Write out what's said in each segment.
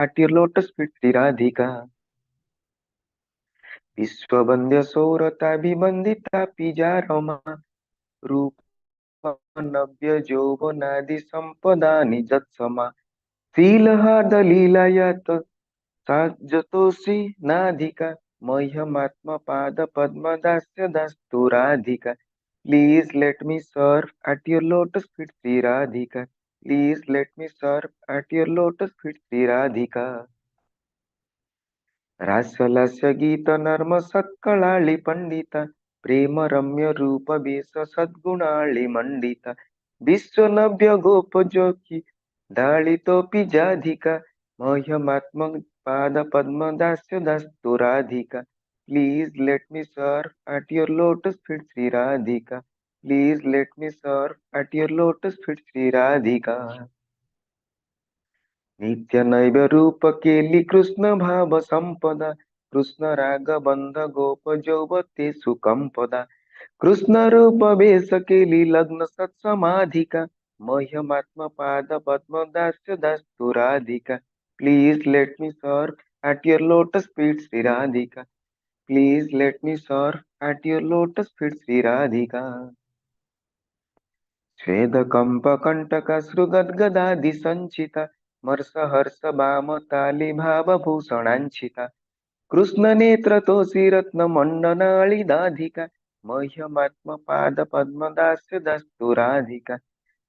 At your lotus feet, Sri Radhika. Vishwabandhya Saurata Pijarama Rupa Navya Jovanadi Sampadani Jatsama Silahada Lilayata Sajatosi Nadhika Mayhamatma Pada Padma Dasya Dastu Radhika. Please let me serve at your lotus feet, Sri Radhika. Please let me serve at your lotus feet, Sri Radhika. Rasalasya Gita Narma Satkalali Pandita Prema Ramya Rupa Vesa Sadgunali Mandita Vishwanabhya Gopa Joki Dalitopi Jadhika Mahyam Pada Padma Dasya Dastu Radhika. Please let me serve at your lotus feet, Sri Radhika. Please let me serve at your lotus feet, Sri Radhika. Nitya Naiva Rupa Keli Krishna Bhava Sampada Krishna Raga Bandha Gopa Jovate Sukampada Krishna Rupa Vesa Keli Lagna Sat Samadhika Mahyam Pada Padma Dasya Dastu Radhika. Please let me serve at your lotus feet, Sri Radhika. Please let me serve at your lotus feet, Sri Radhika. Shveda Kampa Kantaka Srugadgadadi Sanchita Marsa Harsa Bama Tali Bhava Bhushananchita Krishna Netra Tosi Ratna Mandanali Dadhika Mahyam Pada Padma Dasya Dastu Radhika.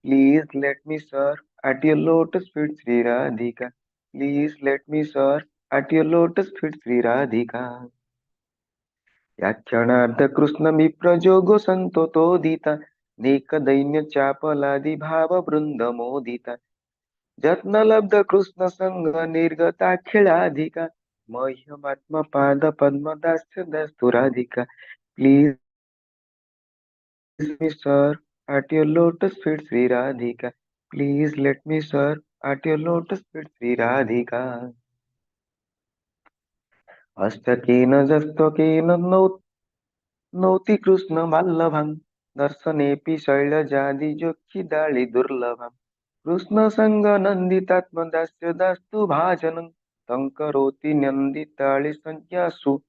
Please let me serve at your lotus feet, Sri Radhika. Please let me serve at your lotus feet, Sri Radhika. Yakshanartha Krishna Mipra Jogo Santotodita Neka Dainya Chapaladi Bhava Vrunda Modita Jatna Labdha Krishna Sangha Nirgata Khiladhika Mahyam Atma Pada Padma Dasya Dastu Radhika. Please me serve at your lotus feet, Sri Radhika. Please let me serve at your lotus feet, Sri Radhika. Ashtakena Jastakena Noti Krishna Vallabham Darsanepi Shaila Jadi Jokhi Dali Durlabham Krishna Sangha Nanditatma Dasya Dastu Bhajanam Tankaroti Nanditali Sanyasu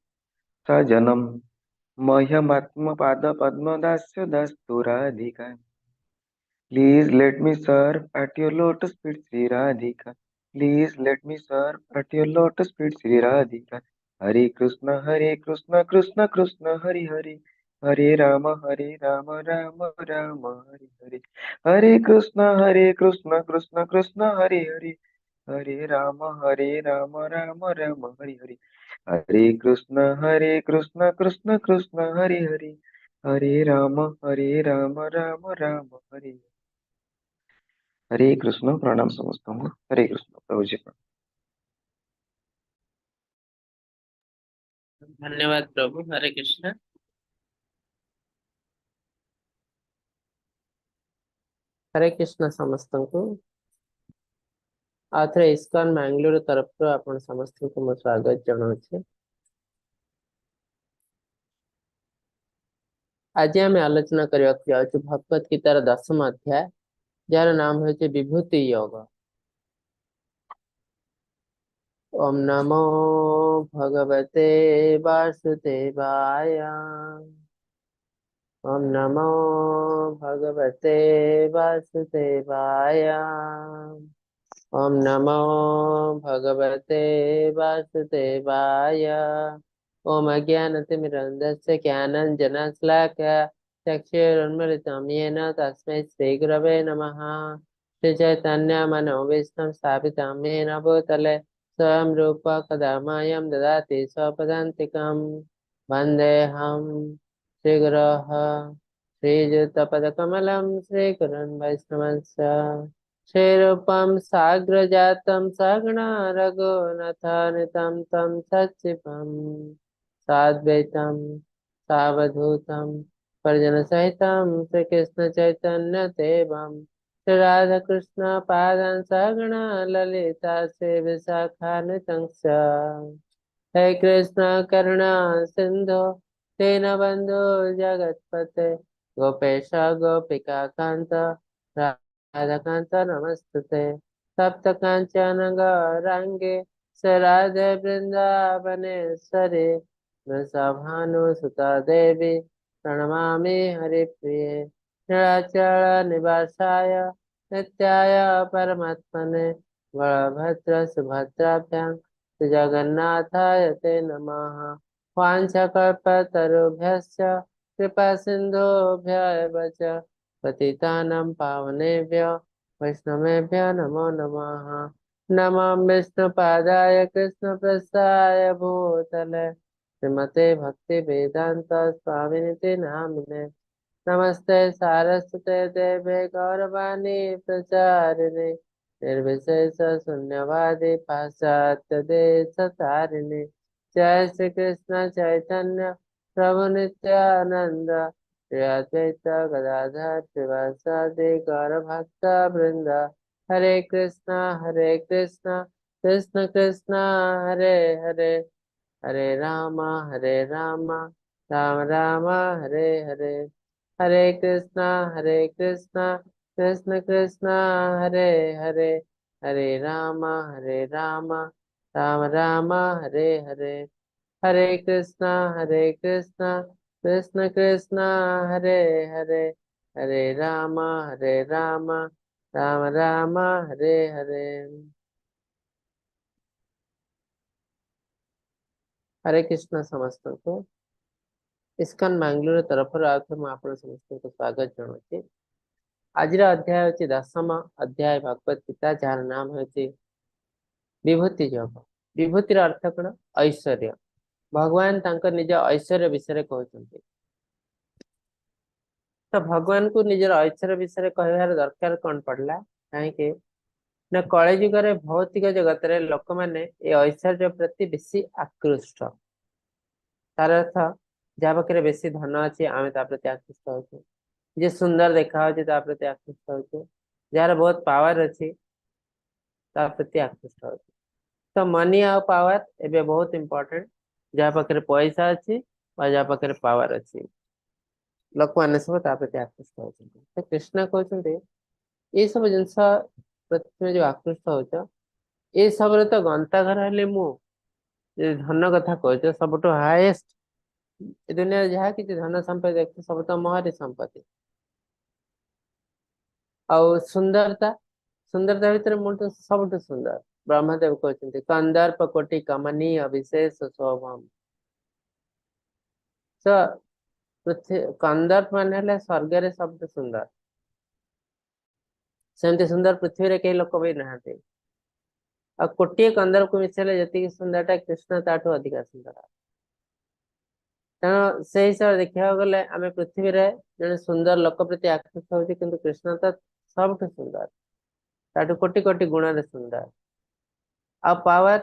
Sajanam Mahyam Atma Pada Padma Dasya Dastu Radhika. Please let me serve at your lotus feet, Sri Radhika. Please let me serve at your lotus feet, Sri Radhika. Hare Krishna, Hare Krishna, Krishna Krishna, Hare Hare. Hare Rama, Hare Rama, Rama Rama, Hare Hare. Hare Krishna, Hare Krishna, Krishna Krishna, Hare Hare. Hare Rama, Hare Rama, Rama Rama, Hare Hare. Hare Krishna, Hare Krishna, Krishna Krishna, Hare Hare. Hare Rama, Hare Rama, Rama Rama, Hare Hare. Hare Krishna, pranam samasthanku. Hare Krishna, Prabhuji. ଧନ୍ୟବାଦ ପ୍ରଭୁ। ହରେ କୃଷ୍ଣ। ହରେ କୃଷ୍ଣ ସମସ୍ତଙ୍କୁ। ଆଉ ଥରେ ISKCON Bangalore ତରଫରୁ ଆପଣ ସମସ୍ତଙ୍କୁ ମୁଁ ସ୍ୱାଗତ ଜଣାଉଛି। ଆଜି ଆମେ ଆଲୋଚନା କରିବାକୁ ଯାଉଛୁ ଭଗବତ ଗୀତାର ଦଶମ ଅଧ୍ୟାୟ, ଯାହାର ନାମ ହେଉଛି ବିଭୂତି ଯୋଗ। ଓମ୍ ନମୋ ଭଗବତେ ବାସୁଦେବାୟ। ଓମ୍ ନମୋ ଭଗବତେ ବାସୁଦେବାୟ। ଓମ୍ ନମୋ ଭଗବତେ ବାସୁଦେବାୟ। ओम अज्ञानतिमिरन्धस्य ज्ञानाञ्जनशलाकया चक्षुरुन्मीलितं येन तस्मै श्रीगुरवे नमः। श्रीचैतन्यमनोभीष्टं स्थापितं येन भूतले स्वयं रूप कदा मह्यं ददाति स्वपदान्तिकं। वन्देऽहं श्रीगुरोः श्रीयुतपदकमलं श्रीगुरुन् वैष्णवंश्च। श्रीरूपं साग्रजातं सगुणा रघुनाथान्वितं तं सचिवं साद्वैतं सावधूतं परिजनसहितं श्रीकृष्ण चैतन्य देवं श्री राधाकृष्ण पादान् सगुणा ललिता श्री विशाखान्वितं च। हे कृष्ण करुणा सिन्धु दीनबन्धु जगत्पते गोपेश गोपिका कान्त राधाकान्त नमस्तुते। सप्त काञ्चन गौराङ्गे श्री राधे वृंदावनेश्वरी वृषभानुसुता देवी प्रणमामि हरिप्रिये। नीलाचल निवासाय नित्याय परमात्मने बलभद्र सुभद्राभ्यां श्री जगन्नाथाय ते नमः। वाञ्छाकल्पतरुभ्यश्च कृपा सिन्धुभ्य एव च पतितानां पावनेभ्यो वैष्णवेभ्यो नमो नमः। नमः विष्णुपादाय कृष्णप्रस्थाय भूतले श्रीमते भक्ति वेदांत स्वामिनिति नामिने। नमस्ते सारस्वते देवे गौरवाणी प्रचारिणे निर्विशेष शून्यवादी पाश्चात्य देश तारिणे। जय श्री कृष्ण चैतन्य प्रभु नित्यानंद श्री अद्वैत गदाधर श्रीवासादि गौर भक्त वृंद। हरे कृष्णा कृष्णा कृष्णा हरे हरे, हरे रामा राम राम हरे हरे। हरे कृष्णा कृष्ण कृष्णा हरे हरे, हरे रामा राम राम हरे हरे। हरे कृष्णा कृष्ण कृष्णा हरे हरे, हरे रामा राम राम हरे हरे। हरे कृष्णा ସମସ୍ତଙ୍କୁ ଇସ୍କନ ବାଙ୍ଗାଲୋର ତରଫରୁ ଆଉ ଥରେ ମୁଁ ଆପଣ ସମସ୍ତଙ୍କୁ ସ୍ୱାଗତ ଜଣାଉଛି। ଆଜିର ଅଧ୍ୟାୟ ହେଉଛି ଦଶମ ଅଧ୍ୟାୟ ଭଗବତ ଗୀତା, ଯାହାର ନାମ ହେଉଛି ବିଭୂତି ଯୋଗ। ବିଭୂତିର ଅର୍ଥ କଣ? ଐଶ୍ୱର୍ଯ୍ୟ। ଭଗବାନ ତାଙ୍କ ନିଜ ଐଶ୍ୱର୍ଯ୍ୟ ବିଷୟରେ କହୁଛନ୍ତି। ତ ଭଗବାନଙ୍କୁ ନିଜର ଐଶ୍ୱର୍ଯ୍ୟ ବିଷୟରେ କହିବାର ଦରକାର କଣ ପଡିଲା? କାହିଁକି ନା କଳିଯୁଗରେ ଭୌତିକ ଜଗତରେ ଲୋକମାନେ ଏ ଐଶ୍ୱର୍ଯ୍ୟ ପ୍ରତି ବେଶୀ ଆକୃଷ୍ଟ। ତାର ଅର୍ଥ ଯାହା ପାଖରେ ବେଶୀ ଧନ ଅଛି ଆମେ ତା ପ୍ରତି ଆକୃଷ୍ଟ ହଉଛୁ, ଯିଏ ସୁନ୍ଦର ଦେଖାଯାଉଛି ତା ପ୍ରତି ଆକୃଷ୍ଟ ହଉଛୁ, ଯାହାର ବହୁତ ପାୱାର ଅଛି ତା ପ୍ରତି ଆକୃଷ୍ଟ ହଉଛୁ। ତ ମନି ଆଉ ପାୱାର ଏବେ ବହୁତ ଇମ୍ପୋର୍ଟାଣ୍ଟ। ଯାହା ପାଖରେ ପଇସା ଅଛି ବା ଯାହା ପାଖରେ ପାୱାର ଅଛି ଲୋକମାନେ ସବୁ ତା ପ୍ରତି ଆକୃଷ୍ଟ ହଉଛନ୍ତି। ତ କୃଷ୍ଣ କହୁଛନ୍ତି ଏଇସବୁ ଜିନିଷ ପ୍ରତି ତୁମେ ଯୋଉ ଆକୃଷ୍ଟ ହଉଛ ଏସବୁରେ ତ ଗନ୍ତାଘର ହେଲେ ମୁଁ। ଯଦି ଧନ କଥା କହୁଛ ସବୁଠୁ ହାଇଏଷ୍ଟ ଏ ଦୁନିଆରେ ଯାହା କିଛି ଧନ ସମ୍ପତ୍ତି ଦେଖୁଛ ସବୁ ତ ମୋହରି ସମ୍ପତ୍ତି। ଆଉ ସୁନ୍ଦରତା, ସୁନ୍ଦରତା ଭିତରେ ମୁଁ ତ ସବୁଠୁ ସୁନ୍ଦର। ବ୍ରହ୍ମଦେବ କହୁଛନ୍ତି କନ୍ଦର୍ପ କୋଟି କମନୀୟ ବିଶେଷ ଶୋଭମ। ତ ପୃଥିବୀ କନ୍ଦର୍ପ ମାନେ ହେଲା ସ୍ୱର୍ଗରେ ସବୁଠୁ ସୁନ୍ଦର, ସେମିତି ସୁନ୍ଦର ପୃଥିବୀରେ କେହି ଲୋକ ବି ନାହାନ୍ତି। ଆଉ କୋଟିଏ କନ୍ଦର୍ପକୁ ମିଶେଇଲେ ଯେତିକି ସୁନ୍ଦରଟା କୃଷ୍ଣ ତାଠୁ ଅଧିକା ସୁନ୍ଦର। ତେଣୁ ସେଇ ହିସାବରେ ଦେଖିବାକୁ ଗଲେ ଆମେ ପୃଥିବୀରେ ଜଣେ ସୁନ୍ଦର ଲୋକ ପ୍ରତି ଆକୃଷ୍ଟ ହଉଛି, କିନ୍ତୁ କୃଷ୍ଣ ତ ସବୁଠୁ ସୁନ୍ଦର, ତାଠୁ କୋଟି କୋଟି ଗୁଣରେ ସୁନ୍ଦର। ଆଉ ପାୱାର,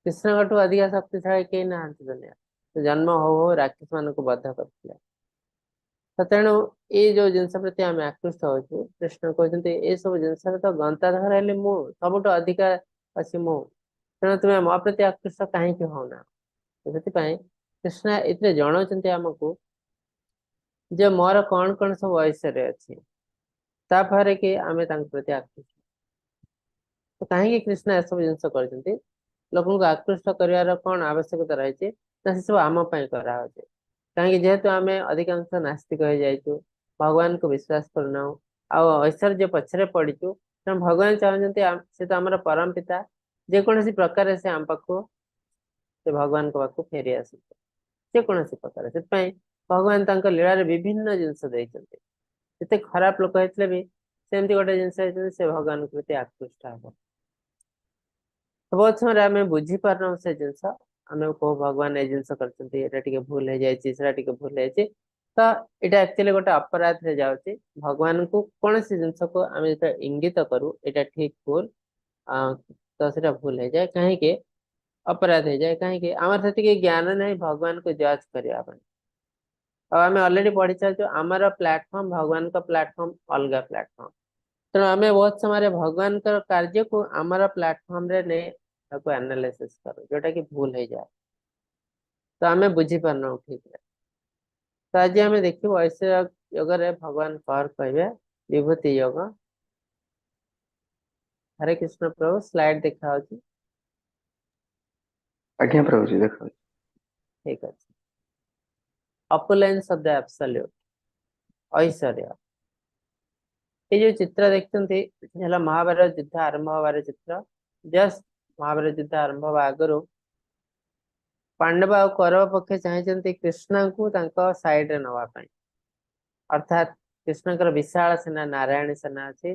କୃଷ୍ଣଙ୍କଠୁ ଅଧିକା ଶକ୍ତିଶାଳୀ କେହି ନାହାନ୍ତି ଦୁନିଆ। ଜନ୍ମ ହଉ ହଉ ରାକ୍ଷସ ମାନଙ୍କୁ ବଧ କରିଥିଲେ। ତ ତେଣୁ ଏଇ ଯୋଉ ଜିନିଷ ପ୍ରତି ଆମେ ଆକୃଷ୍ଟ ହଉଛୁ, କୃଷ୍ଣ କହୁଛନ୍ତି ଏସବୁ ଜିନିଷରେ ତ ଗନ୍ତାଘର ହେଲେ ମୁଁ ସବୁଠୁ ଅଧିକା ଅଛି ମୁଁ, ତେଣୁ ତୁମେ ମୋ ପ୍ରତି ଆକୃଷ୍ଟ କାହିଁକି ହଉନା? ସେଥିପାଇଁ କୃଷ୍ଣ ଏଥିରେ ଜଣାଉଛନ୍ତି ଆମକୁ ଯେ ମୋର କଣ କଣ ସବୁ ଐଶ୍ୱର୍ଯ୍ୟ ଅଛି, ତାପରେ କି ଆମେ ତାଙ୍କ ପ୍ରତି ଆକୃଷ୍ଟ। ତ କାହିଁକି କୃଷ୍ଣ ଏସବୁ ଜିନିଷ କରିଛନ୍ତି? ଲୋକଙ୍କୁ ଆକୃଷ୍ଟ କରିବାର କଣ ଆବଶ୍ୟକତା ରହିଛି? ନା ସେସବୁ ଆମ ପାଇଁ କରାହଉଛି। କାହିଁକି? ଯେହେତୁ ଆମେ ଅଧିକାଂଶ ନାସ୍ତିକ ହେଇଯାଇଛୁ, ଭଗବାନଙ୍କୁ ବିଶ୍ୱାସ କରୁନାହୁଁ ଆଉ ଐଶ୍ୱର୍ଯ୍ୟ ପଛରେ ପଡିଛୁ, ତେଣୁ ଭଗବାନ ଚାହୁଁଛନ୍ତି ସେ ତ ଆମର ପରମ ପିତା, ଯେକୌଣସି ପ୍ରକାରେ ସେ ଆମ ପାଖକୁ, ସେ ଭଗବାନଙ୍କ ପାଖକୁ ଫେରି ଆସନ୍ତୁ ଯେକୌଣସି ପ୍ରକାର। ସେଥିପାଇଁ ଭଗବାନ ତାଙ୍କ ଲୀଳାରେ ବିଭିନ୍ନ ଜିନିଷ ଦେଇଛନ୍ତି। ଯେତେ ଖରାପ ଲୋକ ହେଇଥିଲେ ବି ସେମିତି ଗୋଟେ ଜିନିଷ ହେଇଛନ୍ତି ସେ ଭଗବାନଙ୍କ ପ୍ରତି ଆକୃଷ୍ଟ ହବ। ବହୁତ ସମୟରେ ଆମେ ବୁଝିପାରୁନାହୁଁ ସେ ଜିନିଷ, ଆମେ କହୁ ଭଗବାନ ଏଇ ଜିନିଷ କରିଛନ୍ତି, ଏଇଟା ଟିକେ ଭୁଲ ହେଇଯାଇଛି, ସେଟା ଟିକେ ଭୁଲ ହେଇଯାଇଛି। ତ ଏଇଟା ଆକ୍ଚୁଆଲି ଗୋଟେ ଅପରାଧରେ ଯାଉଛି। ଭଗବାନଙ୍କୁ କୌଣସି ଜିନିଷକୁ ଆମେ ଯେତେବେଳେ ଇଙ୍ଗିତ କରୁ ଏଇଟା ଠିକ ଭୁଲ, ତ ସେଟା ଭୁଲ ହେଇଯାଏ। କାହିଁକି ଅପରାଧ ହେଇଯାଏ? କାହିଁକି ଆମର ସେତିକି ଜ୍ଞାନ ନାହିଁ ଭଗବାନଙ୍କୁ ଜଜ୍ କରିବା ପାଇଁ। ଆଉ ଆମେ ଅଲରେଡି ପଢି ସାରିଛୁ ଆମର ପ୍ଲାଟଫର୍ମ ଭଗବାନଙ୍କ ପ୍ଲାଟଫର୍ମ ଅଲଗା ପ୍ଲାଟଫର୍ମ। ତେଣୁ ଆମେ ବହୁତ ସମୟରେ ଭଗବାନଙ୍କର କାର୍ଯ୍ୟକୁ ଆମର ପ୍ଲାଟଫର୍ମରେ ନେଇ ତାକୁ ଆନାଲିସିସ୍ କରୁ, ଯୋଉଟା କି ଭୁଲ ହେଇଯାଏ। ତ ଆମେ ବୁଝିପାରୁନାହୁଁ ଠିକରେ। ତ ଆଜି ଆମେ ଦେଖିବୁ ଐଶ୍ୱର୍ଯ୍ୟ ଯୋଗରେ ଭଗବାନ କଣ କହିବେ, ବିଭୂତି ଯୋଗ। ହରେ କୃଷ୍ଣ ପ୍ରଭୁ, ସ୍ଲାଇଡ ଦେଖା ହଉଛି। ଆଜ୍ଞା ପ୍ରଭୁଜୀ, ଦେଖ। ଠିକ ଅଛି। ଅପୁଲେନ୍ସ ଅଫ the absolute, ଐଶ୍ୱର୍ଯ୍ୟ। ଏଇ ଯୋଉ ଚିତ୍ର ଦେଖୁଛନ୍ତି, ହେଲା ମହାଭାରତ ଯୁଦ୍ଧ ଆରମ୍ଭ ହବାର ଚିତ୍ର। ଜଷ୍ଟ ମହାଭାରତ ଯୁଦ୍ଧ ଆରମ୍ଭ ହବା ଆଗରୁ ପାଣ୍ଡବ ଆଉ କୌରବ ପକ୍ଷ ଚାହିଁଛନ୍ତି କୃଷ୍ଣଙ୍କୁ ତାଙ୍କ ସାଇଡରେ ନବା ପାଇଁ। ଅର୍ଥାତ୍ କୃଷ୍ଣଙ୍କର ବିଶାଳ ସେନା, ନାରାୟଣ ସେନା ଅଛି,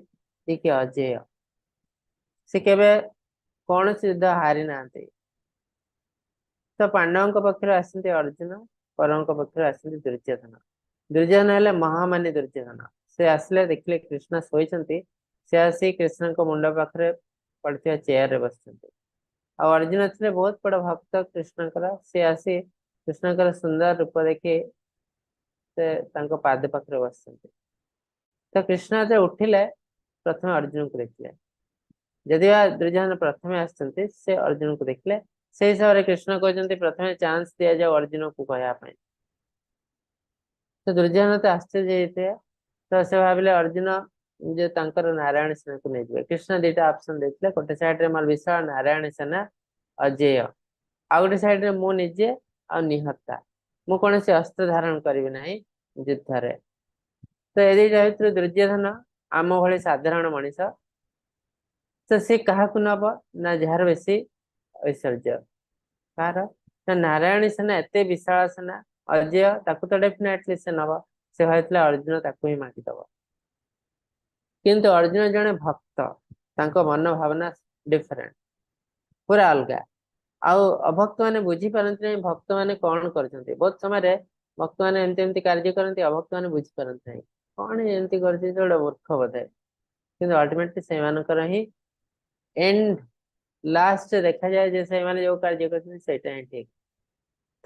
ଯିଏକି ଅଜେୟ, ସେ କେବେ କୌଣସି ଯୁଦ୍ଧ ହାରି ନାହାନ୍ତି। ତ ପାଣ୍ଡବଙ୍କ ପକ୍ଷରୁ ଆସିଛନ୍ତି ଅର୍ଜୁନ, କୌରବଙ୍କ ପକ୍ଷରୁ ଆସିଛନ୍ତି ଦୁର୍ଯ୍ୟୋଧନ। ଦୁର୍ଯ୍ୟୋଧନ ହେଲେ ମହାମାନୀ ଦୁର୍ଯ୍ୟୋଧନ। ସେ ଆସିଲେ, ଦେଖିଲେ କୃଷ୍ଣ ଶୋଇଛନ୍ତି। ସେ ଆସି କୃଷ୍ଣଙ୍କ ମୁଣ୍ଡ ପାଖରେ ପଡିଥିବା ଚେୟାରରେ ବସିଛନ୍ତି। ଆଉ ଅର୍ଜୁନ ଥିଲେ ବହୁତ ବଡ ଭକ୍ତ କୃଷ୍ଣଙ୍କର। ସେ ଆସି କୃଷ୍ଣଙ୍କର ସୁନ୍ଦର ରୂପ ଦେଖି ସେ ତାଙ୍କ ପାଦ ପାଖରେ ବସିଛନ୍ତି। ତ କୃଷ୍ଣ ଯେତେବେଳେ ଉଠିଲେ, ପ୍ରଥମେ ଅର୍ଜୁନକୁ ଦେଖିଲେ। ଯଦି ବା ଦୁର୍ଯ୍ୟୋଧନ ପ୍ରଥମେ ଆସିଛନ୍ତି, ସେ ଅର୍ଜୁନକୁ ଦେଖିଲେ। ସେଇ ହିସାବରେ କୃଷ୍ଣ କହୁଛନ୍ତି, ପ୍ରଥମେ ଚାନ୍ସ ଦିଆଯାଉ ଅର୍ଜୁନକୁ କହିବା ପାଇଁ। ତ ଦୁର୍ଯ୍ୟୋଧନ ତ ଆଶ୍ଚର୍ଯ୍ୟ ହେଇଥିବେ। ତ ସେ ଭାବିଲେ ଅର୍ଜୁନ ଯେ ତାଙ୍କର ନାରାୟଣ ସେନାକୁ ନେଇଯିବେ। କୃଷ୍ଣ ଦିଟା ଅପସନ ଦେଇଥିଲେ। ଗୋଟେ ସାଇଡରେ ମୋର ବିଶାଳ ନାରାୟଣ ସେନା ଅଜେୟ, ଆଉ ଗୋଟେ ସାଇଡରେ ମୁଁ ନିଜେ ଆଉ ନିହତା, ମୁଁ କୌଣସି ଅସ୍ତ୍ର ଧାରଣ କରିବି ନାହିଁ ଯୁଦ୍ଧରେ। ତ ଏ ଦିଟା ଭିତରୁ ଦୁର୍ଯ୍ୟୋଧନ ଆମ ଭଳି ସାଧାରଣ ମଣିଷ, ତ ସେ କାହାକୁ ନବ ନା ଯାହାର ବେଶୀ ଐଶ୍ୱର୍ଯ୍ୟ। କାହାର ନା ନାରାୟଣୀ ସେନା ଏତେ ବିଶାଳ ସେନା ଅଜେୟ, ତାକୁ ତ ଡେଫିନେଟଲି ସେ ନବ। ସେ ଭାବିଥିଲା ଅର୍ଜୁନ ତାକୁ ହିଁ ମାଗିଦବ। କିନ୍ତୁ ଅର୍ଜୁନ ଜଣେ ଭକ୍ତ, ତାଙ୍କ ମନ ଭାବନା ଡିଫରେଣ୍ଟ, ପୁରା ଅଲଗା। ଆଉ ଅଭକ୍ତ ମାନେ ବୁଝିପାରନ୍ତି ନାହିଁ ଭକ୍ତ ମାନେ କଣ କରୁଛନ୍ତି। ବହୁତ ସମୟରେ ଭକ୍ତ ମାନେ ଏମିତି ଏମିତି କାର୍ଯ୍ୟ କରନ୍ତି, ଅଭକ୍ତ ମାନେ ବୁଝିପାରନ୍ତି ନାହିଁ, କଣ ଏମିତି କରୁଛି, ଗୋଟେ ମୂର୍ଖ ବୋଧେ। କିନ୍ତୁ ଅଲ୍ଟିମେଟଲି ସେମାନଙ୍କର ହିଁ ଏଣ୍ଡ ଲାଷ୍ଟ ଦେଖାଯାଏ ଯେ ସେମାନେ ଯୋଉ କାର୍ଯ୍ୟ କରୁଛନ୍ତି, ସେଇଟା ହିଁ ଠିକ।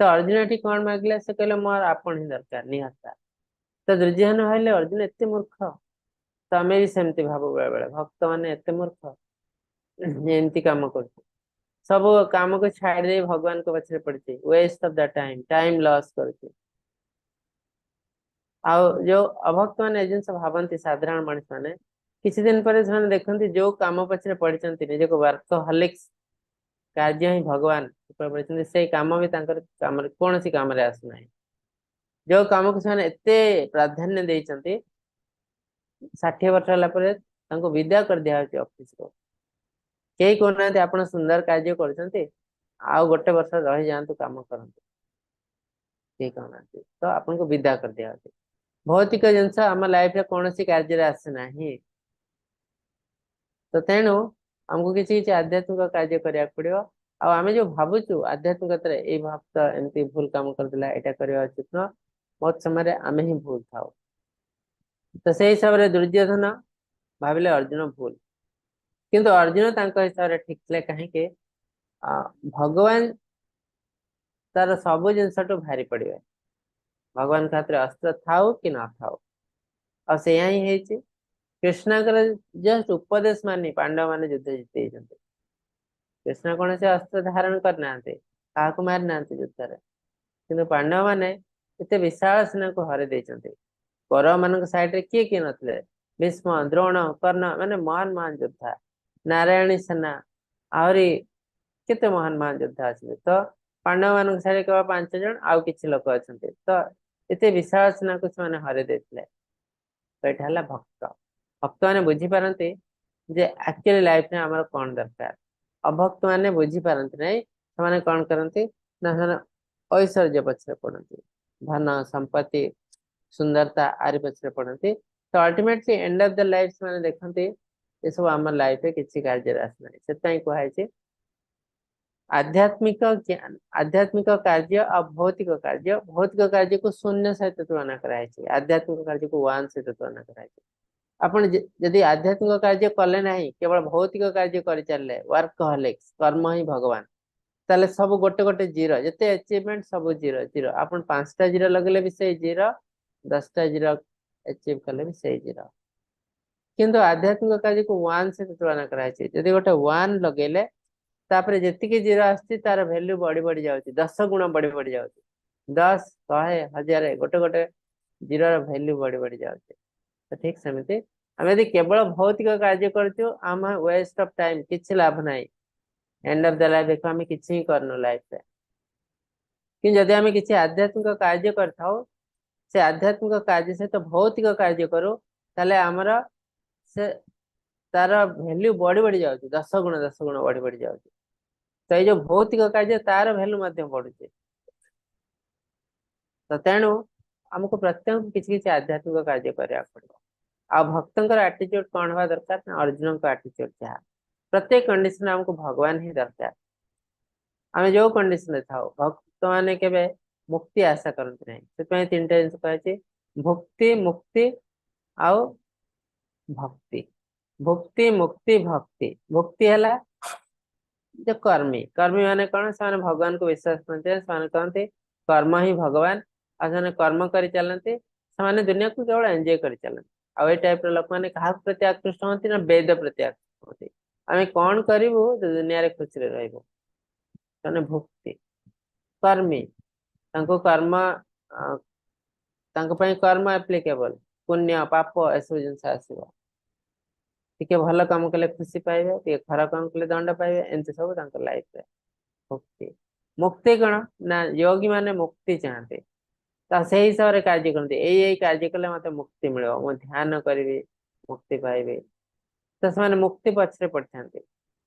ତ ଅର୍ଜୁନ ଏଠି କଣ ମାଗିଲେ? ସେ କହିଲେ, ମୋର ଆପଣ ହିଁ ଦରକାର, ନିହତା। ତ ଦୁର୍ଯ୍ୟୋଧନ ଭାବିଲେ, ଅର୍ଜୁନ ଏତେ ମୂର୍ଖ? ତ ଆମେ ବି ସେମିତି ଭାବୁ ବେଳେ ବେଳେ, ଭକ୍ତ ମାନେ ଏତେ ମୂର୍ଖ, ଏମିତି କାମ କରୁଛୁ, ସବୁ କାମକୁ ଛାଡି ଦେଇ ଭଗବାନଙ୍କ ପଛରେ ପଡିଛି, waste of the time, time loss କରୁଛି। ଆଉ ଯୋଉ ଅଭକ୍ତ ମାନେ ଏ ଜିନିଷ ଭାବନ୍ତି, ସାଧାରଣ ମଣିଷ ମାନେ, କିଛି ଦିନ ପରେ ସେମାନେ ଦେଖନ୍ତି ଯୋଉ କାମ ପଛରେ ପଡିଛନ୍ତି, ନିଜକୁ ୱାର୍କହଲିକ୍ସ, କାର୍ଯ୍ୟ ହିଁ ଭଗବାନ ଉପରେ ପଡିଛନ୍ତି, ସେଇ କାମ ବି ତାଙ୍କର କାମରେ କୌଣସି କାମରେ ଆସୁନାହିଁ। ଯୋଉ କାମକୁ ସେମାନେ ଏତେ ପ୍ରାଧାନ୍ୟ ଦେଇଛନ୍ତି, 60 ବର୍ଷ ହେଲା ପରେ ତାଙ୍କୁ ବିଦା କରିଦିଆହଉଛି ଅଫିସରୁ। କେହି କହୁନାହାନ୍ତି, ଆପଣ ସୁନ୍ଦର କାର୍ଯ୍ୟ କରୁଛନ୍ତି, ଆଉ ଗୋଟେ ବର୍ଷ ରହିଯାଆନ୍ତୁ, କାମ କରନ୍ତୁ। କେହି କହୁନାହାନ୍ତି। ତ ଆପଣଙ୍କୁ ବିଦା କରିଦିଆହଉଛି। ଭୌତିକ ଜିନିଷ ଆମ ଲାଇଫରେ କୌଣସି କାର୍ଯ୍ୟରେ ଆସେ ନାହିଁ। ତ ତେଣୁ ଆମକୁ କିଛି କିଛି ଆଧ୍ୟାତ୍ମିକ କାର୍ଯ୍ୟ କରିବାକୁ ପଡିବ। ଆଉ ଆମେ ଯୋଉ ଭାବୁଛୁ ଆଧ୍ୟାତ୍ମିକତାରେ ଏଇ ଭକ୍ତ ଏମିତି ଭୁଲ କାମ କରିଦେଲା, ଏଇଟା କରିବା ଉଚିତ ନୁହଁ, ବହୁତ ସମୟରେ ଆମେ ହିଁ ଭୁଲ ଥାଉ। ତ ସେଇ ହିସାବରେ ଦୁର୍ଯ୍ୟୋଧନ ଭାବିଲେ ଅର୍ଜୁନ ଭୁଲ, କିନ୍ତୁ ଅର୍ଜୁନ ତାଙ୍କ ହିସାବରେ ଠିକ ଥିଲେ। କାହିଁକି? ଭଗବାନ ତାର ସବୁ ଜିନିଷଠୁ ଭାରି ପଡିବେ, ଭଗବାନଙ୍କ ହାତରେ ଅସ୍ତ୍ର ଥାଉ କି ନଥାଉ। ଆଉ ସେଇଆ ହିଁ ହେଇଛି। କୃଷ୍ଣଙ୍କର ଜଷ୍ଟ ଉପଦେଶ ମାନି ପାଣ୍ଡବ ମାନେ ଯୁଦ୍ଧ ଜିତି ଯାଇଛନ୍ତି। କୃଷ୍ଣ କୌଣସି ଅସ୍ତ୍ର ଧାରଣ କରିନାହାନ୍ତି, କାହାକୁ ମାରି ନାହାନ୍ତି ଯୁଦ୍ଧରେ, କିନ୍ତୁ ପାଣ୍ଡବ ମାନେ ଏତେ ବିଶାଳ ସେନାକୁ ହରେଇ ଦେଇଛନ୍ତି। କୌରବ ମାନଙ୍କ ସାଇଡରେ କିଏ କିଏ ନଥିଲେ? ଭୀଷ୍ମ, ଦ୍ରୋଣ, କର୍ଣ୍ଣ, ମାନେ ମହାନ ମହାନ ଯୋଦ୍ଧା, ନାରାୟଣୀ ସେନା, ଆହୁରି କେତେ ମହାନ ମହାନ ଯୋଦ୍ଧା ଅଛନ୍ତି। ତ ପାଣ୍ଡବ ମାନଙ୍କ ସାଇଡରେ କେବଳ ପାଞ୍ଚ ଜଣ ଆଉ କିଛି ଲୋକ ଅଛନ୍ତି। ତ ଏତେ ବିଶାଳ ସେନାକୁ ସେମାନେ ହରେଇ ଦେଇଥିଲେ। ତ ଏଇଟା ହେଲା ଭକ୍ତ। ଭକ୍ତ ମାନେ ବୁଝିପାରନ୍ତି ଯେ ଆକ୍ଚୁଆଲି ଲାଇଫରେ ଆମର କଣ ଦରକାର। ଅଭକ୍ତ ମାନେ ବୁଝିପାରନ୍ତି ନାହିଁ। ସେମାନେ କଣ କରନ୍ତି ନା ସେମାନେ ଐଶ୍ୱର୍ଯ୍ୟ ପଛରେ ପଡନ୍ତି, ଧନ ସମ୍ପତ୍ତି, ସୁନ୍ଦରତା ଆରି ପଛରେ ପଡନ୍ତି। ତ ultimately end of the life ସେମାନେ ଦେଖନ୍ତି, ଏସବୁ ଆମ ଲାଇଫରେ କିଛି କାର୍ଯ୍ୟରେ ଆସୁନାହିଁ। ସେଥିପାଇଁ କୁହାଯାଇଛି, ଆଧ୍ୟାତ୍ମିକ ଜ୍ଞାନ, ଆଧ୍ୟାତ୍ମିକ କାର୍ଯ୍ୟ ଆଉ ଭୌତିକ କାର୍ଯ୍ୟ, ଭୌତିକ କାର୍ଯ୍ୟକୁ ଶୂନ୍ୟ ସହିତ ତୁଳନା କରାଯାଇଛି, ଆଧ୍ୟାତ୍ମିକ କାର୍ଯ୍ୟକୁ ୱାନ୍ ସହିତ ତୁଳନା କରାଯାଇଛି। ଆପଣ ଯଦି ଆଧ୍ୟାତ୍ମିକ କାର୍ଯ୍ୟ କଲେ ନାହିଁ, କେବଳ ଭୌତିକ କାର୍ଯ୍ୟ କରିଚାଲିଲେ, ୱାର୍କହଲିକ୍ସ, କର୍ମ ହିଁ ଭଗବାନ, ତାହେଲେ ସବୁ ଗୋଟେ ଗୋଟେ ଜିରୋ। ଯେତେ ଆଚିଭମେଣ୍ଟ ସବୁ ଜିରୋ ଜିରୋ। ଆପଣ 5ଟା ଜିରୋ ଲଗେଇଲେ ବି ସେଇ ଜିରୋ, 10ଟା ଜିରୋ ଆଚିଭ କଲେ ବି ସେଇ ଜିରୋ। କିନ୍ତୁ ଆଧ୍ୟାତ୍ମିକ କାର୍ଯ୍ୟକୁ ୱାନ୍ ସହିତ ତୁଳନା କରାଯାଇଛି। ଯଦି ଗୋଟେ ୱାନ୍ ଲଗେଇଲେ, ତାପରେ ଯେତିକି ଜିରୋ ଆସୁଛି, ତାର ଭ୍ୟାଲ୍ୟୁ ବଢି ବଢି ଯାଉଛି, 10 ଗୁଣ ବଢି ବଢି ଯାଉଛି। 10, 100, 1000, ଗୋଟେ ଗୋଟେ ଜିରୋର ଭ୍ୟାଲ୍ୟୁ ବଢି ବଢି ଯାଉଛି। ତ ଠିକ ସେମିତି ଆମେ ଯଦି କେବଳ ଭୌତିକ କାର୍ଯ୍ୟ କରୁଛୁ, ଆମ ୱେଷ୍ଟ ଅଫ ଟାଇମ, କିଛି ଲାଭ ନାହିଁ। ଏଣ୍ଡ ଅଫ the life ଦେଖ, ଆମେ କିଛି ହିଁ କରିନୁ ଲାଇଫରେ। କିନ୍ତୁ ଯଦି ଆମେ କିଛି ଆଧ୍ୟାତ୍ମିକ କାର୍ଯ୍ୟ କରିଥାଉ, ସେ ଆଧ୍ୟାତ୍ମିକ କାର୍ଯ୍ୟ ସହିତ ଭୌତିକ କାର୍ଯ୍ୟ କରୁ, ତାହେଲେ ଆମର ସେ ତାର ଭ୍ୟାଲ୍ୟୁ ବଢି ବଢି ଯାଉଛି, 10 ଗୁଣ 10 ଗୁଣ ବଢି ବଢି ଯାଉଛି। ତ ଏଇ ଯୋଉ ଭୌତିକ କାର୍ଯ୍ୟ, ତାର ଭ୍ୟାଲୁ ମଧ୍ୟ ବଢୁଛି। ତ ତେଣୁ ଆମକୁ ପ୍ରତ୍ୟେକ କିଛି କିଛି ଆଧ୍ୟାତ୍ମିକ କାର୍ଯ୍ୟ କରିବାକୁ ପଡିବ। ଆଉ ଭକ୍ତଙ୍କର ଆଟିଚ୍ୟୁଡ କଣ ହବା ଦରକାର ନା ଅର୍ଜୁନଙ୍କ ଆଟିଚ୍ୟୁଡ ଯାହା, ପ୍ରତ୍ୟେକ କଣ୍ଡିସନ ଆମକୁ ଭଗବାନ ହିଁ ଦରକାର। ଆମେ ଯୋଉ କଣ୍ଡିସନରେ ଥାଉ, ଭକ୍ତ ମାନେ କେବେ ମୁକ୍ତି ଆଶା କରନ୍ତି ନାହିଁ। ସେଥିପାଇଁ ତିନିଟା ଜିନିଷ କୁହାଯାଇଛି, ଭୁକ୍ତି, ମୁକ୍ତି ଆଉ ଭକ୍ତି। ଭୁକ୍ତି, ମୁକ୍ତି, ଭକ୍ତି। ଭୁକ୍ତି ହେଲା ଯେ କର୍ମୀ। କର୍ମୀ ମାନେ କଣ? ସେମାନେ ଭଗବାନଙ୍କୁ ବିଶ୍ୱାସ କରନ୍ତି। ସେମାନେ କହନ୍ତି କର୍ମ ହିଁ ଭଗବାନ, ଆଉ ସେମାନେ କର୍ମ କରି ଚାଲନ୍ତି। ସେମାନେ ଦୁନିଆକୁ କେବଳ ଏନ୍ଜୟ କରି ଚାଲନ୍ତି। ଆଉ ଏଇ ଟାଇପ ର ଲୋକମାନେ କାହାକୁ ପ୍ରତି ଆକୃଷ୍ଟ ହୁଅନ୍ତି ନା ବେଦ ପ୍ରତି ଆକୃଷ୍ଟ ହୁଅନ୍ତି। ଆମେ କଣ କରିବୁ ଦୁନିଆରେ ଖୁସିରେ ରହିବୁ? ସେମାନେ ଭୁକ୍ତି କର୍ମୀ। ତାଙ୍କୁ କର୍ମ, ତାଙ୍କ ପାଇଁ କର୍ମ ଆପ୍ଲିକେବଲ। ପୁଣ୍ୟ ପାପ ଏସବୁ ଜିନିଷ ଆସିବ। ଟିକେ ଭଲ କାମ କଲେ ଖୁସି ପାଇବେ, ଟିକେ ଖରାପ କାମ କଲେ ଦଣ୍ଡ ପାଇବେ। ଏମିତି ସବୁ ତାଙ୍କ ଲାଇଫରେ ଭୁକ୍ତି। ମୁକ୍ତି କଣ ନା ଯୋଗୀ ମାନେ ମୁକ୍ତି ଚାହାନ୍ତି, ତ ସେଇ ହିସାବରେ କାର୍ଯ୍ୟ କରନ୍ତି। ଏଇ ଏଇ କାର୍ଯ୍ୟ କଲେ ମତେ ମୁକ୍ତି ମିଳିବ, ମୁଁ ଧ୍ୟାନ କରିବି, ମୁକ୍ତି ପାଇବି। ତ ସେମାନେ ମୁକ୍ତି ପଛରେ ପଡିଥାନ୍ତି।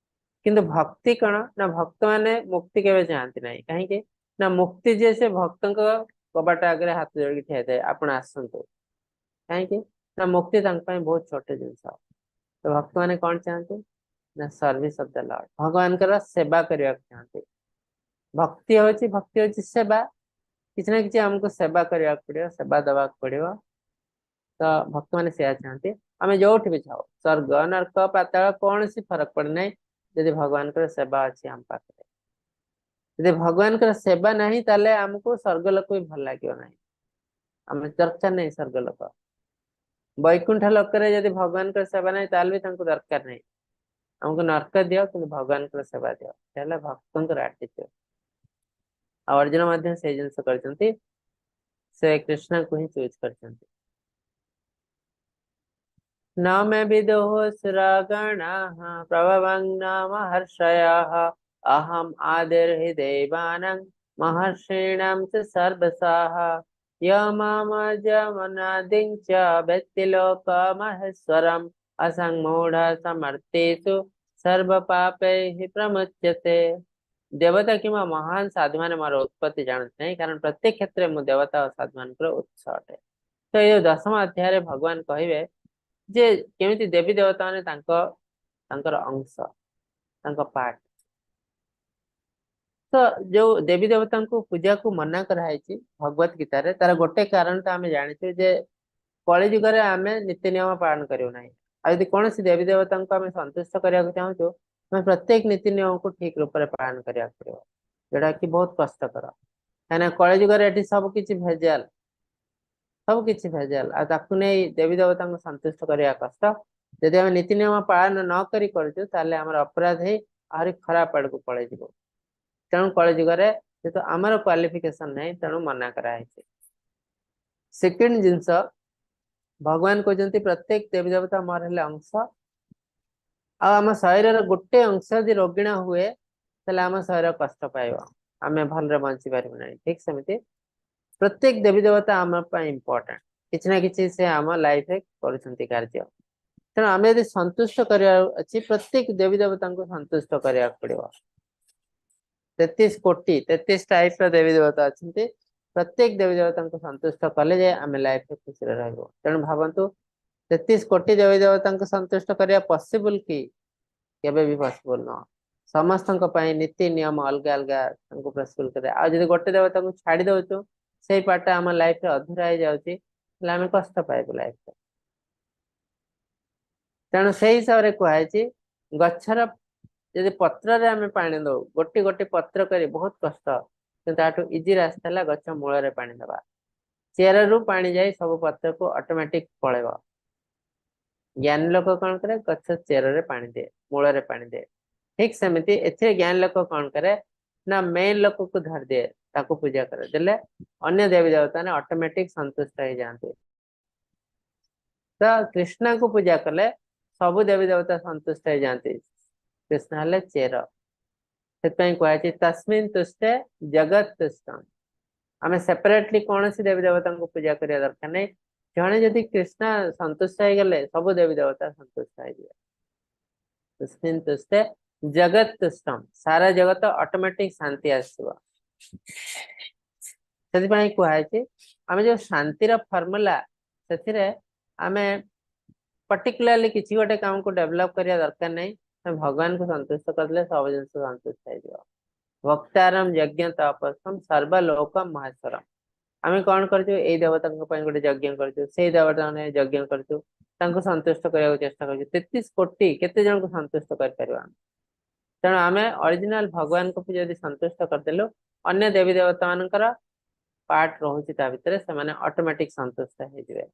କିନ୍ତୁ ଭକ୍ତି କଣ ନା ଭକ୍ତ ମାନେ ମୁକ୍ତି କେବେ ଚାହାନ୍ତି ନାହିଁ। କାହିଁକି ନା ମୁକ୍ତି ଯିଏ, ସେ ଭକ୍ତଙ୍କ କବାଟ ଆଗରେ ହାତ ଯୋଡ଼ିକି ଠିଆ ହେଇଥାଏ, ଆପଣ ଆସନ୍ତୁ। କାହିଁକି ନା ମୁକ୍ତି ତାଙ୍କ ପାଇଁ ବହୁତ ଛୋଟ ଜିନିଷ। ତ ଭକ୍ତ ମାନେ କଣ ଚାହାନ୍ତି ନା ସର୍ଭିସ ଅଫ the Lord, ଭଗବାନଙ୍କର ସେବା କରିବାକୁ ଚାହାନ୍ତି। ଭକ୍ତି ହଉଛି ସେବା। କିଛି ନା କିଛି ଆମକୁ ସେବା କରିବାକୁ ପଡିବ, ସେବା ଦବାକୁ ପଡିବ। ତ ଭକ୍ତ ମାନେ ସେୟା ଚାହାନ୍ତି। ଆମେ ଯୋଉଠି ବି ଥାଉ, ସ୍ୱର୍ଗ, ନର୍କ, ପାତାଳ, କୌଣସି ଫରକ ପଡେ ନାହିଁ ଯଦି ଭଗବାନଙ୍କର ସେବା ଅଛି ଆମ ପାଖରେ। ଯଦି ଭଗବାନଙ୍କର ସେବା ନାହିଁ, ତାହେଲେ ଆମକୁ ସ୍ୱର୍ଗ ଲୋକ ବି ଭଲ ଲାଗିବ ନାହିଁ। ଆମେ ଦରକାର ନାହିଁ ସ୍ୱର୍ଗ ଲୋକ। ବୈକୁଣ୍ଠ ଲୋକରେ ଯଦି ଭଗବାନଙ୍କର ସେବା ନାହିଁ, ତାହେଲେ ବି ତାଙ୍କୁ ଦରକାର ନାହିଁ। ଆମକୁ ନର୍କ ଦିଅ, କିନ୍ତୁ ଭଗବାନଙ୍କର ସେବା ଦିଅ। ସେ ହେଲା ଭକ୍ତଙ୍କର ଆଟିଚ୍ୟୁଡ। ଆଉ ଅର୍ଜୁନ ମଧ୍ୟ ସେଇ ଜିନିଷ କରିଛନ୍ତି। ସେ କୃଷ୍ଣଙ୍କୁ ହିଁ ଚୁଜ୍ କରିଛନ୍ତି। न मे विदुः सुरगणाः प्रभवं न महर्षयः, अहम् आदिर्हि देवानां महर्षीणां च सर्वशः, यो मामजमनादिं च वेत्ति लोकमहेश्वरम्, असम्मूढः समर्थेषु सर्वपापैः प्रमुच्यते। ଦେବତା କିମ୍ବା ମହାନ ସାଧୁମାନେ ମୋର ଉତ୍ପତ୍ତି ଜାଣନ୍ତି ନାହିଁ, କାରଣ ପ୍ରତ୍ୟେକ କ୍ଷେତ୍ରରେ ମୁଁ ଦେବତା ଓ ସାଧୁମାନଙ୍କର ଉତ୍ସ ଅଟେ। ତ ଏଇ ଯୋଉ 10ମ ଅଧ୍ୟାୟରେ ଭଗବାନ କହିବେ ଯେ କେମିତି ଦେବୀ ଦେବତା ମାନେ ତାଙ୍କର ଅଂଶ, ତାଙ୍କ ପାର୍ଟ। ତ ଯୋଉ ଦେବୀ ଦେବତାଙ୍କୁ ପୂଜାକୁ ମନା କରାହେଇଛି ଭଗବତ ଗୀତାରେ, ତାର ଗୋଟେ କାରଣ ତ ଆମେ ଜାଣିଛୁ ଯେ କଳି ଯୁଗରେ ଆମେ ନୀତି ନିୟମ ପାଳନ କରିବୁ ନାହିଁ। ଆଉ ଯଦି କୌଣସି ଦେବୀ ଦେବତାଙ୍କୁ ଆମେ ସନ୍ତୁଷ୍ଟ କରିବାକୁ ଚାହୁଁଛୁ, ଆମେ ପ୍ରତ୍ୟେକ ନୀତି ନିୟମକୁ ଠିକ ରୂପରେ ପାଳନ କରିବାକୁ ପଡିବ, ଯୋଉଟା କି ବହୁତ କଷ୍ଟକର। କାହିଁକିନା କଳି ଯୁଗରେ ଏଠି ସବୁ କିଛି ଭେଜାଲ, ସବୁ କିଛି ଭେଜାଲ। ଆଉ ତାକୁ ନେଇ ଦେବୀ ଦେବତାଙ୍କୁ ସନ୍ତୁଷ୍ଟ କରିବା କଷ୍ଟ। ଯଦି ଆମେ ନୀତି ନିୟମ ପାଳନ ନ କରି କରୁଛୁ, ତାହେଲେ ଆମର ଅପରାଧ ହେଇ ଆହୁରି ଖରାପ ଆଡକୁ ପଳେଇଯିବ। ତେଣୁ କଳି ଯୁଗରେ ଯେହେତୁ ଆମର କ୍ୱାଲିଫିକେସନ ନାହିଁ, ତେଣୁ ମନା କରାହେଇଛି। ସେକେଣ୍ଡ ଜିନିଷ, ଭଗବାନ କହୁଛନ୍ତି ପ୍ରତ୍ୟେକ ଦେବୀ ଦେବତା ମୋର ହେଲେ ଅଂଶ। ଆଉ ଆମ ଶରୀରର ଗୋଟେ ଅଂଶ ଯଦି ରୋଗୀଣ ହୁଏ, ତାହେଲେ ଆମ ଶରୀର କଷ୍ଟ ପାଇବ, ଆମେ ଭଲରେ ବଞ୍ଚି ପାରିବୁ ନାହିଁ। ଠିକ ସେମିତି ପ୍ରତ୍ୟେକ ଦେବୀ ଦେବତା ଆମ ପାଇଁ ଇମ୍ପୋର୍ଟାଣ୍ଟ। କିଛି ନା କିଛି ସେ ଆମ ଲାଇଫରେ କରୁଛନ୍ତି କାର୍ଯ୍ୟ। ତେଣୁ ଆମେ ଯଦି ସନ୍ତୁଷ୍ଟ କରିବାର ଅଛି, ପ୍ରତ୍ୟେକ ଦେବୀ ଦେବତାଙ୍କୁ ସନ୍ତୁଷ୍ଟ କରିବାକୁ ପଡିବ। 33 କୋଟି, 33 ଟାଇପ ର ଦେବୀ ଦେବତା ଅଛନ୍ତି। ପ୍ରତ୍ୟେକ ଦେବୀ ଦେବତାଙ୍କୁ ସନ୍ତୁଷ୍ଟ କଲେ ଯେ ଆମେ ଲାଇଫରେ ଖୁସିରେ ରହିବୁ। ତେଣୁ ଭାବନ୍ତୁ, 33 କୋଟି ଦେବୀ ଦେବତାଙ୍କୁ ସନ୍ତୁଷ୍ଟ କରିବା ପସିବଲ କି? କେବେ ବି ପସିବଲ ନୁହଁ। ସମସ୍ତଙ୍କ ପାଇଁ ନୀତି ନିୟମ ଅଲଗା ଅଲଗା, ତାଙ୍କୁ ପସିବଲ କରିବା। ଆଉ ଯଦି ଗୋଟେ ଦେବତାଙ୍କୁ ଛାଡି ଦଉଛୁ, ସେଇ ପାର୍ଟଟା ଆମ ଲାଇଫରେ ଅଧୁରା ହେଇଯାଉଛି, ତାହେଲେ ଆମେ କଷ୍ଟ ପାଇବୁ ଲାଇଫରେ। ତେଣୁ ସେଇ ହିସାବରେ କୁହାଯାଇଛି, ଗଛର ଯଦି ପତ୍ରରେ ଆମେ ପାଣି ଦଉ ଗୋଟି ଗୋଟି ପତ୍ର କରି, ବହୁତ କଷ୍ଟ। କିନ୍ତୁ ତାଠୁ ଇଜି ରାସ୍ତା ହେଲା ଗଛ ମୂଳରେ ପାଣି ଦବା। ଚେରରୁ ପାଣି ଯାଇ ସବୁ ପତ୍ରକୁ ଅଟୋମେଟିକ ପଳେଇବ। ଜ୍ଞାନୀ ଲୋକ କଣ କରେ? ଗଛ ଚେରରେ ପାଣି ଦିଏ, ମୂଳରେ ପାଣି ଦିଏ। ଠିକ ସେମିତି ଏଥିରେ ଜ୍ଞାନ ଲୋକ କଣ କରେ ନା ମେନ୍ ଲୋକକୁ ଧରିଦିଏ, ତାକୁ ପୂଜା କରେ ଦେଲେ ଅନ୍ୟ ଦେବୀ ଦେବତା ମାନେ ଅଟୋମେଟିକ ସନ୍ତୁଷ୍ଟ ହେଇଯାଆନ୍ତି। ତ କୃଷ୍ଣଙ୍କୁ ପୂଜା କଲେ ସବୁ ଦେବୀ ଦେବତା ସନ୍ତୁଷ୍ଟ ହେଇଯାଆନ୍ତି। କୃଷ୍ଣ ହେଲେ ଚେର। ସେଥିପାଇଁ କୁହାଯାଇଛି ତସ୍ମିନ୍ ତୁଷ୍ଟେ ଜଗତ ତୁଷ୍ଟମ। ଆମେ ସେପାରେଟଲି କୌଣସି ଦେବୀ ଦେବତାଙ୍କୁ ପୂଜା କରିବା ଦରକାର ନାହିଁ। ଜଣେ ଯଦି କୃଷ୍ଣ ସନ୍ତୁଷ୍ଟ ହେଇଗଲେ ସବୁ ଦେବୀ ଦେବତା ସନ୍ତୁଷ୍ଟ ହେଇଯିବେ। ତସ୍ମିନ୍ ତୁଷ୍ଟେ ଜଗତ ତୁଷ୍ଟମ, ସାରା ଜଗତ ଅଟୋମେଟିକ ଶାନ୍ତି ଆସିବ। ସେଥିପାଇଁ କୁହାଯାଇଛି ଆମେ ଯୋଉ ଶାନ୍ତିର ଫର୍ମୁଲା, ସେଥିରେ ଆମେ ପର୍ଟିକୁଲାରଲି କିଛି ଗୋଟେ କାମକୁ ଡେଭଲପ କରିବା ଦରକାର ନାହିଁ। ଆମେ ଭଗବାନଙ୍କୁ ସନ୍ତୁଷ୍ଟ କରିଦେଲେ ସବୁ ଜିନିଷ ସନ୍ତୁଷ୍ଟ ହେଇଯିବ। ଭକ୍ତାରମ ଯଜ୍ଞ ତପସ୍ୱମ ସର୍ବଲୋକ ମହେଶ୍ୱରମ। ଆମେ କଣ କରୁଛୁ, ଏଇ ଦେବତାଙ୍କ ପାଇଁ ଗୋଟେ ଯଜ୍ଞ କରୁଛୁ, ସେଇ ଦେବତାଙ୍କ ପାଇଁ ଯଜ୍ଞ କରୁଛୁ, ତାଙ୍କୁ ସନ୍ତୁଷ୍ଟ କରିବାକୁ ଚେଷ୍ଟା କରୁଛୁ। 33 କୋଟି କେତେ ଜଣଙ୍କୁ ସନ୍ତୁଷ୍ଟ କରିପାରିବା ଆମେ? ତେଣୁ ଆମେ ଅରିଜିନାଲ ଭଗବାନଙ୍କୁ ଯଦି ସନ୍ତୁଷ୍ଟ କରିଦେଲୁ, ଅନ୍ୟ ଦେବୀ ଦେବତା ମାନଙ୍କର ପାର୍ଟ ରହୁଛି ତା ଭିତରେ, ସେମାନେ ଅଟୋମେଟିକ ସନ୍ତୁଷ୍ଟ ହେଇଯିବେ।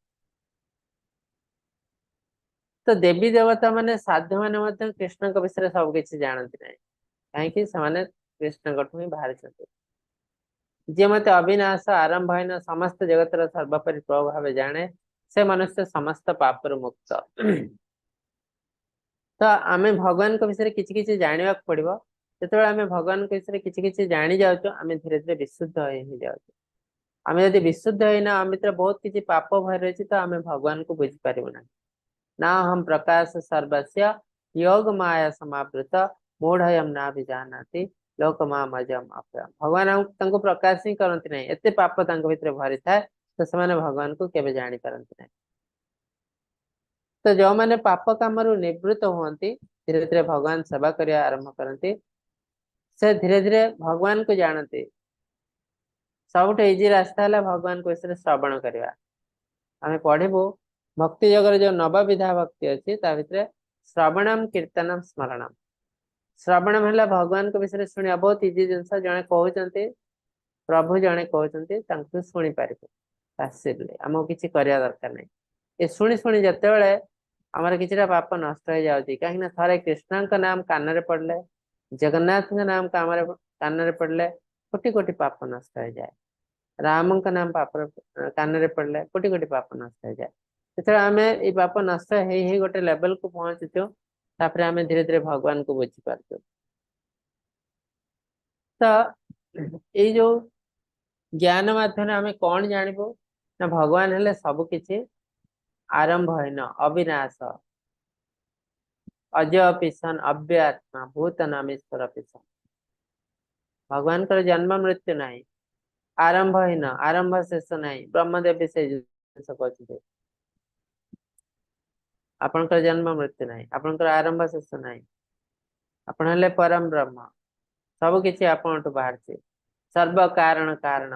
ତ ଦେବୀ ଦେବତା ମାନେ, ସାଧୁ ମାନେ ମଧ୍ୟ କୃଷ୍ଣଙ୍କ ବିଷୟରେ ସବୁ କିଛି ଜାଣନ୍ତି ନାହିଁ। କାହିଁକି? ସେମାନେ କୃଷ୍ଣଙ୍କଠୁ ହିଁ ବାହାରିଛନ୍ତି। ଯିଏ ମତେ ଅବିନାଶ ଆରମ୍ଭହୀନ ସମସ୍ତ ଜଗତର ସର୍ବୋପରି ପ୍ରଭୁ ଭାବେ ଜାଣେ, ସେ ମନୁଷ୍ୟ ସମସ୍ତ ପାପରୁ ମୁକ୍ତ। ତ ଆମେ ଭଗବାନଙ୍କ ବିଷୟରେ କିଛି କିଛି ଜାଣିବାକୁ ପଡିବ। ଯେତେବେଳେ ଆମେ ଭଗବାନଙ୍କ ବିଷୟରେ କିଛି କିଛି ଜାଣି ଯାଉଛୁ, ଆମେ ଧୀରେ ଧୀରେ ବିଶୁଦ୍ଧ ହେଇଯାଉଛୁ। ଆମେ ଯଦି ବିଶୁଦ୍ଧ ହେଇନା, ଆମ ଭିତରେ ବହୁତ କିଛି ପାପ ଭରି ରହିଛି, ତ ଆମେ ଭଗବାନଙ୍କୁ ବୁଝିପାରିବୁ ନାହିଁ। ନା ଅହಂ ପ୍ରକାଶ ସର୍ବସ୍ୟ ଯୋଗ ମାୟା ସମାବୃତ ମୂଢୟମ ନା ବିଜାନାତି ଲୋକ ମାମଜମ ଅପ୍ୟୟମ। ଭଗବାନ ଆମକୁ ତାଙ୍କୁ ପ୍ରକାଶ ହିଁ କରନ୍ତି ନାହିଁ, ଏତେ ପାପ ତାଙ୍କ ଭିତରେ ଭରିଥାଏ, ତ ସେମାନେ ଭଗବାନଙ୍କୁ କେବେ ଜାଣିପାରନ୍ତି ନାହିଁ। ତ ଯୋଉମାନେ ପାପ କାମରୁ ନିବୃତ୍ତ ହୁଅନ୍ତି, ଧୀରେ ଧୀରେ ଭଗବାନ ସେବା କରିବା ଆରମ୍ଭ କରନ୍ତି, ସେ ଧୀରେ ଧୀରେ ଭଗବାନଙ୍କୁ ଜାଣନ୍ତି। ସବୁଠୁ ଇଜି ରାସ୍ତା ହେଲା ଭଗବାନଙ୍କ ବିଷୟରେ ଶ୍ରବଣ କରିବା। ଆମେ ପଢିବୁ ଭକ୍ତି ଯୋଗରେ ଯୋଉ ନବବିଧା ଭକ୍ତି ଅଛି, ତା ଭିତରେ ଶ୍ରବଣମ କୀର୍ତ୍ତନମ ସ୍ମରଣମ। ଶ୍ରବଣମ ହେଲା ଭଗବାନଙ୍କ ବିଷୟରେ ଶୁଣିବା, ବହୁତ ଇଜି ଜିନିଷ। ଜଣେ କହୁଛନ୍ତି, ପ୍ରଭୁ ଜଣେ କହୁଛନ୍ତି, ତାଙ୍କୁ ଶୁଣିପାରିବୁ ପାସିଭଲି, ଆମକୁ କିଛି କରିବା ଦରକାର ନାହିଁ। ଏ ଶୁଣି ଶୁଣି ଯେତେବେଳେ ଆମର କିଛିଟା ପାପ ନଷ୍ଟ ହେଇଯାଉଛି, କାହିଁକି ନା ଥରେ କୃଷ୍ଣଙ୍କ ନାମ କାନରେ ପଡିଲେ, ଜଗନ୍ନାଥଙ୍କ ନାମ କାନରେ ପଡିଲେ କୋଟି କୋଟି ପାପ ନଷ୍ଟ ହେଇଯାଏ। ରାମଙ୍କ ନାମ ପାପର କାନରେ ପଡିଲେ କୋଟି କୋଟି ପାପ ନଷ୍ଟ ହେଇଯାଏ। ଯେତେବେଳେ ଆମେ ଏଇ ପାପ ନଷ୍ଟ ହେଇ ହେଇ ଗୋଟେ ଲେଭେଲକୁ ପହଞ୍ଚୁଛୁ, ତାପରେ ଆମେ ଧୀରେ ଧୀରେ ଭଗବାନଙ୍କୁ ବୁଝିପାରୁଛୁ। ତ ଏଇ ଯୋଉ ଜ୍ଞାନ ମାଧ୍ୟମରେ ଆମେ କଣ ଜାଣିବୁ ନା ଭଗବାନ ହେଲେ ସବୁ କିଛି, ଆରମ୍ଭହୀନ, ଅବିନାଶ, ଅଜ ପିସନ, ଅବ୍ୟଆତ୍ମା, ଭୂତ ନାମେଶ୍ୱର ପିସନ। ଭଗବାନଙ୍କର ଜନ୍ମ ମୃତ୍ୟୁ ନାହିଁ, ଆରମ୍ଭହୀନ, ଆରମ୍ଭ ଶେଷ ନାହିଁ। ବ୍ରହ୍ମଦେବ ସେଇ ଜିନିଷ କହୁଛନ୍ତି, ଆପଣଙ୍କର ଜନ୍ମ ମୃତ୍ୟୁ ନାହିଁ, ଆପଣଙ୍କର ଆରମ୍ଭ ଶେଷ ନାହିଁ, ଆପଣ ହେଲେ ପରମ ବ୍ରହ୍ମ, ସବୁ କିଛି ଆପଣଠୁ ବାହାରିଛି, ସର୍ବ କାରଣ କାରଣ,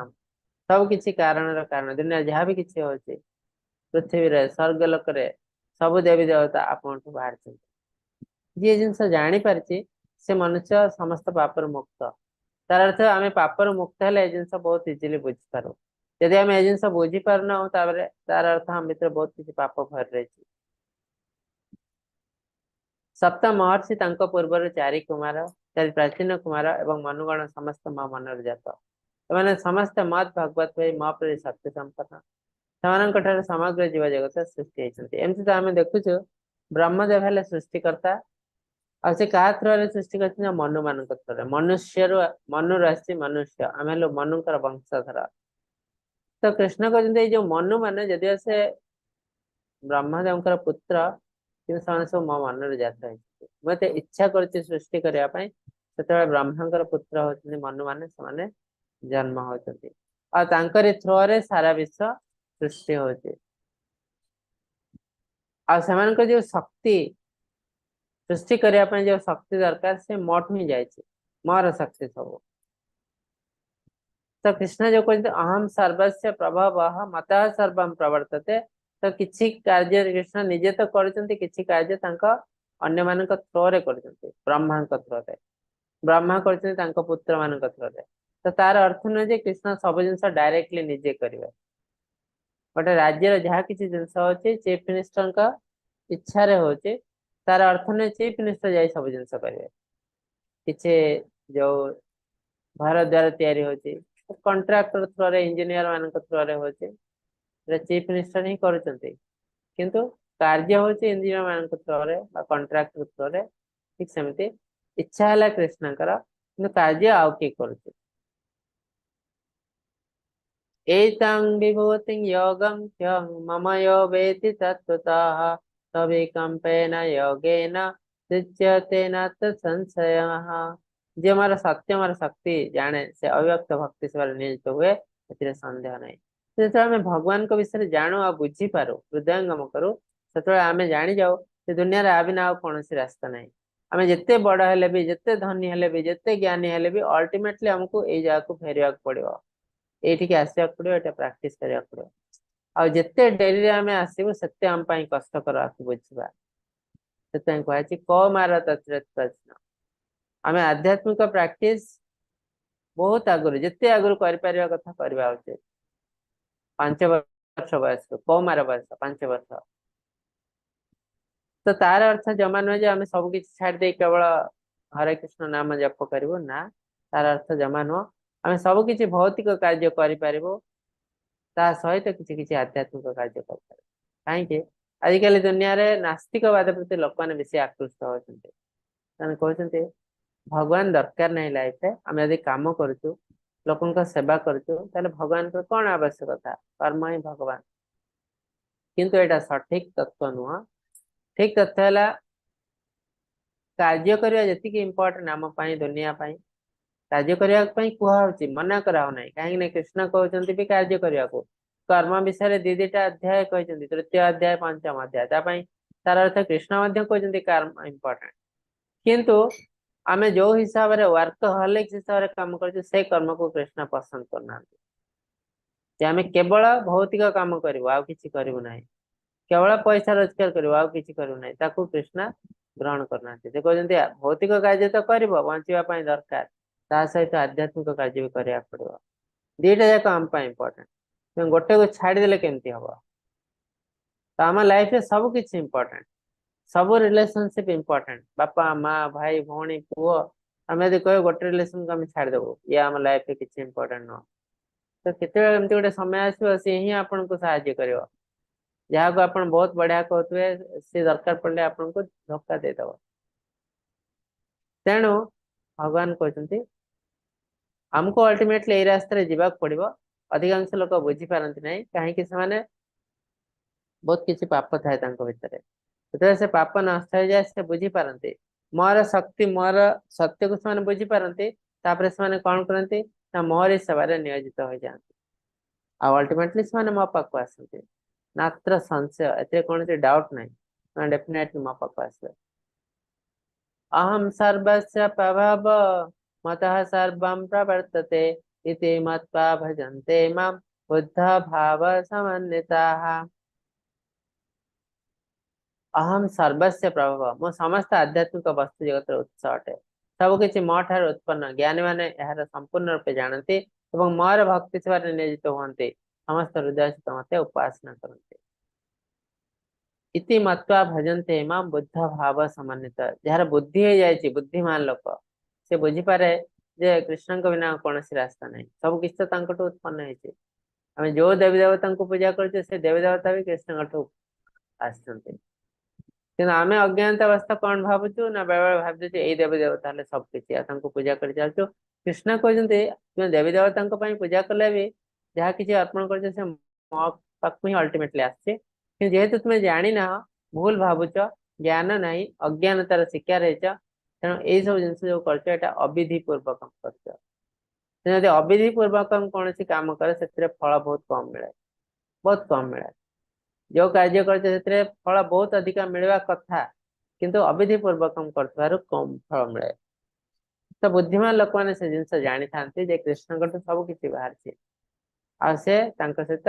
ସବୁ କିଛି କାରଣର କାରଣ। ଦୁନିଆ ଯାହା ବି କିଛି ହଉଛି, ପୃଥିବୀରେ, ସ୍ୱର୍ଗ ଲୋକରେ ସବୁ ଦେବୀ ଦେବତା ଆପଣଠୁ ବାହାରିଛନ୍ତି। ଯିଏ ଜିନିଷ ଜାଣିପାରିଛି ସେ ମନୁଷ୍ୟ ସମସ୍ତ ପାପରୁ ମୁକ୍ତ। ତାର ଅର୍ଥ ଆମେ ପାପରୁ ମୁକ୍ତ ହେଲେ ଏ ଜିନିଷ ବହୁତ ଇଜିଲି ବୁଝିପାରୁ। ଯଦି ଆମେ ଏ ଜିନିଷ ବୁଝିପାରୁନାହୁଁ, ତାପରେ ତାର ଅର୍ଥ ଆମ ଭିତରେ ବହୁତ କିଛି ପାପ ଭରି ରହିଛି। ସପ୍ତ ମହର୍ଷି ତାଙ୍କ ପୂର୍ବରୁ ଚାରି କୁମାର, ଚାରି ପ୍ରାଚୀନ କୁମାର ଏବଂ ମନୁଗଣ ସମସ୍ତ ମୋ ମନରୁ ଜାତ। ଏମାନେ ସମସ୍ତେ ମଦ୍ ଭଗବତ ହୋଇ ମୋ ପ୍ରତି ଶକ୍ତି ସମ୍ପନ୍ନ। ସେମାନଙ୍କ ଠାରୁ ସମଗ୍ର ଜୀବ ଜଗତ ସୃଷ୍ଟି ହେଇଛନ୍ତି। ଏମିତି ତ ଆମେ ଦେଖୁଛୁ ବ୍ରହ୍ମଦେବ ହେଲେ ସୃଷ୍ଟିକର୍ତ୍ତା। ଆଉ ସେ କାହା ଥ୍ରୋରେ ସୃଷ୍ଟି କରିଛନ୍ତି? ମନୁ ମାନଙ୍କ ଥ୍ରୋରେ। ମନୁଷ୍ୟରୁ, ମନୁରୁ ଆସିଛି ମନୁଷ୍ୟ, ଆମେ ହେଲୁ ମନୁଙ୍କର ବଂଶଧର। ତ କୃଷ୍ଣ କହୁଛନ୍ତି ଏଇ ଯୋଉ ମନୁ ମାନେ, ଯଦିଓ ସେ ବ୍ରହ୍ମଦେବଙ୍କର ପୁତ୍ର, କିନ୍ତୁ ସେମାନେ ସବୁ ମୋ ମନରୁ ଜାତ ହେଇଛନ୍ତି। ମୁଁ ଏତେ ଇଚ୍ଛା କରୁଛି ସୃଷ୍ଟି କରିବା ପାଇଁ, ସେତେବେଳେ ବ୍ରହ୍ମାଙ୍କର ପୁତ୍ର ହଉଛନ୍ତି ମନୁ ମାନେ, ସେମାନେ ଜନ୍ମ ହଉଛନ୍ତି ଆଉ ତାଙ୍କରି ଥ୍ରୋରେ ସାରା ବିଶ୍ଵ ସୃଷ୍ଟି ହଉଛି। ଆଉ ସେମାନଙ୍କ ଯୋଉ ଶକ୍ତି ସୃଷ୍ଟି କରିବା ପାଇଁ ଯୋଉ ଶକ୍ତି ଦରକାର, ସେ ମୋଠୁ ହିଁ ଯାଇଛି, ମୋର ଶକ୍ତି ସବୁ। ତ କୃଷ୍ଣ ଯୋଉ କହୁଛନ୍ତି ଅହମ ସର୍ବସ୍ୟ ପ୍ରଭବଃ ମତଃ ସର୍ବಂ ପ୍ରବର୍ତ୍ତତେ, ତ କିଛି କାର୍ଯ୍ୟ କୃଷ୍ଣ ନିଜେ ତ କରୁଛନ୍ତି, କିଛି କାର୍ଯ୍ୟ ତାଙ୍କ ଅନ୍ୟମାନଙ୍କ ଥ୍ରୋରେ କରୁଛନ୍ତି, ବ୍ରହ୍ମାଙ୍କ ଥ୍ରୋରେ। ବ୍ରହ୍ମା କରୁଛନ୍ତି ତାଙ୍କ ପୁତ୍ର ମାନଙ୍କ ଥ୍ରୋରେ। ତ ତାର ଅର୍ଥ ନୁହେଁ ଯେ କୃଷ୍ଣ ସବୁ ଜିନିଷ ଡାଇରେକ୍ଟଲି ନିଜେ କରିବେ। ଗୋଟେ ରାଜ୍ୟର ଯାହା କିଛି ଜିନିଷ ହଉଛି ଚିଫ ମିନିଷ୍ଟରଙ୍କ ଇଚ୍ଛାରେ ହଉଛି, ତାର ଅର୍ଥ ନୁହେଁ ଚିଫ ମିନିଷ୍ଟର ଯାଇ ସବୁ ଜିନିଷ କରିବେ। କିଛି ଯୋଉ ଘର ଦ୍ୱାର ତିଆରି ହଉଛି କଣ୍ଟ୍ରାକ୍ଟର ଥ୍ରୋରେ, ଇଞ୍ଜିନିୟର ମାନଙ୍କ ଥ୍ରୋରେ ହଉଛି, ଚିଫ ମିନିଷ୍ଟର ହିଁ କରୁଛନ୍ତି, କିନ୍ତୁ କାର୍ଯ୍ୟ ହଉଛି ଇଞ୍ଜିନିୟର ମାନଙ୍କ ଥ୍ରୋରେ ବା କଣ୍ଟ୍ରାକ୍ଟର ଥ୍ରୋରେ। ଠିକ ସେମିତି ଇଚ୍ଛା ହେଲା କୃଷ୍ଣଙ୍କର, କିନ୍ତୁ କାର୍ଯ୍ୟ ଆଉ କିଏ କରୁଛି। एतं विभूतिं योगं च मम यो वेति तत्त्वतः सविकम्पेन योगेन युज्यते नात्र संशयः। ଯିଏ ମୋର ସତ୍ୟ, ମୋର ଶକ୍ତି ଜାଣେ, ସେ ଅବ୍ୟକ୍ତ ଭକ୍ତି ସେବାରେ ନିୟୋଜିତ ହୁଏ, ଏଥିରେ ସନ୍ଦେହ ନାହିଁ। ଯେତେବେଳେ ଆମେ ଭଗବାନଙ୍କ ବିଷୟରେ ଜାଣୁ ଆଉ ବୁଝିପାରୁ, ହୃଦୟଙ୍ଗମ କରୁ, ସେତେବେଳେ ଆମେ ଜାଣିଯାଉ ଯେ ଦୁନିଆରେ ଆ ବିନା ଆଉ କୌଣସି ରାସ୍ତା ନାହିଁ। ଆମେ ଯେତେ ବଡ ହେଲେ ବି, ଯେତେ ଧନୀ ହେଲେ ବି, ଯେତେ ଜ୍ଞାନୀ ହେଲେ ବି, ଅଲ୍ଟିମେଟଲି ଆମକୁ ଏଇ ଜାଗାକୁ ଫେରିବାକୁ ପଡିବ, ଏଇଠିକି ଆସିବାକୁ ପଡିବ, ଏଇଟା ପ୍ରାକ୍ଟିସ କରିବାକୁ ପଡିବ। ଆଉ ଯେତେ ଡେରିରେ ଆମେ ଆସିବୁ, ସେତେ ଆମ ପାଇଁ କଷ୍ଟକର ଆକୁ ବୁଝିବା। ସେଥିପାଇଁ କୁହାଯାଇଛି କୌମାର ତତ୍ରତ୍ୱ। ଆମେ ଆଧ୍ୟାତ୍ମିକ ପ୍ରାକ୍ଟିସ ବହୁତ ଆଗରୁ, ଯେତେ ଆଗରୁ କରିପାରିବା କଥା କରିବା ଉଚିତ। 5 ବର୍ଷ ବୟସରୁ, କୌମାର ବୟସ 5 ବର୍ଷ। ତ ତାର ଅର୍ଥ ଜମା ନୁହେଁ ଯେ ଆମେ ସବୁ କିଛି ଛାଡି ଦେଇ କେବଳ ହରେ କୃଷ୍ଣ ନାମ ଜପ କରିବୁ। ନା, ତାର ଅର୍ଥ ଜମା ନୁହଁ। ଆମେ ସବୁ କିଛି ଭୌତିକ କାର୍ଯ୍ୟ କରିପାରିବୁ, ତା ସହିତ କିଛି କିଛି ଆଧ୍ୟାତ୍ମିକ କାର୍ଯ୍ୟ କରିପାରିବୁ। କାହିଁକି ଆଜିକାଲି ଦୁନିଆରେ ନାସ୍ତିକବାଦ ପ୍ରତି ଲୋକମାନେ ବେଶୀ ଆକୃଷ୍ଟ ହଉଛନ୍ତି। ସେମାନେ କହୁଛନ୍ତି ଭଗବାନ ଦରକାର ନାହିଁ ଲାଇଫରେ। ଆମେ ଯଦି କାମ କରୁଛୁ, ଲୋକଙ୍କ ସେବା କରୁଛୁ, ତାହେଲେ ଭଗବାନଙ୍କର କଣ ଆବଶ୍ୟକତା? କର୍ମ ହିଁ ଭଗବାନ। କିନ୍ତୁ ଏଇଟା ସଠିକ ତତ୍ତ୍ୱ ନୁହଁ। ଠିକ ତଥ୍ୟ ହେଲା, କାର୍ଯ୍ୟ କରିବା ଯେତିକି ଇମ୍ପୋର୍ଟାଣ୍ଟ ଆମ ପାଇଁ, ଦୁନିଆ ପାଇଁ, କାର୍ଯ୍ୟ କରିବା ପାଇଁ କୁହାହଉଛି, ମନା କରାହଉନାହିଁ। କାହିଁକି ନା କୃଷ୍ଣ କହୁଛନ୍ତି ବି କାର୍ଯ୍ୟ କରିବାକୁ। କର୍ମ ବିଷୟରେ ଦି ଦିଟା ଅଧ୍ୟାୟ କହିଛନ୍ତି, ତୃତୀୟ ଅଧ୍ୟାୟ, ପଞ୍ଚମ ଅଧ୍ୟାୟ। ତା ପାଇଁ ତାର ଅର୍ଥ କୃଷ୍ଣ ମଧ୍ୟ କହୁଛନ୍ତି କର୍ମ ଇମ୍ପୋର୍ଟାଣ୍ଟ। କିନ୍ତୁ ଆମେ ଯୋଉ ହିସାବରେ ୱାର୍କହଲିକ ହିସାବରେ କାମ କରୁଛୁ, ସେ କର୍ମକୁ କୃଷ୍ଣ ପସନ୍ଦ କରୁନାହାନ୍ତି। ଯେ ଆମେ କେବଳ ଭୌତିକ କାମ କରିବୁ, ଆଉ କିଛି କରିବୁ ନାହିଁ, କେବଳ ପଇସା ରୋଜଗାର କରିବୁ, ଆଉ କିଛି କରିବୁ ନାହିଁ, ତାକୁ କୃଷ୍ଣ ଗ୍ରହଣ କରୁନାହାନ୍ତି। ସେ କହୁଛନ୍ତି ଭୌତିକ କାର୍ଯ୍ୟ ତ କରିବ, ବଞ୍ଚିବା ପାଇଁ ଦରକାର, ତା ସହିତ ଆଧ୍ୟାତ୍ମିକ କାର୍ଯ୍ୟ ବି କରିବାକୁ ପଡିବ। ଦିଟା ଯାକ ଆମ ପାଇଁ ଇମ୍ପୋର୍ଟାଣ୍ଟ। ତେଣୁ ଗୋଟେକୁ ଛାଡିଦେଲେ କେମିତି ହବ? ତ ଆମ ଲାଇଫରେ ସବୁ କିଛି ଇମ୍ପୋର୍ଟାଣ୍ଟ, ସବୁ ରିଲେସନସିପ ଇମ୍ପୋର୍ଟାଣ୍ଟ, ବାପା, ମା, ଭାଇ, ଭଉଣୀ, ପୁଅ। ଆମେ ଯଦି କହିବୁ ଗୋଟେ ରିଲେସନକୁ ଆମେ ଛାଡିଦବୁ, ଇଏ ଆମ ଲାଇଫରେ କିଛି ଇମ୍ପୋର୍ଟାଣ୍ଟ ନୁହଁ, ତ କେତେବେଳେ ଏମିତି ଗୋଟେ ସମୟ ଆସିବ, ସିଏ ହିଁ ଆପଣଙ୍କୁ ସାହାଯ୍ୟ କରିବ। ଯାହାକୁ ଆପଣ ବହୁତ ବଢିଆ କହୁଥିବେ, ସେ ଦରକାର ପଡିଲେ ଆପଣଙ୍କୁ ଧୋକା ଦେଇଦବ। ତେଣୁ ଭଗବାନ କହୁଛନ୍ତି ଆମକୁ ଅଲ୍ଟିମେଟଲି ଏଇ ରାସ୍ତାରେ ଯିବାକୁ ପଡିବ। ଅଧିକାଂଶ ଲୋକ ବୁଝିପାରନ୍ତି ନାହିଁ। କାହିଁକି? ସେମାନେ ବହୁତ କିଛି ପାପ ଥାଏ ତାଙ୍କ ଭିତରେ। ଯେତେବେଳେ ସେ ପାପ ନଷ୍ଟ ହେଇଯାଏ, ସେ ବୁଝିପାରନ୍ତି ମୋର ଶକ୍ତି, ମୋର ସତ୍ୟକୁ ସେମାନେ ବୁଝିପାରନ୍ତି। ତାପରେ ସେମାନେ କଣ କରନ୍ତି ନା ମୋରି ସେବାରେ ନିୟୋଜିତ ହୋଇଯାଆନ୍ତି ଆଉ ଅଲ୍ଟିମେଟଲି ସେମାନେ ମୋ ପାଖକୁ ଆସନ୍ତି। ନାତ୍ର ସଂଶୟ, ଏଥିରେ କୌଣସି ଡାଉଟ ନାହିଁ, ସେମାନେ ଡେଫିନେଟଲି ମୋ ପାଖକୁ ଆସିବେ। ଅହಂ ସର୍ବସ୍ୟ ପ୍ରଭବ ମତଃ ସର୍ବଂ ପ୍ରବର୍ତ୍ତତେ ଇତି ମତ୍ୱା ଭଜନ୍ତେ ମାಂ ବୁଦ୍ଧ ଭାବ ସମନ୍ୱିତାଃ। ଅହಂ ସର୍ବସ୍ୟ ପ୍ରଭବ, ମୁଁ ସମସ୍ତ ଆଧ୍ୟାତ୍ମିକ ବସ୍ତୁ ଜଗତର ଉତ୍ସ ଅଟେ। ସବୁ କିଛି ମୋ ଠାରୁ ଉତ୍ପନ୍ନ। ଜ୍ଞାନୀ ମାନେ ଏହାର ସମ୍ପୂର୍ଣ୍ଣ ରୂପେ ଜାଣନ୍ତି ଏବଂ ମୋର ଭକ୍ତି ସେବାରେ ନିୟୋଜିତ ହୁଅନ୍ତି। ସମସ୍ତ ହୃଦୟ ସହିତ ମତେ ଉପାସନା କରନ୍ତି। ଇତି ମତ୍ୱା ଭଜନ୍ତେ ମାಂ ବୁଦ୍ଧ ଭାବ ସମନ୍ୱିତ। ଯାହାର ବୁଦ୍ଧି ହେଇଯାଇଛି, ବୁଦ୍ଧିମାନ ଲୋକ, ସେ ବୁଝିପାରେ ଯେ କୃଷ୍ଣଙ୍କ ବିନା କୌଣସି ରାସ୍ତା ନାହିଁ। ସବୁ କିଛି ତ ତାଙ୍କଠୁ ଉତ୍ପନ୍ନ ହେଇଛି। ଆମେ ଯୋଉ ଦେବୀ ଦେବତାଙ୍କୁ ପୂଜା କରୁଛେ, ସେ ଦେବୀ ଦେବତା ବି କୃଷ୍ଣଙ୍କଠୁ ଆସିଛନ୍ତି। କିନ୍ତୁ ଆମେ ଅଜ୍ଞାନତା ଅବସ୍ଥା କଣ ଭାବୁଛୁ ନା ବେଳେ ଭାବୁଛୁ ଏଇ ଦେବୀ ଦେବତା ହେଲେ ସବୁ କିଛି, ଆଉ ତାଙ୍କୁ ପୂଜା କରି ଚାଲୁଛୁ। କୃଷ୍ଣ କହୁଛନ୍ତି ତୁମେ ଦେବୀ ଦେବତାଙ୍କ ପାଇଁ ପୂଜା କଲେ ବି ଯାହା କିଛି ଅର୍ପଣ କରୁଛ, ସେ ମୋ ପାଖକୁ ହିଁ ଅଲ୍ଟିମେଟଲି ଆସୁଛି। କିନ୍ତୁ ଯେହେତୁ ତୁମେ ଜାଣିନାହ, ଭୁଲ ଭାବୁଛ, ଜ୍ଞାନ ନାହିଁ, ଅଜ୍ଞାନତାର ଶିକାର ହେଇଛ, ତେଣୁ ଏଇ ସବୁ ଜିନିଷ ଯୋଉ କରୁଛ, ଏଇଟା ଅବିଧି ପୂର୍ବକ କରୁଛ। ଯଦି ଅବିଧି ପୂର୍ବକ କୌଣସି କାମ କରେ, ସେଥିରେ ଫଳ ବହୁତ କମ ମିଳେ, ବହୁତ କମ ମିଳେ। ଯୋଉ କାର୍ଯ୍ୟ କରୁଛ, ସେଥିରେ ଫଳ ବହୁତ ଅଧିକା ମିଳିବା କଥା, କିନ୍ତୁ ଅବିଧି ପୂର୍ବକ କରୁଥିବାରୁ କମ ଫଳ ମିଳେ। ତ ବୁଦ୍ଧିମାନ ଲୋକମାନେ ସେ ଜିନିଷ ଜାଣିଥାନ୍ତି ଯେ କୃଷ୍ଣଙ୍କଠୁ ସବୁ କିଛି ବାହାରିଛି ଆଉ ସେ ତାଙ୍କ ସହିତ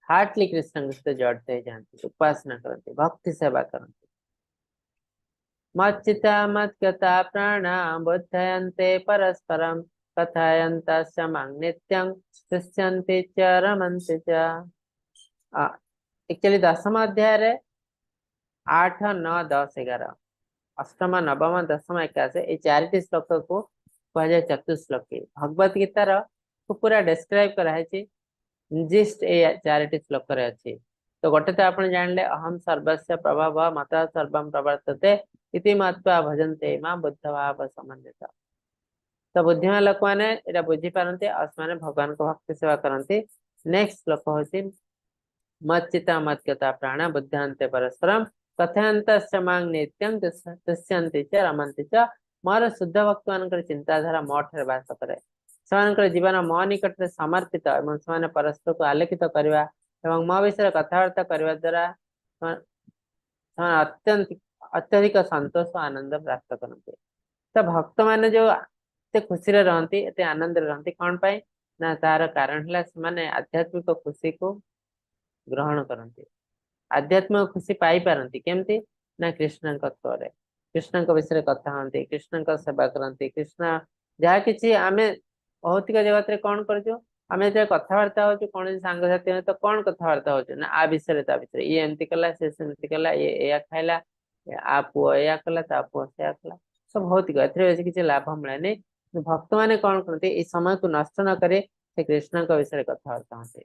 ହାର୍ଟଲି କୃଷ୍ଣଙ୍କ ସହିତ ଜଡ଼ିତ ହେଇଯାଆନ୍ତି, ଉପାସନା କରନ୍ତି, ଭକ୍ତି ସେବା କରନ୍ତି। ମच्चित्ता मद्गता प्राणा बोधयन्ते परस्परं कथयन्तश्च मां नित्यं तुष्यन्ति च रमन्ति च। ଆକ୍ଚୁଆଲି ଦଶମ ଅଧ୍ୟାୟରେ 8, 9, 10, 11, ଅଷ୍ଟମ, ନବମ, ଦଶମ, ଏକାଦଶ, ଏଇ ଚାରିଟି ଶ୍ଲୋକକୁ କୁହାଯାଏ ଚତୁଶ୍ଲୋକୀ। ଭଗବତ ଗୀତାର ପୁରା ଡେସ୍କ୍ରାଇବ କରାହେଇଛି, ଜିଷ୍ଟ ଏଇ ଚାରିଟି ଶ୍ଲୋକରେ ଅଛି। ତ ଗୋଟେ ତ ଆପଣ ଜାଣିଲେ, ଅହಂ ସର୍ବସ୍ୟ ପ୍ରଭବ ମତଃ ସର୍ବଂ ପ୍ରବର୍ତ୍ତତେ ଇତି ମତ୍ୱା ଭଜନ୍ତେ ମାଁ ବୁଦ୍ଧ ଭାବ ସମନ୍ୱିତ। ତ ବୁଦ୍ଧିମାନ ଲୋକମାନେ ଏଇଟା ବୁଝିପାରନ୍ତି ଆଉ ସେମାନେ ଭଗବାନଙ୍କ ଭକ୍ତି ସେବା କରନ୍ତି। ନେକ୍ସଟ ଶ୍ଲୋକ ହଉଛି ମଚ୍ଚିତା ମଦ୍ଗତା ପ୍ରାଣ ବୁଦ୍ଧ୍ୟନ୍ତେ ପରସ୍ପରମ୍ କଥୟନ୍ତଶ୍ଚ ମାଂ ନିତ୍ୟଂ ତୁଷ୍ୟନ୍ତି ଚ ରମନ୍ତି ଚ। ମୋର ଶୁଦ୍ଧ ଭକ୍ତ ମାନଙ୍କର ଚିନ୍ତାଧାରା ମୋ ଠାରେ ବାସ କରେ, ସେମାନଙ୍କର ଜୀବନ ମୋ ନିକଟରେ ସମର୍ପିତ ଏବଂ ସେମାନେ ପରସ୍ପରକୁ ଆଲୋକିତ କରିବା ଏବଂ ମୋ ବିଷୟରେ କଥାବାର୍ତ୍ତା କରିବା ଦ୍ୱାରା ସେମାନେ ଅତ୍ୟଧିକ ସନ୍ତୋଷ ଓ ଆନନ୍ଦ ପ୍ରାପ୍ତ କରନ୍ତି। ତ ଭକ୍ତମାନେ ଯୋଉ ଏତେ ଖୁସିରେ ରହନ୍ତି, ଏତେ ଆନନ୍ଦରେ ରହନ୍ତି, କଣ ପାଇଁ ନା ତାର କାରଣ ହେଲା ସେମାନେ ଆଧ୍ୟାତ୍ମିକ ଖୁସିକୁ ଗ୍ରହଣ କରନ୍ତି, ଆଧ୍ୟାତ୍ମିକ ଖୁସି ପାଇପାରନ୍ତି। କେମିତି ନା କୃଷ୍ଣଙ୍କ ଥ୍ରୋରେ, କୃଷ୍ଣଙ୍କ ବିଷୟରେ କଥା ହୁଅନ୍ତି, କୃଷ୍ଣଙ୍କ ସେବା କରନ୍ତି। କୃଷ୍ଣ ଯାହା କିଛି ଆମେ ଭୌତିକ ଜଗତରେ କଣ କରୁଛୁ, ଆମେ ଯେତେବେଳେ କଥାବାର୍ତ୍ତା ହଉଛୁ କୌଣସି ସାଙ୍ଗସାଥି ସହିତ କଣ କଥାବାର୍ତ୍ତା ହଉଛୁ ନା ଆ ବିଷୟରେ ତା ବିଷୟରେ, ଇଏ ଏମିତି କଲା, ସେ ସେମିତି କଲା, ଇଏ ଏଇଆ ଖାଇଲା, ଆ ପୁଅ ଏଇଆ କଲା, ତା ପୁଅ ସେଇଆ କଲା, ସବୁ ଭୌତିକ, ଏଥିରେ ବେଶୀ କିଛି ଲାଭ ମିଳେନି। ଭକ୍ତମାନେ କଣ କରନ୍ତି, ଏଇ ସମୟକୁ ନଷ୍ଟ ନ କରି ସେ କୃଷ୍ଣଙ୍କ ବିଷୟରେ କଥାବାର୍ତ୍ତା ହୁଅନ୍ତି।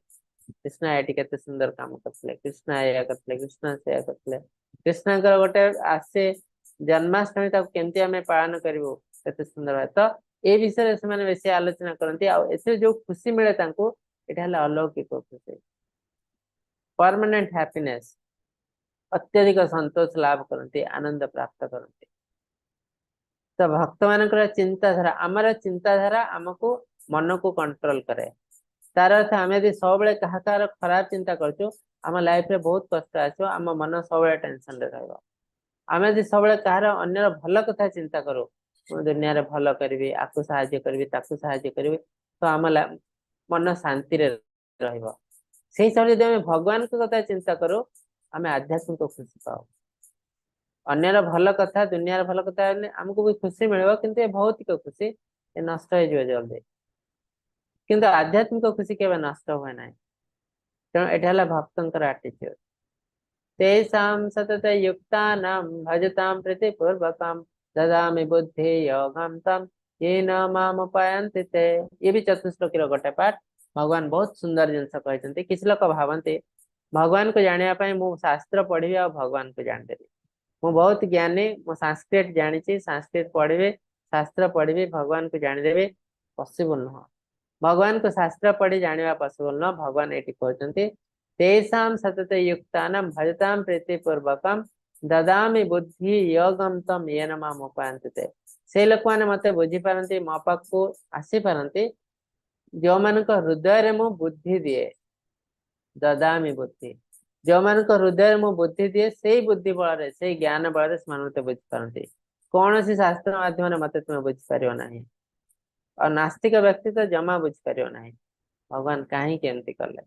କୃଷ୍ଣ ଏଠି କେତେ ସୁନ୍ଦର କାମ କରିଥିଲେ, କୃଷ୍ଣ ଏଇଆ କରିଥିଲେ, କୃଷ୍ଣ ସେଇଆ କରିଥିଲେ। କୃଷ୍ଣଙ୍କର ଗୋଟେ ଆସେ ଜନ୍ମାଷ୍ଟମୀ, ତାକୁ କେମିତି ଆମେ ପାଳନ କରିବୁ କେତେ ସୁନ୍ଦର। ତ ଏ ବିଷୟରେ ସେମାନେ ବେଶୀ ଆଲୋଚନା କରନ୍ତି ଆଉ ଏଥିରେ ଯୋଉ ଖୁସି ମିଳେ ତାଙ୍କୁ, ଏଇଟା ହେଲା ଅଲୌକିକ ଖୁସି, ପରମାନେଣ୍ଟ ହ୍ୟାପିନେସ୍, ଅତ୍ୟଧିକ ସନ୍ତୋଷ ଲାଭ କରନ୍ତି, ଆନନ୍ଦ ପ୍ରାପ୍ତ କରନ୍ତି। ତ ଭକ୍ତ ମାନଙ୍କର ଚିନ୍ତାଧାରା, ଆମର ଚିନ୍ତାଧାରା ଆମକୁ ମନକୁ କଣ୍ଟ୍ରୋଲ କରେ। ତାର ଅର୍ଥ ଆମେ ଯଦି ସବୁବେଳେ କାହା କାହାର ଖରାପ ଚିନ୍ତା କରୁଛୁ, ଆମ ଲାଇଫରେ ବହୁତ କଷ୍ଟ ଆସିବ, ଆମ ମନ ସବୁବେଳେ ଟେନସନରେ ରହିବ। ଆମେ ଯଦି ସବୁବେଳେ କାହାର ଅନ୍ୟର ଭଲ କଥା ଚିନ୍ତା କରୁ, ମୁଁ ଦୁନିଆରେ ଭଲ କରିବି, ଆକୁ ସାହାଯ୍ୟ କରିବି, ତାକୁ ସାହାଯ୍ୟ କରିବି, ତ ଆମ ମନ ଶାନ୍ତିରେ ରହିବ। ସେଇ ହିସାବରେ ଯଦି ଆମେ ଭଗବାନଙ୍କ କଥା ଚିନ୍ତା କରୁ, ଆମେ ଆଧ୍ୟାତ୍ମିକ ଖୁସି ପାଉ। ଅନ୍ୟର ଭଲ କଥା, ଦୁନିଆର ଭଲ କଥା ହେଲେ ଆମକୁ ବି ଖୁସି ମିଳିବ, କିନ୍ତୁ ଏ ଭୌତିକ ଖୁସି ଏ ନଷ୍ଟ ହେଇଯିବ ଜଲ୍ଦି। କିନ୍ତୁ ଆଧ୍ୟାତ୍ମିକ ଖୁସି କେବେ ନଷ୍ଟ ହୁଏ ନାହିଁ। ତେଣୁ ଏଇଟା ହେଲା ଭକ୍ତଙ୍କର ଆଟିଚ୍ୟୁଡ। ତେଷାଂ ସତତ ୟୁକ୍ତାନାଂ ଭଜତାଂ ପ୍ରୀତିପୂର୍ବକଂ ଦଦାମି ବୁଦ୍ଧି ଯୋଗଂ ତଂ ୟେନ ମାମୁପୟନ୍ତି ତେ। ଇଏ ବି ଚତୁଶ୍ଲୋକୀର ଗୋଟେ ପାର୍ଟ। ଭଗବାନ ବହୁତ ସୁନ୍ଦର ଜିନିଷ କହିଛନ୍ତି। କିଛି ଲୋକ ଭାବନ୍ତି ଭଗବାନଙ୍କୁ ଜାଣିବା ପାଇଁ ମୁଁ ଶାସ୍ତ୍ର ପଢିବି ଆଉ ଭଗବାନଙ୍କୁ ଜାଣିଦେବି, ମୁଁ ବହୁତ ଜ୍ଞାନୀ, ମୁଁ ସାଂସ୍କ୍ରିଟ ଜାଣିଛି, ସାଂସ୍କ୍ରିଟ ପଢିବି, ଶାସ୍ତ୍ର ପଢିବି, ଭଗବାନଙ୍କୁ ଜାଣିଦେବି। ପସିବଲ ନୁହଁ। ଭଗବାନଙ୍କୁ ଶାସ୍ତ୍ର ପଢି ଜାଣିବା ପସିବଲ ନୁହଁ। ଭଗବାନ ଏଇଠି କହୁଛନ୍ତି ତେଷାଂ ସତତ ୟୁକ୍ତାନାଂ ଭଜତାଂ ପ୍ରୀତିପୂର୍ବକଂ ଦଦାମି ବୁଦ୍ଧି ଯୋଗಂ ତମ୍ ୟେନ ମାମ୍ ଉପାୟନ୍ତି ତେ। ସେଇ ଲୋକମାନେ ମତେ ବୁଝିପାରନ୍ତି, ମୋ ପାଖକୁ ଆସିପାରନ୍ତି, ଯୋଉମାନଙ୍କ ହୃଦୟରେ ମୁଁ ବୁଦ୍ଧି ଦିଏ। ଦଦାମି ବୁଦ୍ଧି, ଯୋଉମାନଙ୍କ ହୃଦୟରେ ମୁଁ ବୁଦ୍ଧି ଦିଏ, ସେଇ ବୁଦ୍ଧି ବଳରେ, ସେଇ ଜ୍ଞାନ ବଳରେ ସେମାନେ ମତେ ବୁଝିପାରନ୍ତି। କୌଣସି ଶାସ୍ତ୍ର ମାଧ୍ୟମରେ ମତେ ତୁମେ ବୁଝିପାରିବ ନାହିଁ। ଆଉ ନାସ୍ତିକ ବ୍ୟକ୍ତି ତ ଜମା ବୁଝିପାରିବ ନାହିଁ ଭଗବାନ କାହିଁକି ଏମିତି କଲେ।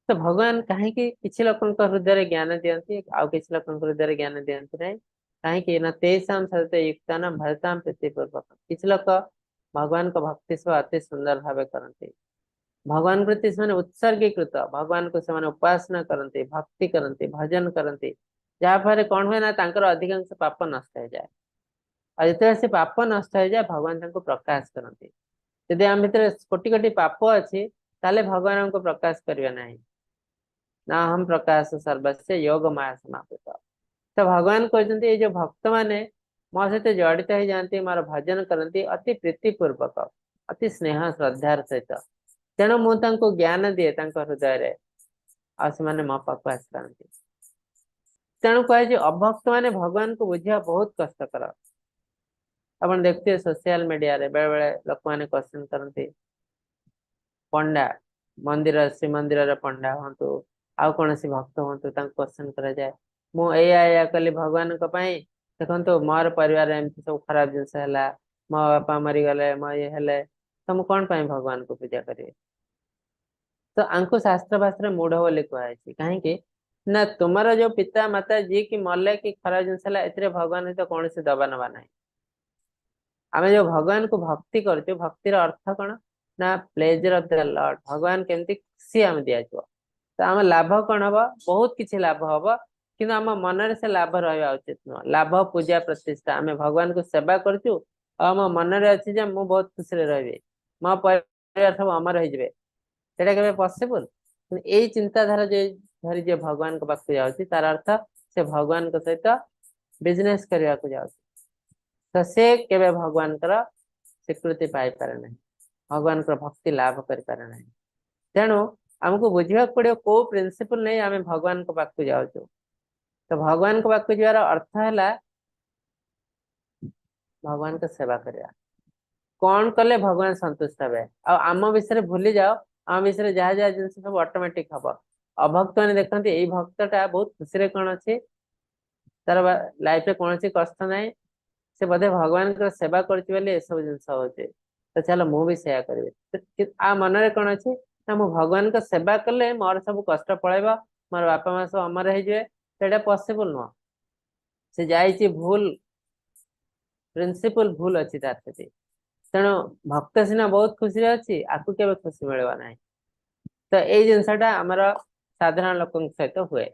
ତ ଭଗବାନ କାହିଁକି କିଛି ଲୋକଙ୍କ ହୃଦୟରେ ଜ୍ଞାନ ଦିଅନ୍ତି ଆଉ କିଛି ଲୋକଙ୍କ ହୃଦୟରେ ଜ୍ଞାନ ଦିଅନ୍ତି ନାହିଁ? କାହିଁକି ନା ତେଷାଂ ସତତ ୟୁକ୍ତାନାଂ ଭଜତାଂ ପ୍ରୀତିପୂର୍ବକ। କିଛି ଲୋକ ଭଗବାନଙ୍କ ଭକ୍ତି ସେବା ଅତି ସୁନ୍ଦର ଭାବେ କରନ୍ତି, ଭଗବାନ ପ୍ରତି ସେମାନେ ଉତ୍ସର୍ଗୀକୃତ, ଭଗବାନଙ୍କୁ ସେମାନେ ଉପାସନା କରନ୍ତି, ଭକ୍ତି କରନ୍ତି, ଭଜନ କରନ୍ତି, ଯାହାଫଳରେ କଣ ହୁଏ ନା ତାଙ୍କର ଅଧିକାଂଶ ପାପ ନଷ୍ଟ ହେଇଯାଏ। ଆଉ ଯେତେବେଳେ ସେ ପାପ ନଷ୍ଟ ହେଇଯାଏ, ଭଗବାନ ତାଙ୍କୁ ପ୍ରକାଶ କରନ୍ତି। ଯଦି ଆମ ଭିତରେ କୋଟି କୋଟି ପାପ ଅଛି, ତାହେଲେ ଭଗବାନ ଆମକୁ ପ୍ରକାଶ କରିବେ ନାହିଁ। ନା ଅହಂ ପ୍ରକାଶ ସର୍ବସ୍ୟ ଯୋଗ ମାୟା ସମାବୃତ। ତ ଭଗବାନ କହିଛନ୍ତି ଏଇ ଯୋଉ ଭକ୍ତମାନେ ମୋ ସହିତ ଜଡିତ ହେଇଯାଆନ୍ତି, ମୋର ଭଜନ କରନ୍ତି ଅତି ପ୍ରୀତିପୂର୍ବକ, ଅତି ସ୍ନେହ ଶ୍ରଦ୍ଧାର ସହିତ, ତେଣୁ ମୁଁ ତାଙ୍କୁ ଜ୍ଞାନ ଦିଏ ତାଙ୍କ ହୃଦୟରେ, ଆଉ ସେମାନେ ମୋ ପାଖକୁ ଆସିପାରନ୍ତି। ତେଣୁ କୁହାଯାଇଛି ଅଭକ୍ତ ମାନେ ଭଗବାନଙ୍କୁ ବୁଝିବା ବହୁତ କଷ୍ଟକର। ଆପଣ ଦେଖୁଥିବେ ସୋସିଆଲ ମିଡିଆରେ ବେଳେ ବେଳେ ଲୋକମାନେ କ୍ୱେଶ୍ଚନ କରନ୍ତି, ପଣ୍ଡା ମନ୍ଦିର, ଶ୍ରୀମନ୍ଦିରର ପଣ୍ଡା ହୁଅନ୍ତୁ ଆଉ କୌଣସି ଭକ୍ତ ହୁଅନ୍ତୁ, ତାଙ୍କୁ କ୍ୱେଶ୍ଚନ କରାଯାଏ, ମୁଁ ଏଇଆ ଏଇଆ କଲି ଭଗବାନଙ୍କ ପାଇଁ, ଦେଖନ୍ତୁ ମୋର ପରିବାର ଏମିତି ସବୁ ଖରାପ ଜିନିଷ ହେଲା, ମୋ ବାପା ମରିଗଲେ, ମୋ ଇଏ ହେଲେ, ତ ମୁଁ କଣ ପାଇଁ ଭଗବାନଙ୍କୁ ପୂଜା କରିବି? ତ ଆଙ୍କୁ ଶାସ୍ତ୍ର ଭାଷାରେ ମୂଢ ବୋଲି କୁହାଯାଇଛି। କାହିଁକି ନା ତୁମର ଯୋଉ ପିତା ମାତା ଯିଏ କି ମଲେ କି ଖରାପ ଜିନିଷ ହେଲା, ଏଥିରେ ଭଗବାନ ସହିତ କୌଣସି ଦବା ନବା ନାହିଁ। ଆମେ ଯୋଉ ଭଗବାନଙ୍କୁ ଭକ୍ତି କରୁଛୁ, ଭକ୍ତିର ଅର୍ଥ କଣ ନା ପ୍ଲେଜର ଅଫ the Lord, ଭଗବାନ କେମିତି ଖୁସି ଆମେ ଦିଆଯିବ। ତ ଆମ ଲାଭ କଣ ହବ? ବହୁତ କିଛି ଲାଭ ହବ, କିନ୍ତୁ ଆମ ମନରେ ସେ ଲାଭ ରହିବା ଉଚିତ ନୁହଁ। ଲାଭ, ପୂଜା, ପ୍ରତିଷ୍ଠା, ଆମେ ଭଗବାନଙ୍କୁ ସେବା କରୁଛୁ ଆଉ ଆମ ମନରେ ଅଛି ଯେ ମୁଁ ବହୁତ ଖୁସିରେ ରହିବି, ମୋ ପରିବାର ସବୁ ଅମର ହେଇଯିବେ, ସେଇଟା କେବେ ପସିବଲ? ଏଇ ଚିନ୍ତାଧାରା ଯେ ଧରି ଯିଏ ଭଗବାନଙ୍କ ପାଖକୁ ଯାଉଛି, ତାର ଅର୍ଥ ସେ ଭଗବାନଙ୍କ ସହିତ ବିଜନେସ କରିବାକୁ ଯାଉଛି। ତ ସେ କେବେ ଭଗବାନଙ୍କର ସ୍ୱୀକୃତି ପାଇପାରେ ନାହିଁ, ଭଗବାନଙ୍କର ଭକ୍ତି ଲାଭ କରିପାରେ ନାହିଁ। ତେଣୁ ଆମକୁ ବୁଝିବାକୁ ପଡିବ କୋଉ ପ୍ରିନ୍ସିପଲ ନେଇ ଆମେ ଭଗବାନଙ୍କ ପାଖକୁ ଯାଉଛୁ। ତ ଭଗବାନଙ୍କ ପାଖକୁ ଯିବାର ଅର୍ଥ ହେଲା ଭଗବାନଙ୍କ ସେବା କରିବା। କଣ କଲେ ଭଗବାନ ସନ୍ତୁଷ୍ଟ ହେବେ? ଆଉ ଆମ ବିଷୟରେ ଭୁଲି ଯାଅ, ଆମ ବିଷୟରେ ଯାହା ଯାହା ଜିନିଷ ସବୁ ଅଟୋମେଟିକ ହବ। ଅଭକ୍ତ ମାନେ ଦେଖନ୍ତି ଏଇ ଭକ୍ତଟା ବହୁତ ଖୁସିରେ କଣ ଅଛି, ତାର ଲାଇଫରେ କୌଣସି କଷ୍ଟ ନାହିଁ, ସେ ବୋଧେ ଭଗବାନଙ୍କର ସେବା କରୁଛି ବୋଲି ଏସବୁ ଜିନିଷ ହଉଛି, ତ ଚାଲ ମୁଁ ବି ସେୟା କରିବି। ଆ ମନରେ କଣ ଅଛି ନା ମୁଁ ଭଗବାନଙ୍କ ସେବା କଲେ ମୋର ସବୁ କଷ୍ଟ ପଳେଇବ, ମୋର ବାପା ମା ସବୁ ଅମର ହେଇଯିବେ। ସେଇଟା ପସିବଲ ନୁହଁ। ସେ ଯାଇଛି ଭୁଲ ପ୍ରିନ୍ସିପଲ, ଭୁଲ ଅଛି ତାର ସେଠି। ତେଣୁ ଭକ୍ତ ସିନା ବହୁତ ଖୁସିରେ ଅଛି, ଆକୁ କେବେ ଖୁସି ମିଳିବ ନାହିଁ। ତ ଏଇ ଜିନିଷଟା ଆମର ସାଧାରଣ ଲୋକଙ୍କ ସହିତ ହୁଏ।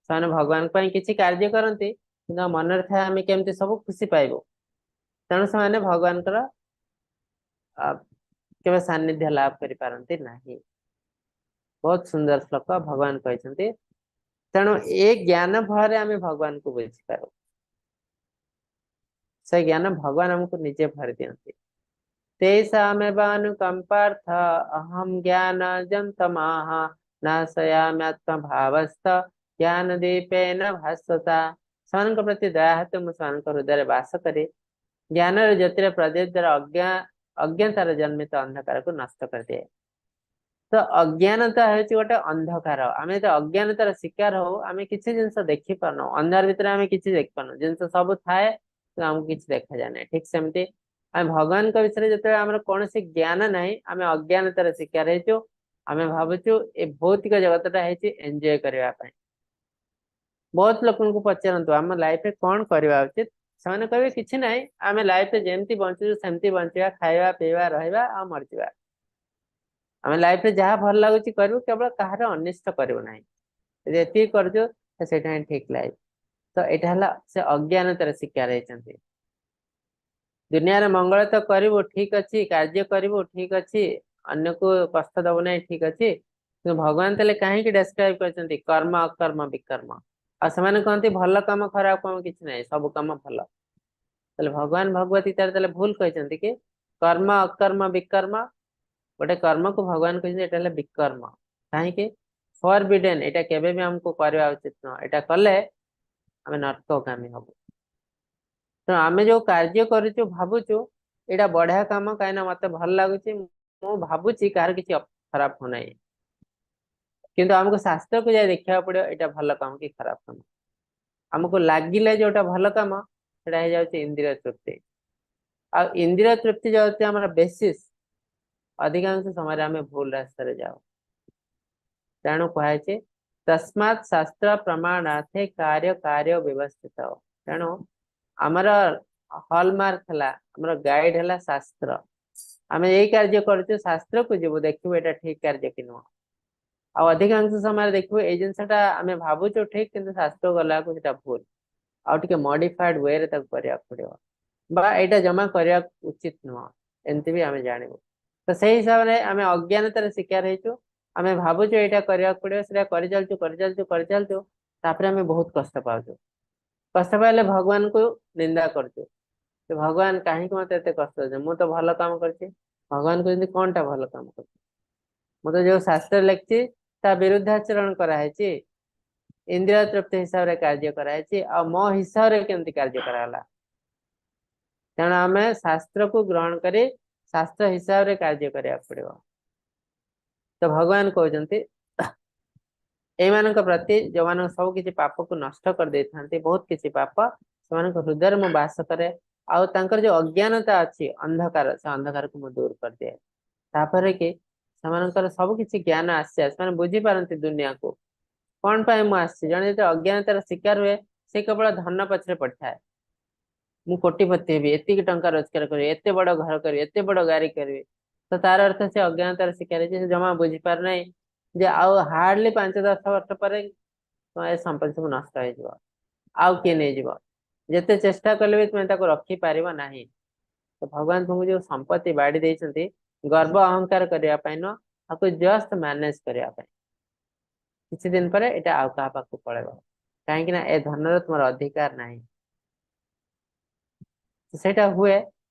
ସେମାନେ ଭଗବାନଙ୍କ ପାଇଁ କିଛି କାର୍ଯ୍ୟ କରନ୍ତି, କିନ୍ତୁ ମନରେ ଥାଏ ଆମେ କେମିତି ସବୁ ଖୁସି ପାଇବୁ। ତେଣୁ ସେମାନେ ଭଗବାନଙ୍କର କେବେ ସାନ୍ନିଧ୍ୟ ଲାଭ କରିପାରନ୍ତି ନାହିଁ। ବହୁତ ସୁନ୍ଦର ଶ୍ଲୋକ ଭଗବାନ କହିଛନ୍ତି। ତେଣୁ ଏ ଜ୍ଞାନ ଭୟରେ ଆମେ ଭଗବାନଙ୍କୁ ବୁଝିପାରୁ। ସେ ଜ୍ଞାନ ଭଗବାନ ଆମକୁ ନିଜେ ଭରି ଦିଅନ୍ତି। ତେଷାମେବାନୁକମ୍ପାର୍ଥ ଅହಂ ଜ୍ଞାନ ଜନ୍ତମାହ ନାଶୟାମ୍ୟାତ୍ମ ଭାବସ୍ଥ ଜ୍ଞାନ ଦୀପେନ ଭାସ୍ୱତା। ସେମାନଙ୍କ ପ୍ରତି ଦୟା ହେତୁ ମୁଁ ସେମାନଙ୍କ ହୃଦୟରେ ବାସ କରି ଜ୍ଞାନର ଜ୍ୟୋତିର ପ୍ରଦୀପ ଦ୍ୱାରା ଅଜ୍ଞତାର ଜନ୍ମିତ ଅନ୍ଧକାରକୁ ନଷ୍ଟ କରିଦିଏ। ତ ଅଜ୍ଞାନତା ହେଉଛି ଗୋଟେ ଅନ୍ଧକାର। ଆମେ ଯଦି ଅଜ୍ଞାନତାର ଶିକାର ହଉ, ଆମେ କିଛି ଜିନିଷ ଦେଖିପାରୁନୁ। ଅନ୍ଧାର ଭିତରେ ଆମେ କିଛି ଦେଖିପାରୁନୁ, ଜିନିଷ ସବୁ ଥାଏ କିନ୍ତୁ ଆମକୁ କିଛି ଦେଖାଯାଏ ନାହିଁ। ଠିକ ସେମିତି ଆମେ ଭଗବାନଙ୍କ ବିଷୟରେ ଯେତେବେଳେ ଆମର କୌଣସି ଜ୍ଞାନ ନାହିଁ, ଆମେ ଅଜ୍ଞାନତାର ଶିକାର ହେଇଛୁ। ଆମେ ଭାବୁଛୁ ଏ ଭୌତିକ ଜଗତଟା ହେଇଛି ଏନ୍ଜୟ କରିବା ପାଇଁ। ବହୁତ ଲୋକଙ୍କୁ ପଚାରନ୍ତୁ ଆମ ଲାଇଫରେ କଣ କରିବା ଉଚିତ, ସେମାନେ କହିବେ କିଛି ନାହିଁ, ଆମେ ଲାଇଫରେ ଯେମିତି ବଞ୍ଚୁଛୁ ସେମିତି ବଞ୍ଚିବା, ଖାଇବା ପିଇବା ରହିବା ଆଉ ମରିଯିବା। ଆମେ ଲାଇଫରେ ଯାହା ଭଲ ଲାଗୁଛି କରିବୁ, କେବଳ କାହାର ଅନିଷ୍ଟ କରିବୁ ନାହିଁ। ଯଦି ଏତିକି କରୁଛୁ ତ ସେଇଟା ହିଁ ଠିକ ଲାଇଫ। ତ ଏଇଟା ହେଲା ସେ ଅଜ୍ଞାନତାର ଶିକାର ହେଇଛନ୍ତି। ଦୁନିଆରେ ମଙ୍ଗଳ ତ କରିବୁ ଠିକ ଅଛି, କାର୍ଯ୍ୟ କରିବୁ ଠିକ ଅଛି, ଅନ୍ୟକୁ କଷ୍ଟ ଦବୁ ନାହିଁ ଠିକ ଅଛି, କିନ୍ତୁ ଭଗବାନ ତାହେଲେ କାହିଁକି ଡେସ୍କ୍ରାଇବ କରିଛନ୍ତି କର୍ମ ଅକର୍ମ ବିକର୍ମ? ଆଉ ସେମାନେ କହନ୍ତି ଭଲ କାମ ଖରାପ କାମ କିଛି ନାହିଁ, ସବୁ କାମ ଭଲ। ତାହେଲେ ଭଗବାନ ଭଗବତ ଗୀତାରେ ତାହେଲେ ଭୁଲ କହିଛନ୍ତି କି କର୍ମ ଅକର୍ମ ବିକର୍ମ? ଗୋଟେ କର୍ମକୁ ଭଗବାନ କହିଛନ୍ତି ଏଇଟା ହେଲା ବିକର୍ମ। କାହିଁକି? ଫରବିଡେନ, ଏଇଟା କେବେ ବି ଆମକୁ କରିବା ଉଚିତ ନୁହଁ, ଏଇଟା କଲେ ଆମେ ନର୍କଗାମୀ ହବୁ। ତ ଆମେ ଯୋଉ କାର୍ଯ୍ୟ କରୁଛୁ ଭାବୁଛୁ ଏଇଟା ବଢିଆ କାମ, କାହିଁକିନା ମତେ ଭଲ ଲାଗୁଛି, ମୁଁ ଭାବୁଛି କାହାର କିଛି ଖରାପ ହଉନାହିଁ, କିନ୍ତୁ ଆମକୁ ଶାସ୍ତ୍ରକୁ ଯାଇ ଦେଖିବାକୁ ପଡିବ ଏଇଟା ଭଲ କାମ କି ଖରାପ କାମ। ଆମକୁ ଲାଗିଲେ ଯୋଉଟା ଭଲ କାମ ସେଟା ହେଇଯାଉଛି ଇନ୍ଦ୍ରିୟ ତୃପ୍ତି। ଆଉ ଇନ୍ଦ୍ରିୟ ତୃପ୍ତି ଯୋଉ ଆମର ବେସିସ୍, ଅଧିକାଂଶ ସମୟରେ ଆମେ ଭୁଲ ରାସ୍ତାରେ ଯାଉ। ତେଣୁ କୁହାଯାଇଛି ତସ୍ମାତ୍ ଶାସ୍ତ୍ର ପ୍ରମାଣାର୍ଥେ କାର୍ଯ୍ୟ କାର୍ଯ୍ୟ ବ୍ୟବସ୍ଥିତ। ତେଣୁ ଆମର ହଲମାର୍କ ହେଲା, ଆମର ଗାଇଡ ହେଲା ଶାସ୍ତ୍ର। ଆମେ ଏଇ କାର୍ଯ୍ୟ କରୁଛୁ, ଶାସ୍ତ୍ରକୁ ଯିବୁ ଦେଖିବୁ ଏଇଟା ଠିକ କାର୍ଯ୍ୟ କି ନୁହଁ। ଆଉ ଅଧିକାଂଶ ସମୟରେ ଦେଖିବୁ ଏଇ ଜିନିଷଟା ଆମେ ଭାବୁଛୁ ଠିକ, କିନ୍ତୁ ଶାସ୍ତ୍ର ଗଲାକୁ ସେଟା ଭୁଲ, ଆଉ ଟିକେ ମଡିଫାଏଡ ୱେରେ ତାକୁ କରିବାକୁ ପଡିବ, ବା ଏଇଟା ଜମା କରିବା ଉଚିତ ନୁହଁ, ଏମିତି ବି ଆମେ ଜାଣିବୁ। ତ ସେଇ ହିସାବରେ ଆମେ ଅଜ୍ଞାନତାର ଶିକାର ହେଇଛୁ। ଆମେ ଭାବୁଛୁ ଏଇଟା କରିବାକୁ ପଡିବ, ସେଟା କରିଚାଲିଛୁ କରିଚାଲିଛୁ କରିଚାଲିଛୁ, ତାପରେ ଆମେ ବହୁତ କଷ୍ଟ ପାଉଛୁ। କଷ୍ଟ ପାଇଲେ ଭଗବାନଙ୍କୁ ନିନ୍ଦା କରୁଛୁ, ଭଗବାନ କାହିଁକି ମତେ ଏତେ କଷ୍ଟ ଦଉଛନ୍ତି, ମୁଁ ତ ଭଲ କାମ କରିଛି। ଭଗବାନ କହୁଛନ୍ତି କଣଟା ଭଲ କାମ କରୁଛି, ମୁଁ ତ ଯୋଉ ଶାସ୍ତ୍ର ଲେଖିଛି ତା ବିରୁଦ୍ଧାଚରଣ କରାହେଇଛି, ଇନ୍ଦ୍ରିୟ ତୃପ୍ତି ହିସାବରେ କାର୍ଯ୍ୟ କରାହେଇଛି, ଆଉ ମୋ ହିସାବରେ କେମିତି କାର୍ଯ୍ୟ କରାଗଲା। ତେଣୁ ଆମେ ଶାସ୍ତ୍ରକୁ ଗ୍ରହଣ କରି ଶାସ୍ତ୍ର ହିସାବରେ କାର୍ଯ୍ୟ କରିବାକୁ ପଡିବ। ତ ଭଗବାନ କହୁଛନ୍ତି ଏଇମାନଙ୍କ ପ୍ରତି ଯୋଉମାନଙ୍କ ସବୁ କିଛି ପାପକୁ ନଷ୍ଟ କରିଦେଇଥାନ୍ତି, ବହୁତ କିଛି ପାପ ସେମାନଙ୍କ ହୃଦୟରେ ମୁଁ ବାସ କରେ, ଆଉ ତାଙ୍କର ଯୋଉ ଅଜ୍ଞାନତା ଅଛି ଅନ୍ଧକାର, ସେ ଅନ୍ଧକାରକୁ ମୁଁ ଦୂର କରିଦିଏ। ତାପରେ କି ସେମାନଙ୍କର ସବୁ କିଛି ଜ୍ଞାନ ଆସିଯାଏ, ସେମାନେ ବୁଝିପାରନ୍ତି ଦୁନିଆକୁ କଣ ପାଇଁ ମୁଁ ଆସିଛି। ଜଣେ ଯଦି ଅଜ୍ଞାନତାର ଶିକାର ହୁଏ ସେ କେବଳ ଧନ ପଛରେ ପଡ଼ିଥାଏ, ମୁଁ କୋଟିପତି ହେବି, ଏତିକି ଟଙ୍କା ରୋଜଗାର କରିବି, ଏତେ ବଡ ଘର କରିବି, ଏତେ ବଡ ଗାଡି କରିବି। ତ ତାର ଅର୍ଥ ସେ ଅଜ୍ଞାନତାର ଶିକାର ହେଇଛି, ସେ ଜମା ବୁଝିପାରୁନାହିଁ ଯେ ଆଉ ହାର୍ଡଲି 5-10 ବର୍ଷ ପରେ ଏ ସମ୍ପତ୍ତି ସବୁ ନଷ୍ଟ ହେଇଯିବ, ଆଉ କିଏ ନେଇଯିବ, ଯେତେ ଚେଷ୍ଟା କଲେ ବି ତୁମେ ତାକୁ ରଖିପାରିବ ନାହିଁ। ତ ଭଗବାନ ତୁମକୁ ଯୋଉ ସମ୍ପତ୍ତି ବାଡି ଦେଇଛନ୍ତି ଗର୍ବ ଅହଙ୍କାର କରିବା ପାଇଁ ନୁହଁ, ତାକୁ ଜଷ୍ଟ ମ୍ୟାନେଜ କରିବା ପାଇଁ। କିଛି ଦିନ ପରେ ଏଇଟା ଆଉ କାହା ପାଖକୁ ପଳେଇବ, କାହିଁକି ନା ଏ ଧନର ତୁମର ଅଧିକାର ନାହିଁ। ସେଇଟା ହୁଏ।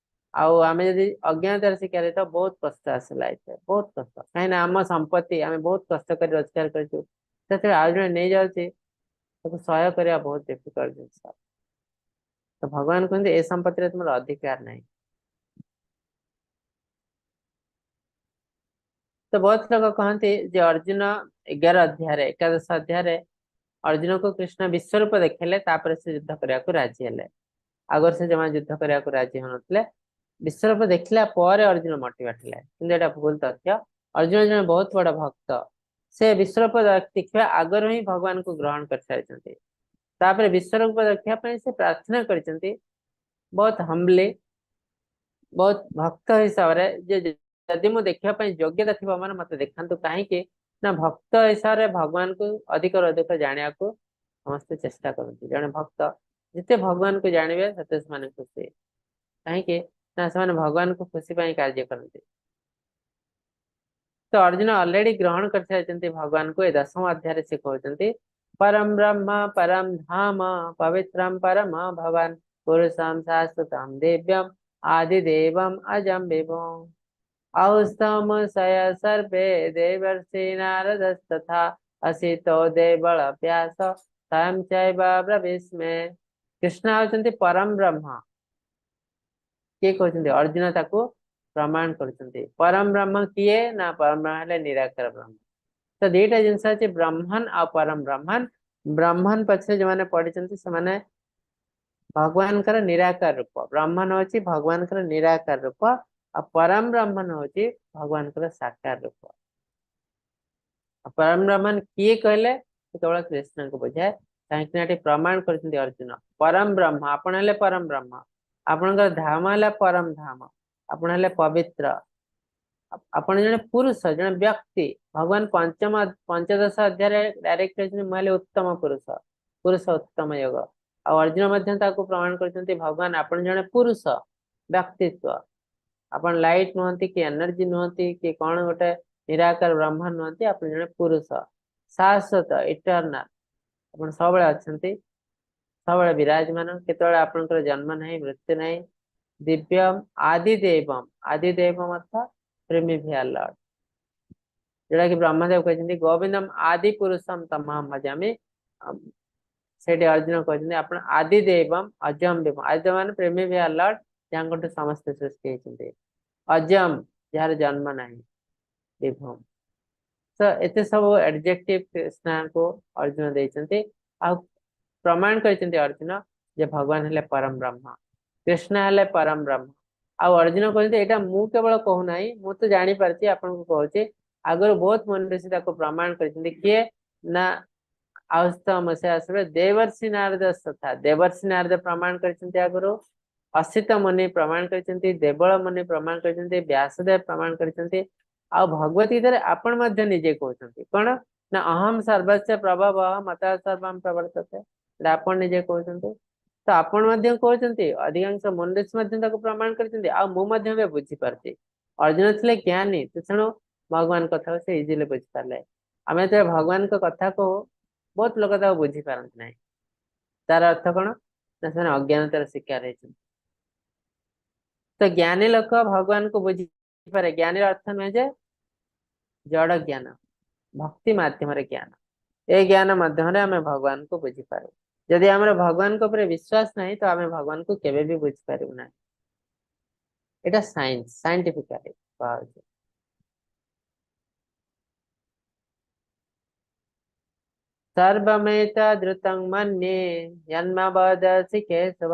ଆଉ ଆମେ ଯଦି ଅଜ୍ଞାନତାର ଶିକାର ହେଇଥାଉ, ବହୁତ କଷ୍ଟ ଆସେ ଲାଇଫରେ, ବହୁତ କଷ୍ଟ। କାହିଁକିନା ଆମ ସମ୍ପତ୍ତି ଆମେ ବହୁତ କଷ୍ଟ କରି ରୋଜଗାର କରିଛୁ, ସେଥିରେ ଆଉ ଜଣେ ନେଇଯାଉଛି, ତାକୁ ସହ୍ୟ କରିବା ବହୁତ ଡିଫିକଲ୍ଟ ଜିନିଷ। ତ ଭଗବାନ କୁହନ୍ତି ଏ ସମ୍ପତ୍ତିରେ ତୁମର ଅଧିକାର ନାହିଁ। ତ ବହୁତ ଲୋକ କହନ୍ତି ଯେ ଅର୍ଜୁନ 11 ଅଧ୍ୟାୟରେ, 11 ଅଧ୍ୟାୟରେ ଅର୍ଜୁନକୁ କୃଷ୍ଣ ବିଶ୍ୱରୂପ ଦେଖେଇଲେ, ତାପରେ ସେ ଯୁଦ୍ଧ କରିବାକୁ ରାଜି ହେଲେ। ଆଗରୁ ସେ ଜମା ଯୁଦ୍ଧ କରିବାକୁ ରାଜି ହଉନଥିଲେ। ବିଶ୍ୱରୂପ ଦେଖିଲା ପରେ ଅର୍ଜୁନ ମୋଟିଭେଟ ହେଲେ, କିନ୍ତୁ ଏଇଟା ଭୁଲ ତଥ୍ୟ। ଅର୍ଜୁନ ଜଣେ ବହୁତ ବଡ ଭକ୍ତ, ସେ ବିଶ୍ୱରୂପ ଦେଖିବା ଆଗରୁ ହିଁ ଭଗବାନଙ୍କୁ ଗ୍ରହଣ କରିସାରିଛନ୍ତି। ତାପରେ ବିଶ୍ୱରୂପ ଦେଖିବା ପାଇଁ ସେ ପ୍ରାର୍ଥନା କରିଛନ୍ତି ବହୁତ ହମ୍ବଲି, ବହୁତ ଭକ୍ତ ହିସାବରେ, ଯେ ଯଦି ମୁଁ ଦେଖିବା ପାଇଁ ଯୋଗ୍ୟତା ଥିବ ମାନେ ମତେ ଦେଖାନ୍ତୁ। କାହିଁକି ନା ଭକ୍ତ ହିସାବରେ ଭଗବାନଙ୍କୁ ଅଧିକରୁ ଅଧିକ ଜାଣିବାକୁ ସମସ୍ତେ ଚେଷ୍ଟା କରନ୍ତି। ଜଣେ ଭକ୍ତ ଯେତେ ଭଗବାନଙ୍କୁ ଜାଣିବେ ସେତେ ସେମାନେ ଖୁସି। କାହିଁକି ନା ସେମାନେ ଭଗବାନଙ୍କୁ ଖୁସି ପାଇଁ କାର୍ଯ୍ୟ କରନ୍ତି। ତ ଅର୍ଜୁନ ଅଲରେଡି ଗ୍ରହଣ କରିସାରିଛନ୍ତି ଭଗବାନଙ୍କୁ। ଏ 10ମ ଅଧ୍ୟାୟରେ ସେ କହୁଛନ୍ତି ପରମ ବ୍ରହ୍ମ ପରମ ଧାମ ପବିତ୍ରମ ପରମ ଭବାନ ପୁରୁଷମ ଶାଶ୍ୱତମ ଦିବ୍ୟମ ଆଦିଦେବମ ଅଜମ ବିଭୁଂ औस्तमशय सर्वे देवर्षि नारदस्तथा असितो देवल व्यास स्वयं चैव ब्रवीष्मे। କୃଷ୍ଣ ହଉଛନ୍ତି ପରମ ବ୍ରହ୍ମ। କିଏ କହୁଛନ୍ତି? ଅର୍ଜୁନ ତାକୁ ପ୍ରମାଣ କରୁଛନ୍ତି। ପରମ ବ୍ରହ୍ମ କିଏ? ନା ପରମ ବ୍ରହ୍ମ ହେଲେ ନିରାକାର ବ୍ରହ୍ମ। ତ ଦିଟା ଜିନିଷ ଅଛି, ବ୍ରହ୍ମନ ଆଉ ପରମ ବ୍ରହ୍ମନ। ବ୍ରହ୍ମନ ପଛରେ ଯୋଉମାନେ ପଢିଛନ୍ତି ସେମାନେ ଭଗବାନଙ୍କର ନିରାକାର ରୂପ। ବ୍ରହ୍ମନ ହଉଛି ଭଗବାନଙ୍କର ନିରାକାର ରୂପ, ଆଉ ପରମ ବ୍ରହ୍ମନ ହଉଛି ଭଗବାନଙ୍କର ସାକାର ରୂପ। ଆଉ ପରମ ବ୍ରହ୍ମନ କିଏ କହିଲେ କେବଳ କୃଷ୍ଣଙ୍କୁ ବୁଝାଏ। କାହିଁକି ନା ଏଠି ପ୍ରମାଣ କରିଛନ୍ତି ଅର୍ଜୁନ, ପରମ ବ୍ରହ୍ମ ଆପଣ ହେଲେ ପରମ ବ୍ରହ୍ମ, ଆପଣଙ୍କର ଧାମ ହେଲା ପରମ ଧାମ, ଆପଣ ହେଲେ ପବିତ୍ର, ଆପଣ ଜଣେ ପୁରୁଷ, ଜଣେ ବ୍ୟକ୍ତି। ଭଗବାନ ପଞ୍ଚଦଶ ଅଧ୍ୟାୟରେ ଡାଇରେକ୍ଟ କହିଛନ୍ତି ମୁଁ ହେଲେ ଉତ୍ତମ ପୁରୁଷ, ପୁରୁଷ ଉତ୍ତମ ଯୋଗ। ଆଉ ଅର୍ଜୁନ ମଧ୍ୟ ତାକୁ ପ୍ରମାଣ କରିଛନ୍ତି ଭଗବାନ ଆପଣ ଜଣେ ପୁରୁଷ ବ୍ୟକ୍ତିତ୍ୱ, ଆପଣ ଲାଇଟ୍ ନୁହନ୍ତି କି ଏନର୍ଜି ନୁହନ୍ତି କି କଣ ଗୋଟେ ନିରାକାର ବ୍ରହ୍ମ ନୁହନ୍ତି, ଆପଣ ଜଣେ ପୁରୁଷ ଶାଶ୍ୱତ ଇଟର୍ନାଲ, ଆପଣ ସବୁବେଳେ ଅଛନ୍ତି, ସବୁବେଳେ ବିରାଜମାନ, କେତେବେଳେ ଆପଣଙ୍କର ଜନ୍ମ ନାହିଁ ମୃତ୍ୟୁ ନାହିଁ। ଦିବ୍ୟମ ଆଦିଦେବମ, ଆଦିଦେବମ ଅର୍ଥ ପ୍ରିମିଭିଆଲ ଲର୍ଡ, ଯୋଉଟା କି ବ୍ରହ୍ମଦେବ କହିଛନ୍ତି ଗୋବିନ୍ଦମ ଆଦି ପୁରୁଷମ ତମହମ ଭଜାମି। ସେଇଠି ଅର୍ଜୁନ କହିଛନ୍ତି ଆପଣ ଆଦିଦେବମ ଅଜମ ବିଭମ, ଆଦିଦେବ ମାନେ ପ୍ରିମିଭିଆଲ ଲର୍ଡ, ଯାହାଙ୍କଠୁ ସମସ୍ତେ ସୃଷ୍ଟି ହେଇଛନ୍ତି, ଅଜମ ଯାହାର ଜନ୍ମ ନାହିଁ, ବିଭମ। ତ ଏତେ ସବୁ ଆଡଜେକ୍ଟିଭ କୃଷ୍ଣଙ୍କୁ ଅର୍ଜୁନ ଦେଇଛନ୍ତି ଆଉ ପ୍ରମାଣ କରିଛନ୍ତି ଅର୍ଜୁନ ଯେ ଭଗବାନ ହେଲେ ପରମ ବ୍ରହ୍ମ, କୃଷ୍ଣ ହେଲେ ପରମ ବ୍ରହ୍ମ। ଆଉ ଅର୍ଜୁନ କହୁଛନ୍ତି ଏଇଟା ମୁଁ କେବଳ କହୁନାହିଁ, ମୁଁ ତ ଜାଣିପାରୁଛି, ଆପଣଙ୍କୁ କହୁଛି। ଆଗରୁ ବହୁତ ମନୁଷ୍ୟ ତାକୁ ପ୍ରମାଣ କରିଛନ୍ତି। କିଏ ନା ଆଉସ୍ତମଶେ ଦେବର୍ଷି ନାରଦ ତଥା ଦେବର୍ଷି ନାରଦ ପ୍ରମାଣ କରିଛନ୍ତି, ଆଗରୁ ଅସିତ ମୁନି ପ୍ରମାଣ କରିଛନ୍ତି, ଦେବଳ ମୁନି ପ୍ରମାଣ କରିଛନ୍ତି, ବ୍ୟାସଦେବ ପ୍ରମାଣ କରିଛନ୍ତି। ଆଉ ଭଗବତ ଗୀତାରେ ଆପଣ ମଧ୍ୟ ନିଜେ କହୁଛନ୍ତି କଣ ନା ଅହମ ସର୍ବସ୍ୟ ପ୍ରଭବ ମତ ସର୍ବମ ପ୍ରବର୍ତ୍ତତେ, ଏଇଟା ଆପଣ ନିଜେ କହୁଛନ୍ତି। ତ ଆପଣ ମଧ୍ୟ କହୁଛନ୍ତି, ଅଧିକାଂଶ ମନୁଷ୍ୟ ମଧ୍ୟ ତାକୁ ପ୍ରମାଣ କରିଛନ୍ତି। ଆଉ ମୁଁ ମଧ୍ୟ ଏବେ ବୁଝିପାରୁଛି ଅର୍ଜୁନ ଥିଲେ ଜ୍ଞାନୀ, ତେଣୁ ଭଗବାନ କଥାକୁ ସେ ଇଜିଲି ବୁଝିପାରିଲେ। ଆମେ ଯେତେବେଳେ ଭଗବାନଙ୍କ କଥା କହୁ ବହୁତ ଲୋକ ତାକୁ ବୁଝିପାରନ୍ତି ନାହିଁ। ତାର ଅର୍ଥ କଣ ନା ସେମାନେ ଅଜ୍ଞାନତାର ଶିକାର ହେଇଛନ୍ତି। ତ ଜ୍ଞାନୀ ଲୋକ ଭଗବାନଙ୍କୁ ବୁଝିପାରେ। ଜ୍ଞାନୀର ଅର୍ଥ ନୁହେଁ ଯେ ଜଡ ଜ୍ଞାନ, ଭକ୍ତି ମାଧ୍ୟମରେ ଜ୍ଞାନ। ଏ ଜ୍ଞାନ ମାଧ୍ୟମରେ ଆମେ ଭଗବାନଙ୍କୁ ବୁଝିପାରୁ। ଯଦି ଆମର ଭଗବାନଙ୍କ ଉପରେ ବିଶ୍ୱାସ ନାହିଁ ତ ଆମେ ଭଗବାନଙ୍କୁ କେବେ ବି ବୁଝିପାରିବୁ ନାହିଁ। ଏଇଟା ସାଇନ୍ସ, ସାଇଣ୍ଟିଫିକାଲି କୁହାହଉଛି। ସର୍ବମେତଦ୍ରୁतं ମନ୍ୟେ ଯନ୍ମ ବଦସି କେଶବ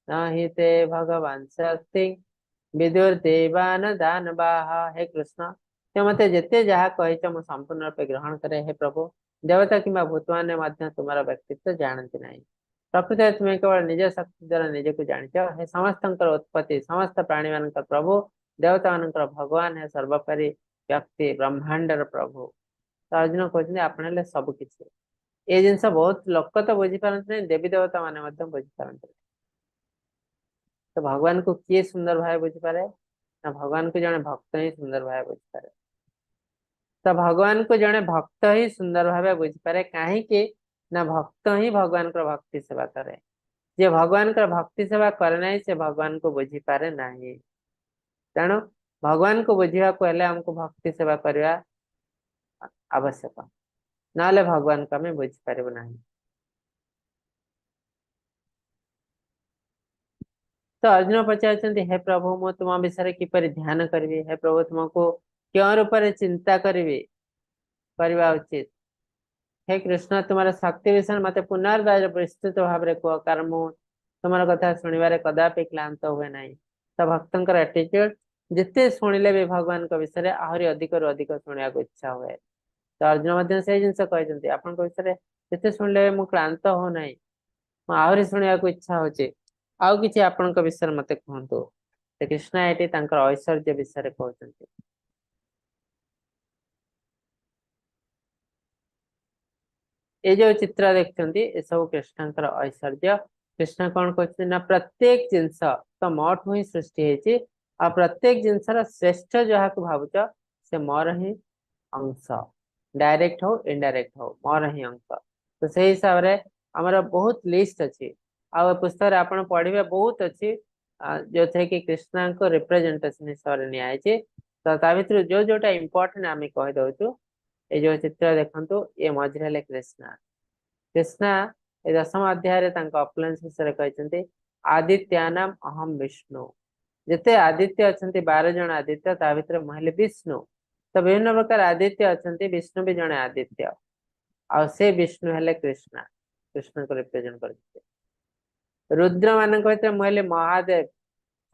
ନ ହି ତେ ଭଗବାନ ଶକ୍ତି ବିଦୁର୍ଦେବାନ ଦାନବାହ। ହେ କୃଷ୍ଣ, ତୁମେ ମତେ ଯେତେ ଯାହା କହିଛ ମୁଁ ସମ୍ପୂର୍ଣ୍ଣ ରୂପେ ଗ୍ରହଣ କରେ। ହେ ପ୍ରଭୁ, ଦେବତା କିମ୍ବା ଭୂତମାନେ ମଧ୍ୟ ତୁମର ବ୍ୟକ୍ତିତ୍ୱ ଜାଣନ୍ତି ନାହିଁ। ପ୍ରକୃତରେ ତୁମେ କେବଳ ନିଜ ଶକ୍ତି ଦ୍ୱାରା ନିଜକୁ ଜାଣିଛ। ହେ ସମସ୍ତଙ୍କର ଉତ୍ପତ୍ତି, ସମସ୍ତ ପ୍ରାଣୀମାନଙ୍କର ପ୍ରଭୁ, ଦେବତା ମାନଙ୍କର ଭଗବାନ, ହେ ସର୍ବୋପରି ବ୍ୟକ୍ତି, ବ୍ରହ୍ମାଣ୍ଡର ପ୍ରଭୁ। ତ ଅର୍ଜୁନ କହୁଛନ୍ତି ଆପଣ ହେଲେ ସବୁ କିଛି। ଏ ଜିନିଷ ବହୁତ ଲୋକ ତ ବୁଝିପାରନ୍ତି ନାହିଁ, ଦେବୀ ଦେବତା ମାନେ ମଧ୍ୟ ବୁଝିପାରନ୍ତି ନାହିଁ। ତ ଭଗବାନଙ୍କୁ କିଏ ସୁନ୍ଦର ଭାବେ ବୁଝିପାରେ? ନା ଭଗବାନଙ୍କୁ ଜଣେ ଭକ୍ତ ହିଁ ସୁନ୍ଦର ଭାବେ ବୁଝିପାରେ। ତ ଭଗବାନଙ୍କୁ ଜଣେ ଭକ୍ତ ହିଁ ସୁନ୍ଦର ଭାବେ ବୁଝିପାରେ। କାହିଁକି ନା ଭକ୍ତ ହିଁ ଭଗବାନଙ୍କର ଭକ୍ତି ସେବା କରେ। ଯିଏ ଭଗବାନଙ୍କର ଭକ୍ତି ସେବା କରେ ନାହିଁ ସେ ଭଗବାନଙ୍କୁ ବୁଝିପାରେ ନାହିଁ। ତେଣୁ ଭଗବାନଙ୍କୁ ବୁଝିବାକୁ ହେଲେ ଆମକୁ ଭକ୍ତି ସେବା କରିବା ଆବଶ୍ୟକ, ନହେଲେ ଭଗବାନଙ୍କୁ ଆମେ ବୁଝିପାରିବୁ ନାହିଁ। ତ ଅର୍ଜୁନ ପଚାରୁଛନ୍ତି, ହେ ପ୍ରଭୁ, ମୁଁ ତୁମ ବିଷୟରେ କିପରି ଧ୍ୟାନ କରିବି? ହେ ପ୍ରଭୁ, ତୁମକୁ କେଉଁ ରୂପରେ ଚିନ୍ତା କରିବା ଉଚିତ? ହେ କୃଷ୍ଣ, ତୁମର ଶକ୍ତି ବିଷୟରେ ମତେ ପୁନର୍ବାର ବିସ୍ତୃତ ଭାବରେ କୁହ, କାରଣ ମୁଁ ତୁମର କଥା ଶୁଣିବାରେ କଦାପି କ୍ଳାନ୍ତ ହୁଏ ନାହିଁ। ତ ଭକ୍ତଙ୍କର ଆଟିଚ୍ୟୁଡ, ଯେତେ ଶୁଣିଲେ ବି ଭଗବାନଙ୍କ ବିଷୟରେ ଆହୁରି ଅଧିକରୁ ଅଧିକ ଶୁଣିବାକୁ ଇଚ୍ଛା ହୁଏ। ତ ଅର୍ଜୁନ ମଧ୍ୟ ସେଇ ଜିନିଷ କହିଛନ୍ତି, ଆପଣଙ୍କ ବିଷୟରେ ଯେତେ ଶୁଣିଲେ ମୁଁ କ୍ଳାନ୍ତ ହଉନାହିଁ, ମୁଁ ଆହୁରି ଶୁଣିବାକୁ ଇଚ୍ଛା ହଉଛି, ଆଉ କିଛି ଆପଣଙ୍କ ବିଷୟରେ ମତେ କୁହନ୍ତୁ। ତ କୃଷ୍ଣ ଏଠି ତାଙ୍କର ଐଶ୍ୱର୍ଯ୍ୟ ବିଷୟରେ କହୁଛନ୍ତି। ଏ ଯୋଉ ଚିତ୍ର ଦେଖୁଛନ୍ତି ଏସବୁ କୃଷ୍ଣଙ୍କର ଐଶ୍ୱର୍ଯ୍ୟ। କୃଷ୍ଣ କଣ କହୁଛନ୍ତି ନା ପ୍ରତ୍ୟେକ ଜିନିଷ ତ ମୋଠୁ ହିଁ ସୃଷ୍ଟି ହେଇଛି, ଆଉ ପ୍ରତ୍ୟେକ ଜିନିଷର ଶ୍ରେଷ୍ଠ ଯାହାକୁ ଭାବୁଛ ସେ ମୋର ହିଁ ଅଂଶ, ଡାଇରେକ୍ଟ ହଉ ଇନଡାଇରେକ୍ଟ ହଉ ମୋର ହିଁ ଅଂଶ। ତ ସେଇ ହିସାବରେ ଆମର ବହୁତ ଲିଷ୍ଟ ଅଛି, ଆଉ ଏ ପୁସ୍ତକରେ ଆପଣ ପଢିବେ ବହୁତ ଅଛି, ଯୋଉଥିରେ କି କୃଷ୍ଣଙ୍କ ରିପ୍ରେଜେଣ୍ଟେସନ ହିସାବରେ ନିଆହେଇଛି। ତ ତା ଭିତରୁ ଯୋଉ ଯୋଉଟା ଇମ୍ପୋର୍ଟାଣ୍ଟ ଆମେ କହିଦଉଛୁ। ଏଇ ଯୋଉ ଚିତ୍ର ଦେଖନ୍ତୁ, ଏ ମଝିରେ ହେଲେ କୃଷ୍ଣ। କୃଷ୍ଣ ଏ ଦଶମ ଅଧ୍ୟାୟରେ ତାଙ୍କ ଅପଲେନ୍ସ ବିଷୟରେ କହିଛନ୍ତି, ଆଦିତ୍ୟାନାମ ଅହମ ବିଷ୍ଣୁ। ଯେତେ ଆଦିତ୍ୟ ଅଛନ୍ତି 12 ଜଣ ଆଦିତ୍ୟ, ତା ଭିତରେ ମୁଁ ହେଲି ବିଷ୍ଣୁ। ତ ବିଭିନ୍ନ ପ୍ରକାର ଆଦିତ୍ୟ ଅଛନ୍ତି, ବିଷ୍ଣୁ ବି ଜଣେ ଆଦିତ୍ୟ, ଆଉ ସେ ବିଷ୍ଣୁ ହେଲେ କୃଷ୍ଣ, କୃଷ୍ଣଙ୍କୁ ରିପ୍ରେଜେଣ୍ଟ କରିଛନ୍ତି। ରୁଦ୍ର ମାନଙ୍କ ଭିତରେ ମୁଁ ହେଲି ମହାଦେବ।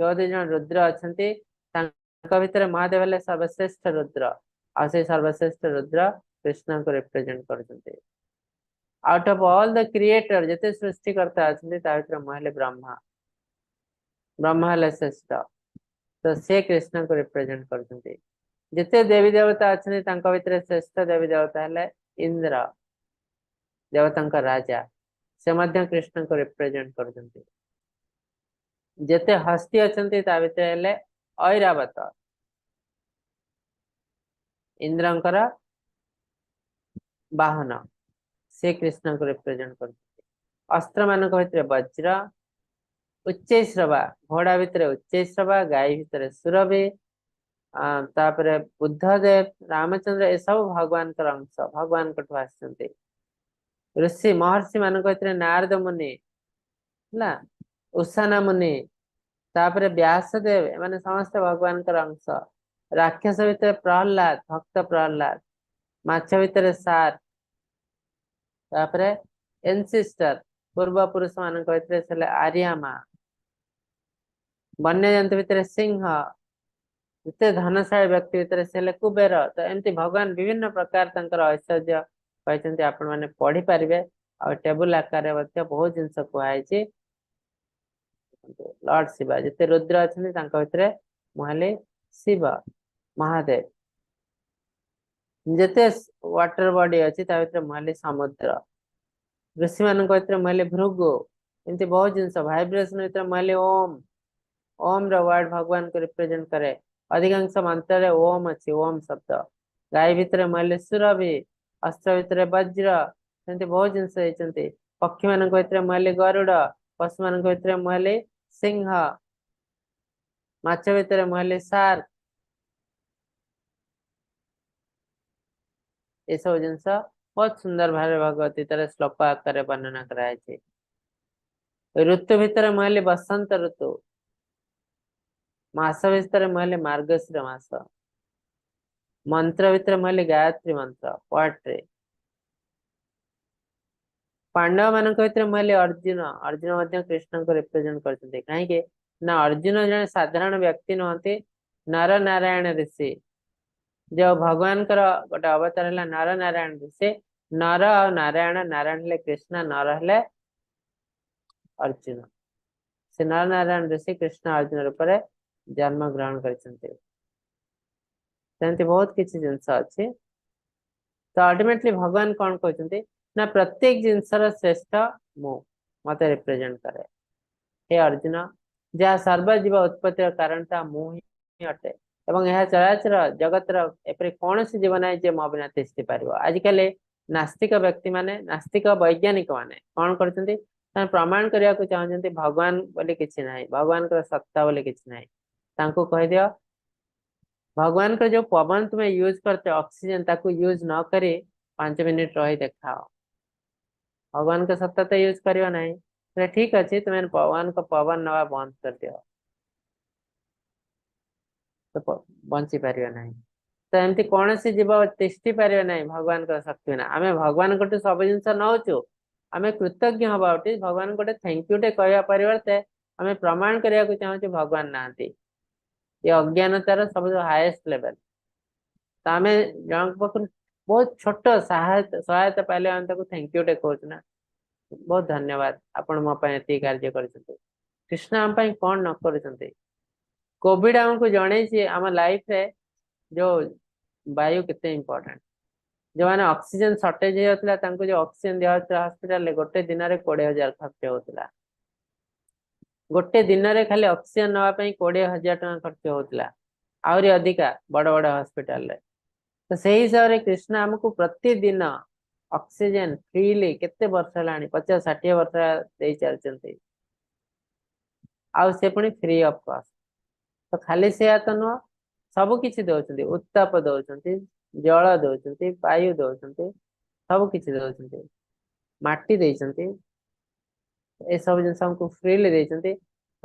14 ଜଣ ରୁଦ୍ର ଅଛନ୍ତି, ତାଙ୍କ ଭିତରେ ମହାଦେବ ହେଲେ ସର୍ବଶ୍ରେଷ୍ଠ ରୁଦ୍ର, ଆଉ ସେଇ ସର୍ବଶ୍ରେଷ୍ଠ ରୁଦ୍ର କୃଷ୍ଣଙ୍କୁ ରିପ୍ରେଜେଣ୍ଟ କରୁଛନ୍ତି। Out of all the creator, ଯେତେ ସୃଷ୍ଟିକର୍ତ୍ତା ଅଛନ୍ତି ତା ଭିତରେ ମୁଁ ହେଲି ବ୍ରହ୍ମା, ବ୍ରହ୍ମା ହେଲେ ଶ୍ରେଷ୍ଠ, ତ ସେ କୃଷ୍ଣଙ୍କୁ ରିପ୍ରେଜେଣ୍ଟ କରୁଛନ୍ତି। ଯେତେ ଦେବୀ ଦେବତା ଅଛନ୍ତି ତାଙ୍କ ଭିତରେ ଶ୍ରେଷ୍ଠ ଦେବୀ ଦେବତା ହେଲେ ଇନ୍ଦ୍ର, ଦେବତାଙ୍କ ରାଜା, ସେ ମଧ୍ୟ କୃଷ୍ଣଙ୍କୁ ରିପ୍ରେଜେଣ୍ଟ କରୁଛନ୍ତି। ଯେତେ ହସ୍ତି ଅଛନ୍ତି ତା ଭିତରେ ହେଲେ ଐରାବତ, ଇନ୍ଦ୍ରଙ୍କର ବାହନ, ସେ କୃଷ୍ଣଙ୍କୁ ରିପ୍ରେଜେଣ୍ଟ କରୁଛନ୍ତି। ଅସ୍ତ୍ର ମାନଙ୍କ ଭିତରେ ବଜ୍ର, ଉଚ୍ଚୈଶ୍ରବା, ଘୋଡା ଭିତରେ ଉଚ୍ଚୈଶ୍ରବା, ଗାଈ ଭିତରେ ସୁରଭି, ତାପରେ ବୁଦ୍ଧଦେବ, ରାମଚନ୍ଦ୍ର, ଏସବୁ ଭଗବାନଙ୍କର ଅଂଶ, ଭଗବାନଙ୍କଠୁ ଆସିଛନ୍ତି। ଋଷି ମହର୍ଷି ମାନଙ୍କ ଭିତରେ ନାରଦ ମୁନି ହେଲା, ଉଷାନା ମୁନି, ତାପରେ ବ୍ୟାସଦେବ, ଏମାନେ ସମସ୍ତେ ଭଗବାନଙ୍କର ଅଂଶ। ରାକ୍ଷସ ଭିତରେ ପ୍ରହ୍ଲାଦ, ଭକ୍ତ ପ୍ରହ୍ଲାଦ, ମାଛ ଭିତରେ ସାର୍, ତାପରେ ଏନସିଷ୍ଟର, ପୂର୍ବପୁରୁଷ ମାନଙ୍କ ଭିତରେ ହେଲେ ଆର୍ୟାମା, ବନ୍ୟଜନ୍ତୁ ଭିତରେ ସିଂହ, ଯେତେ ଧନଶାଳୀ ବ୍ୟକ୍ତି ଭିତରେ ସେ ହେଲେ କୁବେର। ତ ଏମିତି ଭଗବାନ ବିଭିନ୍ନ ପ୍ରକାର ତାଙ୍କର ଐଶ୍ୱର୍ଯ୍ୟ କହିଛନ୍ତି, ଆପଣ ମାନେ ପଢିପାରିବେ। ଆଉ ଟେବୁଲ ଆକାରରେ ମଧ୍ୟ ବହୁତ ଜିନିଷ କୁହାଯାଇଛି। ଲର୍ଡ ଶିବା, ଯେତେ ରୁଦ୍ର ଅଛନ୍ତି ତାଙ୍କ ଭିତରେ ମୁଁ ହେଲି ଶିବ ମହାଦେବ। ଯେତେ ୱାଟର ବଡି ଅଛି ତା ଭିତରେ ମୁଁ ହେଲି ସମୁଦ୍ର। ଋଷି ମାନଙ୍କ ଭିତରେ ମୁଁ ହେଲି ଭୃଗୁ। ଏମିତି ବହୁତ ଜିନିଷ। ଭାଇବ୍ରେସନ ଭିତରେ ମୁଁ ହେଲି ଓମ୍। ଓମ୍ ର ୱାର୍ଡ ଭଗବାନଙ୍କୁ ରିପ୍ରେଜେଣ୍ଟ କରେ। ଅଧିକାଂଶ ମନ୍ତ୍ରରେ ଓମ୍ ଅଛି, ଓମ୍ ଶବ୍ଦ। ଗାଈ ଭିତରେ ମୁଁ ହେଲି ସୁରଭି, ଅସ୍ତ୍ର ଭିତରେ ବଜ୍ର। ସେମିତି ବହୁତ ଜିନିଷ ହେଇଛନ୍ତି। ପକ୍ଷୀ ମାନଙ୍କ ଭିତରେ ମୁଁ ହେଲି ଗରୁଡ, ପଶୁ ମାନଙ୍କ ଭିତରେ ମୁଁ ହେଲି ସିଂହ, ମାଛ ଭିତରେ ମୁଁ ହେଲି ସାର୍କ। ଏସବୁ ଜିନିଷ ବହୁତ ସୁନ୍ଦର ଭାବରେ ଭଗବତ ଗୀତାରେ ଶ୍ଲୋକ ଆକାରରେ ବର୍ଣ୍ଣନା କରାଯାଇଛି। ଋତୁ ଭିତରେ ମୁଁ ହେଲି ବସନ୍ତ ଋତୁ, ମାସ ଭିତରେ ମୁଁ ହେଲି ମାର୍ଗଶିର ମାସ, ମନ୍ତ୍ର ଭିତରେ ମୁଁ ହେଲି ଗାୟତ୍ରୀ ମନ୍ତ୍ର, ପଏଟ୍ରି। ପାଣ୍ଡବ ମାନଙ୍କ ଭିତରେ ମୁଁ ହେଲି ଅର୍ଜୁନ। ଅର୍ଜୁନ ମଧ୍ୟ କୃଷ୍ଣଙ୍କୁ ରିପ୍ରେଜେଣ୍ଟ କରିଛନ୍ତି। କାହିଁକି ନା ଅର୍ଜୁନ ଜଣେ ସାଧାରଣ ବ୍ୟକ୍ତି ନୁହନ୍ତି, ନର ନାରାୟଣ ଋଷି, ଯୋଉ ଭଗବାନଙ୍କର ଗୋଟେ ଅବତାର ହେଲା ନର ନାରାୟଣ ଋଷି। ନର ଆଉ ନାରାୟଣ, ନାରାୟଣ ହେଲେ କୃଷ୍ଣ, ନର ହେଲେ ଅର୍ଜୁନ। ସେ ନର ନାରାୟଣ ଋଷି କୃଷ୍ଣ ଅର୍ଜୁନ ରୂପରେ ଜନ୍ମ ଗ୍ରହଣ କରିଛନ୍ତି। ସେମିତି ବହୁତ କିଛି ଜିନିଷ ଅଛି। ତ ଅଲ୍ଟିମେଟଲି ଭଗବାନ କଣ କହୁଛନ୍ତି ନା ପ୍ରତ୍ୟେକ ଜିନିଷର ଶ୍ରେଷ୍ଠ ମୁଁ, ମତେ ରିପ୍ରେଜେଣ୍ଟ କରେ। ହେ ଅର୍ଜୁନ, ଯାହା ସର୍ବଜୀବ ଉତ୍ପତ୍ତିର କାରଣ ତାହା ମୁଁ ହିଁ ଅଟେ, ଏବଂ ଏହା ଚରାଚର ଜଗତର ଏପରି କୌଣସି ଜୀବ ନାହିଁ ଯେ ମୋ ବିନା ତିଷ୍ଠି ପାରିବ। ଆଜିକାଲି ନାସ୍ତିକ ବ୍ୟକ୍ତି ମାନେ, ନାସ୍ତିକ ବୈଜ୍ଞାନିକ ମାନେ କଣ କରୁଛନ୍ତି ସେମାନେ ପ୍ରମାଣ କରିବାକୁ ଚାହୁଁଛନ୍ତି ଭଗବାନ ବୋଲି କିଛି ନାହିଁ, ଭଗବାନଙ୍କର ସତ୍ତା ବୋଲି କିଛି ନାହିଁ। ତାଙ୍କୁ କହିଦିଅ, ଭଗବାନଙ୍କର ଯୋଉ ପବନ ତୁମେ ୟୁଜ କରୁଛ, ଅକ୍ସିଜେନ, ତାକୁ ୟୁଜ ନ କରି 5 ମିନିଟ ରହି ଦେଖାଅ। ଭଗବାନଙ୍କ ସତ୍ତା ତ ୟୁଜ କରିବ ନାହିଁ। ଠିକ ଅଛି, ତୁମେ ଭଗବାନଙ୍କ ପବନ ନବା ବନ୍ଦ କରିଦିଅ, ତ ବଞ୍ଚି ପାରିବ ନାହିଁ। ତ ଏମିତି କୌଣସି ଜୀବ ତିଷ୍ଠି ପାରିବେ ନାହିଁ ଭଗବାନଙ୍କର ଶକ୍ତି ବିନା। ଆମେ ଭଗବାନଙ୍କଠୁ ସବୁ ଜିନିଷ ନଉଛୁ, ଆମେ କୃତଜ୍ଞ ହବା ଉଚିତ। ଭଗବାନଙ୍କୁ ଗୋଟେ thank you ଟେ କହିବା ପରିବର୍ତ୍ତେ ଆମେ ପ୍ରମାଣ କରିବାକୁ ଚାହୁଁଛୁ ଭଗବାନ ନାହାନ୍ତି। ଏ ଅଜ୍ଞାନତାର ସବୁଠୁ ହାଏଷ୍ଟ ଲେଭେଲ। ତ ଆମେ ଜଣଙ୍କ ପାଖରୁ ବହୁତ ଛୋଟ ସହାୟତା ପାଇଲେ ଆମେ ତାକୁ thank you ଟେ କହୁଛୁ ନା, ବହୁତ ଧନ୍ୟବାଦ, ଆପଣ ମୋ ପାଇଁ ଏତିକି କାର୍ଯ୍ୟ କରିଛନ୍ତି। କୃଷ୍ଣ ଆମ ପାଇଁ କଣ ନ କରୁଛନ୍ତି? କୋଭିଡ ଆମକୁ ଜଣେଇଛି ଆମ ଲାଇଫରେ ଯୋଉ ବାୟୁ କେତେ ଇମ୍ପୋର୍ଟାଣ୍ଟ। ଯୋଉମାନେ ଅକ୍ସିଜେନ ସର୍ଟେଜ ହେଇଯାଉଥିଲା, ତାଙ୍କୁ ଯୋଉ ଅକ୍ସିଜେନ ଦିଆଯାଉଥିଲା ହସ୍ପିଟାଲରେ, ଗୋଟେ ଦିନରେ 20,000 ଖର୍ଚ୍ଚ ହଉଥିଲା। ଗୋଟେ ଦିନରେ ଖାଲି ଅକ୍ସିଜେନ ନବା ପାଇଁ 20,000 ଟଙ୍କା ଖର୍ଚ୍ଚ ହଉଥିଲା, ଆହୁରି ଅଧିକା ବଡ ବଡ ହସ୍ପିଟାଲରେ। ତ ସେଇ ହିସାବରେ କୃଷ୍ଣ ଆମକୁ ପ୍ରତିଦିନ ଅକ୍ସିଜେନ ଫ୍ରିଲି କେତେ ବର୍ଷ ହେଲାଣି, 50-60 ବର୍ଷ ଦେଇ ଚାଲିଛନ୍ତି, ଆଉ ସେ ପୁଣି ଫ୍ରି ଅଫ କଷ୍ଟ। ତ ଖାଲି ସେୟା ତ ନୁହଁ, ସବୁ କିଛି ଦଉଛନ୍ତି, ଉତ୍ତାପ ଦଉଛନ୍ତି, ଜଳ ଦଉଛନ୍ତି, ବାୟୁ ଦଉଛନ୍ତି, ସବୁ କିଛି ଦଉଛନ୍ତି, ମାଟି ଦେଇଛନ୍ତି। ଏସବୁ ଜିନିଷ ଆମକୁ ଫ୍ରିଲି ଦେଇଛନ୍ତି।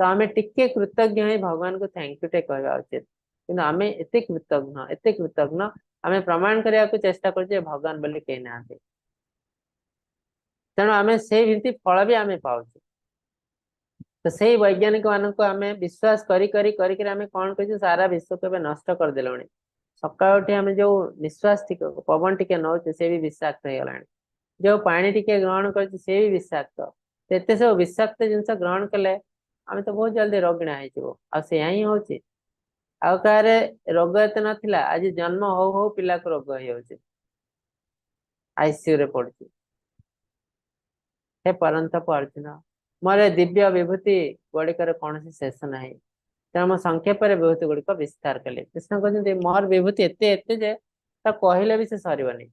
ତ ଆମେ ଟିକେ କୃତଜ୍ଞ ହେଇ ଭଗବାନଙ୍କୁ thank you ଟେ କହିବା ଉଚିତ। କିନ୍ତୁ ଆମେ ଏତେ କୃତଜ୍ଞ, ଏତେ କୃତଜ୍ଞ, ଆମେ ପ୍ରମାଣ କରିବାକୁ ଚେଷ୍ଟା କରୁଛେ ଭଗବାନ ବୋଲି କେହି ନାହାନ୍ତି। ତେଣୁ ଆମେ ସେଇ ଫଳ ବି ଆମେ ପାଉଛୁ। ତ ସେଇ ବୈଜ୍ଞାନିକ ମାନଙ୍କୁ ଆମେ ବିଶ୍ୱାସ କରି କରି କରିକି ଆମେ କଣ କରୁଛୁ? ସାରା ବିଶ୍ୱକୁ ଏବେ ନଷ୍ଟ କରିଦେଲୁଣି। ସକାଳୁ ଉଠି ଆମେ ଯୋଉ ନିଶ୍ୱାସ ଟିକେ, ପବନ ଟିକେ ନଉଛେ, ସେ ବି ବିଷାକ୍ତ ହେଇଗଲାଣି। ଯୋଉ ପାଣି ଟିକେ ଗ୍ରହଣ କରୁଛୁ, ସେ ବି ବିଷାକ୍ତ। ଏତେ ସବୁ ବିଷାକ୍ତ ଜିନିଷ ଗ୍ରହଣ କଲେ ଆମେ ତ ବହୁତ ଜଲଦି ରୋଗିଣା ହେଇଯିବ, ଆଉ ସେଇଆ ହିଁ ହଉଛି। ଆଉ କାହାରେ ରୋଗ ଏତେ ନଥିଲା, ଆଜି ଜନ୍ମ ହଉ ହଉ ପିଲାକୁ ରୋଗ ହେଇଯାଉଛି, ଆଇସିୟୁ ରେ ପଡୁଛି। ହେ ପରନ୍ତପ ଅର୍ଜୁନ, ମୋର ଦିବ୍ୟ ବିଭୂତି ଗୁଡିକର କୌଣସି ଶେଷ ନାହିଁ, ତେଣୁ ମୁଁ ସଂକ୍ଷେପରେ ବିଭୂତି ଗୁଡିକ ବିସ୍ତାର କଲି। କୃଷ୍ଣ କହୁଛନ୍ତି, ମୋର ବିଭୂତି ଏତେ ଏତେ ଯେ ତା କହିଲେ ବି ସେ ସରିବନି।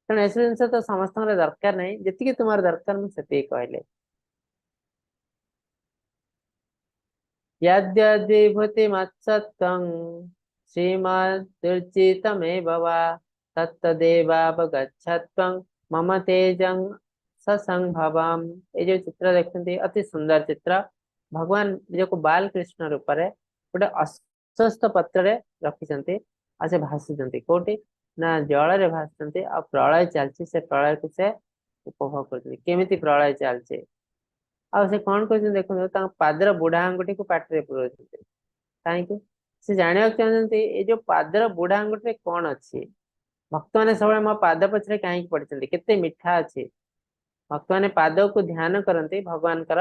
ତେଣୁ ଏସବୁ ଜିନିଷ ତ ସମସ୍ତଙ୍କର ଦରକାର ନାହିଁ, ଯେତିକି ତୁମର ଦରକାର ମୁଁ ସେତିକି କହିଲି। यद्यद्विभूति मत्सत्त्वं श्रीमदुर्जितमेव वा तत्तदेवावगच्छत्वं मम तेजं ସସଂଭବମ୍। ଏଇ ଯୋଉ ଚିତ୍ର ଦେଖୁଛନ୍ତି, ଅତି ସୁନ୍ଦର ଚିତ୍ର। ଭଗବାନ ନିଜକୁ ବାଲକୃଷ୍ଣ ରୂପରେ ଗୋଟେ ଅଶ୍ୱତ୍ଥ ପତ୍ରରେ ରଖିଛନ୍ତି, ଆଉ ସେ ଭାସୁଛନ୍ତି କୋଉଠି ନା ଜଳରେ ଭାସୁଛନ୍ତି। ଆଉ ପ୍ରଳୟ ଚାଲିଛି, ସେ ପ୍ରଳୟକୁ ସେ ଉପଭୋଗ କରୁଛନ୍ତି, କେମିତି ପ୍ରଳୟ ଚାଲିଛି। ଆଉ ସେ କଣ କରୁଛନ୍ତି ଦେଖନ୍ତୁ, ତାଙ୍କ ପାଦର ବୁଢା ଆଙ୍ଗୁଠିକୁ ପାଟିରେ ପୁରଉଛନ୍ତି। କାହିଁକି? ସେ ଜାଣିବାକୁ ଚାହୁଁଛନ୍ତି ଏଇ ଯୋଉ ପାଦର ବୁଢା ଆଙ୍ଗୁଠିରେ କଣ ଅଛି। ଭକ୍ତମାନେ ସବୁବେଳେ ମୋ ପାଦ ପଛରେ କାହିଁକି ପଡିଛନ୍ତି, କେତେ ମିଠା ଅଛି। ଭକ୍ତମାନେ ପାଦକୁ ଧ୍ୟାନ କରନ୍ତି ଭଗବାନଙ୍କର,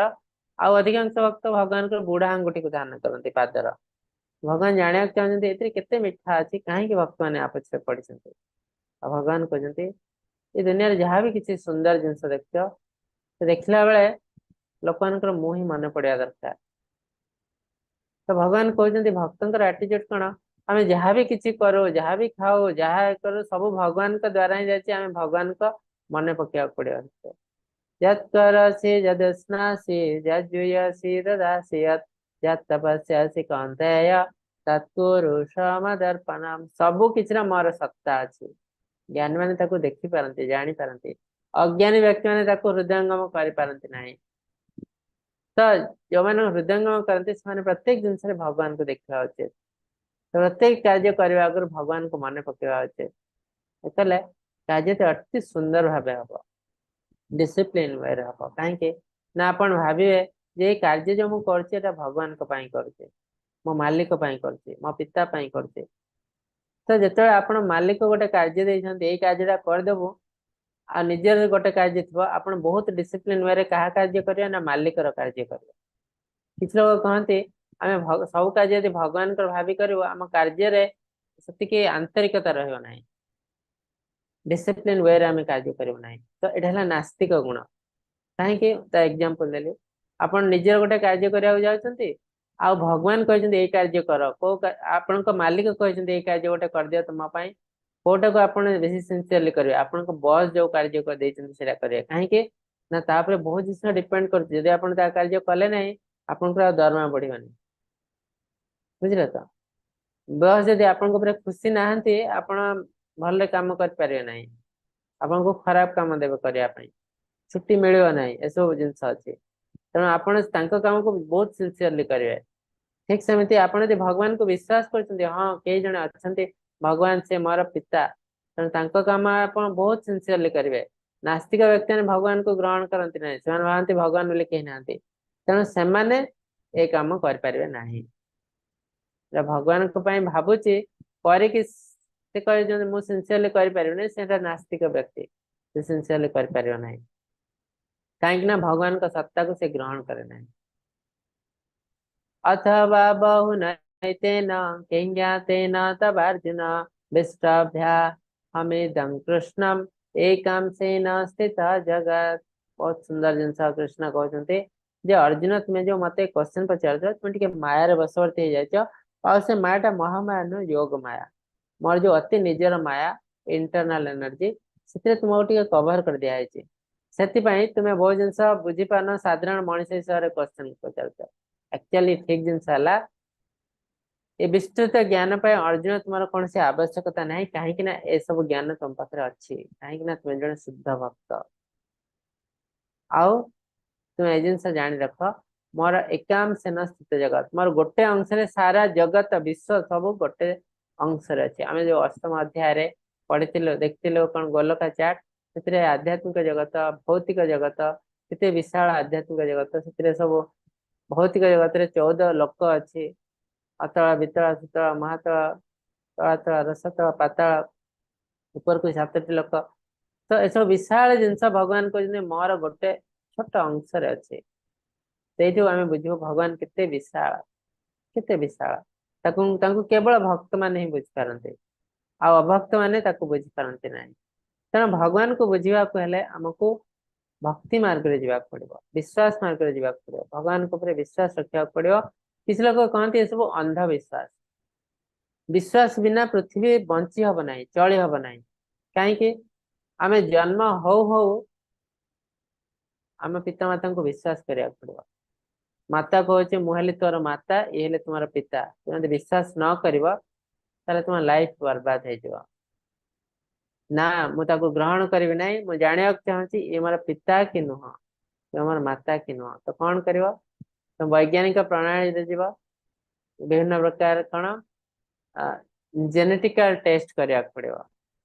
ଆଉ ଅଧିକାଂଶ ଭକ୍ତ ଭଗବାନଙ୍କର ବୁଢା ଆଙ୍ଗୁଠିକୁ ଧ୍ୟାନ କରନ୍ତି ପାଦର। ଭଗବାନ ଜାଣିବାକୁ ଚାହୁଁଛନ୍ତି ଏଥିରେ କେତେ ମିଠା ଅଛି, କାହିଁକି ଭକ୍ତମାନେ ଆ ପଛରେ ପଡିଛନ୍ତି। ଆଉ ଭଗବାନ କହୁଛନ୍ତି, ଏ ଦୁନିଆରେ ଯାହା ବି କିଛି ସୁନ୍ଦର ଜିନିଷ ଦେଖୁଛ, ସେ ଦେଖିଲା ବେଳେ ଲୋକମାନଙ୍କର ମୁଁ ହିଁ ମନେ ପଡିବା ଦରକାର। ତ ଭଗବାନ କହୁଛନ୍ତି, ଭକ୍ତଙ୍କର ଆଟିଚ୍ୟୁଡ କଣ? ଆମେ ଯାହା ବି କିଛି କରୁ, ଯାହା ବି ଖାଉ, ଯାହା କରୁ, ସବୁ ଭଗବାନଙ୍କ ଦ୍ଵାରା ହିଁ ଯାଇଛି। ଆମେ ଭଗବାନଙ୍କ ମନେ ପକେଇବାକୁ ପଡିବ। ଯତ୍ କରସି ଯଦସ୍ନାସି ଯଜ୍ଜୁୟସି ଦଦାସି ଯତ୍ ଯତ୍ ତପସ୍ୟାସି କୌନ୍ତେୟ ତତ୍କୁରୁଷ ମଦର୍ପଣମ୍। ସବୁ କିଛିର ମୋର ସତ୍ତା ଅଛି। ଜ୍ଞାନୀ ମାନେ ତାକୁ ଦେଖିପାରନ୍ତି, ଜାଣିପାରନ୍ତି। ଅଜ୍ଞାନୀ ବ୍ୟକ୍ତି ମାନେ ତାକୁ ହୃଦୟଙ୍ଗମ କରିପାରନ୍ତି ନାହିଁ। ତ ଯୋଉମାନେ ହୃଦୟଙ୍ଗମ କରନ୍ତି, ସେମାନେ ପ୍ରତ୍ୟେକ ଜିନିଷରେ ଭଗବାନଙ୍କୁ ଦେଖିବା ଉଚିତ। ପ୍ରତ୍ୟେକ କାର୍ଯ୍ୟ କରିବା ଆଗରୁ ଭଗବାନଙ୍କୁ ମନେ ପକେଇବା ଉଚିତ। କଲେ କାର୍ଯ୍ୟଟି ଅତି ସୁନ୍ଦର ଭାବେ ହବ, ଡିସିପ୍ଲିନ ୱେରେ ହବ। କାହିଁକି ନା ଆପଣ ଭାବିବେ ଯେ ଏଇ କାର୍ଯ୍ୟ ଯୋଉ ମୁଁ କରୁଛି, ଏଟା ଭଗବାନଙ୍କ ପାଇଁ କରୁଛି, ମୋ ମାଲିକ ପାଇଁ କରୁଛି, ମୋ ପିତା ପାଇଁ କରୁଛି। ତ ଯେତେବେଳେ ଆପଣ ମାଲିକ ଗୋଟେ କାର୍ଯ୍ୟ ଦେଇଛନ୍ତି, ଏଇ କାର୍ଯ୍ୟଟା କରିଦେବୁ, ଆଉ ନିଜର ଗୋଟେ କାର୍ଯ୍ୟ ଥିବ, ଆପଣ ବହୁତ ଡିସିପ୍ଲିନ ୱେରେ କାହା କାର୍ଯ୍ୟ କରିବେ ନା ମାଲିକର କାର୍ଯ୍ୟ କରିବେ। କିଛି ଲୋକ କହନ୍ତି, ଆମେ ସବୁ କାର୍ଯ୍ୟ ଯଦି ଭଗବାନଙ୍କର ଭାବି କରିବୁ, ଆମ କାର୍ଯ୍ୟରେ ସେତିକି ଆନ୍ତରିକତା ରହିବ ନାହିଁ, ଡିସିପ୍ଲିନ ୱେରେ ଆମେ କାର୍ଯ୍ୟ କରିବୁ ନାହିଁ। ତ ଏଇଟା ହେଲା ନାସ୍ତିକ ଗୁଣ। କାହିଁକି ତା ଏକ୍ଜାମ୍ପଲ ଦେଲି? ଆପଣ ନିଜର ଗୋଟେ କାର୍ଯ୍ୟ କରିବାକୁ ଯାଉଛନ୍ତି, ଆଉ ଭଗବାନ କହିଛନ୍ତି ଏଇ କାର୍ଯ୍ୟ କର, କୋଉ ଆପଣଙ୍କ ମାଲିକ କହିଛନ୍ତି ଏଇ କାର୍ଯ୍ୟ ଗୋଟେ କରିଦିଅ ତୁମ ପାଇଁ, କୋଉଟାକୁ ଆପଣ ବେଶୀ ସିନସିୟରଲି କରିବେ? ଆପଣଙ୍କ ବସ୍ ଯୋଉ କାର୍ଯ୍ୟ କରିଦେଇଛନ୍ତି ସେଇଟା କରିବେ। କାହିଁକି? ନା ତାପରେ ବହୁତ ଜିନିଷ ଡିପେଣ୍ଡ କରୁଛି। ଯଦି ଆପଣ ତା କାର୍ଯ୍ୟ କଲେ ନାହିଁ, ଆପଣଙ୍କର ଆଉ ଦରମା ବଢିବନି, ବୁଝିଲେ ତ? ବସ୍ ଯଦି ଆପଣଙ୍କ ଉପରେ ଖୁସି ନାହାନ୍ତି, ଆପଣ ଭଲରେ କାମ କରିପାରିବେ ନାହିଁ, ଆପଣଙ୍କୁ ଖରାପ କାମ ଦେବେ କରିବା ପାଇଁ, ଛୁଟି ମିଳିବ ନାହିଁ, ଏସବୁ ଜିନିଷ ଅଛି। ତେଣୁ ଆପଣ ତାଙ୍କ କାମକୁ ବହୁତ ସିନସିୟରଲି କରିବେ। ଠିକ ସେମିତି ଆପଣ ଯଦି ଭଗବାନଙ୍କୁ ବିଶ୍ୱାସ କରୁଛନ୍ତି, ହଁ କେହି ଜଣେ ଅଛନ୍ତି ଭଗବାନ, ସେ ମୋର ପିତା, ତେଣୁ ତାଙ୍କ କାମ ଆପଣ ବହୁତ ସିନସିୟରଲି କରିବେ। ନାସ୍ତିକ ବ୍ୟକ୍ତି ମାନେ ଭଗବାନଙ୍କୁ ଗ୍ରହଣ କରନ୍ତି ନାହିଁ, ସେମାନେ ଭାବନ୍ତି ଭଗବାନ ବୋଲି କେହି ନାହାନ୍ତି, ତେଣୁ ସେମାନେ ଏ କାମ କରିପାରିବେ ନାହିଁ। ଭଗବାନଙ୍କ ପାଇଁ ଭାବୁଛି କରିକି ସେ କହିଛନ୍ତି ମୁଁ ସିନସିୟରଲି କରିପାରିବିନି, ସେଟା ନାସ୍ତିକ ବ୍ୟକ୍ତି, ସେ ସିନସିୟରଲି କରିପାରିବ ନାହିଁ, କାହିଁକି ନା ଭଗବାନଙ୍କ ସତ୍ତାକୁ ସେ ଗ୍ରହଣ କରେ ନାହିଁ। ଅଥବା ବହୁନୈତେନ କିଂ ଜ୍ଞାତେନ ତବାର୍ଜୁନ ବିଷ୍ଟଭ୍ୟାହମିଦଂ କୃଷ୍ଣମ୍ ଏକାଂଶେନ ସ୍ଥିତ ଜଗତ୍। ବହୁତ ସୁନ୍ଦର ଜିନିଷ କୃଷ୍ଣ କହୁଛନ୍ତି ଯେ ଅର୍ଜୁନ, ତୁମେ ଯୋଉ ମତେ କ୍ୱେଶ୍ଚନ ପଚାରୁଛ, ତୁମେ ଟିକେ ମାୟାରେ ବଶବର୍ତ୍ତୀ ହେଇଯାଇଛ, ଆଉ ସେ ମାୟାଟା ମହାମାୟା ନୁହେଁ, ଯୋଗ ମାୟା, ମୋର ଯୋଉ ଅତି ନିଜର ମାୟା, ଇଣ୍ଟରନାଲ ଏନର୍ଜି, ସେଥିରେ ତୁମକୁ ଟିକେ କଭର କରିଦିଆଯାଇଛି, ସେଥିପାଇଁ ତୁମେ ବହୁତ ଜିନିଷ ବୁଝିପାରୁନ, ସାଧାରଣ ମଣିଷ ହିସାବରେ କ୍ୱେଶ୍ଚନ ପଚାରୁଛ। ଆକ୍ଚୁଆଲି ଠିକ ଜିନିଷ ହେଲା ଏ ବିସ୍ତୃତ ଜ୍ଞାନ ପାଇଁ ଅର୍ଜୁନ ତୁମର କୌଣସି ଆବଶ୍ୟକତା ନାହିଁ, କାହିଁକି ନା ଏସବୁ ଜ୍ଞାନ ତୁମ ପାଖରେ ଅଛି, କାହିଁକି ନା ତୁମେ ଜଣେ ଶୁଦ୍ଧ ଭକ୍ତ। ଆଉ ତୁମେ ଏ ଜିନିଷ ଜାଣି ରଖ, ମୋର ଏକାଂଶେନ ସ୍ଥିତ ଜଗତ, ମୋର ଗୋଟେ ଅଂଶରେ ସାରା ଜଗତ ବିଶ୍ୱ ସବୁ ଗୋଟେ ଅଂଶରେ ଅଛି। ଆମେ ଯୋଉ ଅଷ୍ଟମ ଅଧ୍ୟାୟରେ ପଢିଥିଲୁ, ଦେଖିଥିଲୁ କଣ ଗୋଲକା ଚାଟ, ସେଥିରେ ଆଧ୍ୟାତ୍ମିକ ଜଗତ, ଭୌତିକ ଜଗତ, କେତେ ବିଶାଳ ଆଧ୍ୟାତ୍ମିକ ଜଗତ, ସେଥିରେ ସବୁ ଭୌତିକ ଜଗତରେ 14 ଲୋକ ଅଛି, ଅତଳ, ବିତଳ, ସୁତଳ, ମହାତଳ, ତଳାତଳ, ରସତଳ, ପାତାଳ, ଉପରକୁ 7ଟି ଲୋକ। ତ ଏସବୁ ବିଶାଳ ଜିନିଷ ଭଗବାନ କହୁଛନ୍ତି ମୋର ଗୋଟେ ଛୋଟ ଅଂଶରେ ଅଛି। ସେଇଠୁ ଆମେ ବୁଝିବୁ ଭଗବାନ କେତେ ବିଶାଳ, କେତେ ବିଶାଳ। ତାଙ୍କୁ କେବଳ ଭକ୍ତ ମାନେ ହିଁ ବୁଝିପାରନ୍ତି, ଆଉ ଅଭକ୍ତ ମାନେ ତାକୁ ବୁଝିପାରନ୍ତି ନାହିଁ। ତେଣୁ ଭଗବାନଙ୍କୁ ବୁଝିବାକୁ ହେଲେ ଆମକୁ ଭକ୍ତି ମାର୍ଗରେ ଯିବାକୁ ପଡିବ, ବିଶ୍ୱାସ ମାର୍ଗରେ ଯିବାକୁ ପଡିବ, ଭଗବାନଙ୍କ ଉପରେ ବିଶ୍ୱାସ ରଖିବାକୁ ପଡିବ। କିଛି ଲୋକ କହନ୍ତି ଏସବୁ ଅନ୍ଧବିଶ୍ୱାସ, ବିଶ୍ୱାସ ବିନା ପୃଥିବୀ ବଞ୍ଚି ହବ ନାହିଁ, ଚଳି ହବ ନାହିଁ। କାହିଁକି? ଆମେ ଜନ୍ମ ହଉ ହଉ ଆମ ପିତାମାତାଙ୍କୁ ବିଶ୍ୱାସ କରିବାକୁ ପଡିବ। ମାତା କହୁଛି ମୁଁ ହେଲି ତୋର ମାତା, ଇଏ ହେଲେ ତୁମର ପିତା। ତୁମେ ଯଦି ବିଶ୍ୱାସ ନ କରିବ ତାହେଲେ ତୁମ ଲାଇଫ ବର୍ବାଦ ହେଇଯିବ। ନା, ମୁଁ ତାକୁ ଗ୍ରହଣ କରିବି ନାହିଁ, ମୁଁ ଜାଣିବାକୁ ଚାହୁଁଛି ଇଏ ମୋର ପିତା କି ନୁହଁ, ଇଏ ମୋର ମାତା କି ନୁହଁ। ତ କଣ କରିବ? ତ ବୈଜ୍ଞାନିକ ପ୍ରଣାଳୀରେ ଯିବ, ବିଭିନ୍ନ ପ୍ରକାର କଣ ଜେନେଟିକାଲ ଟେଷ୍ଟ କରିବାକୁ ପଡିବ,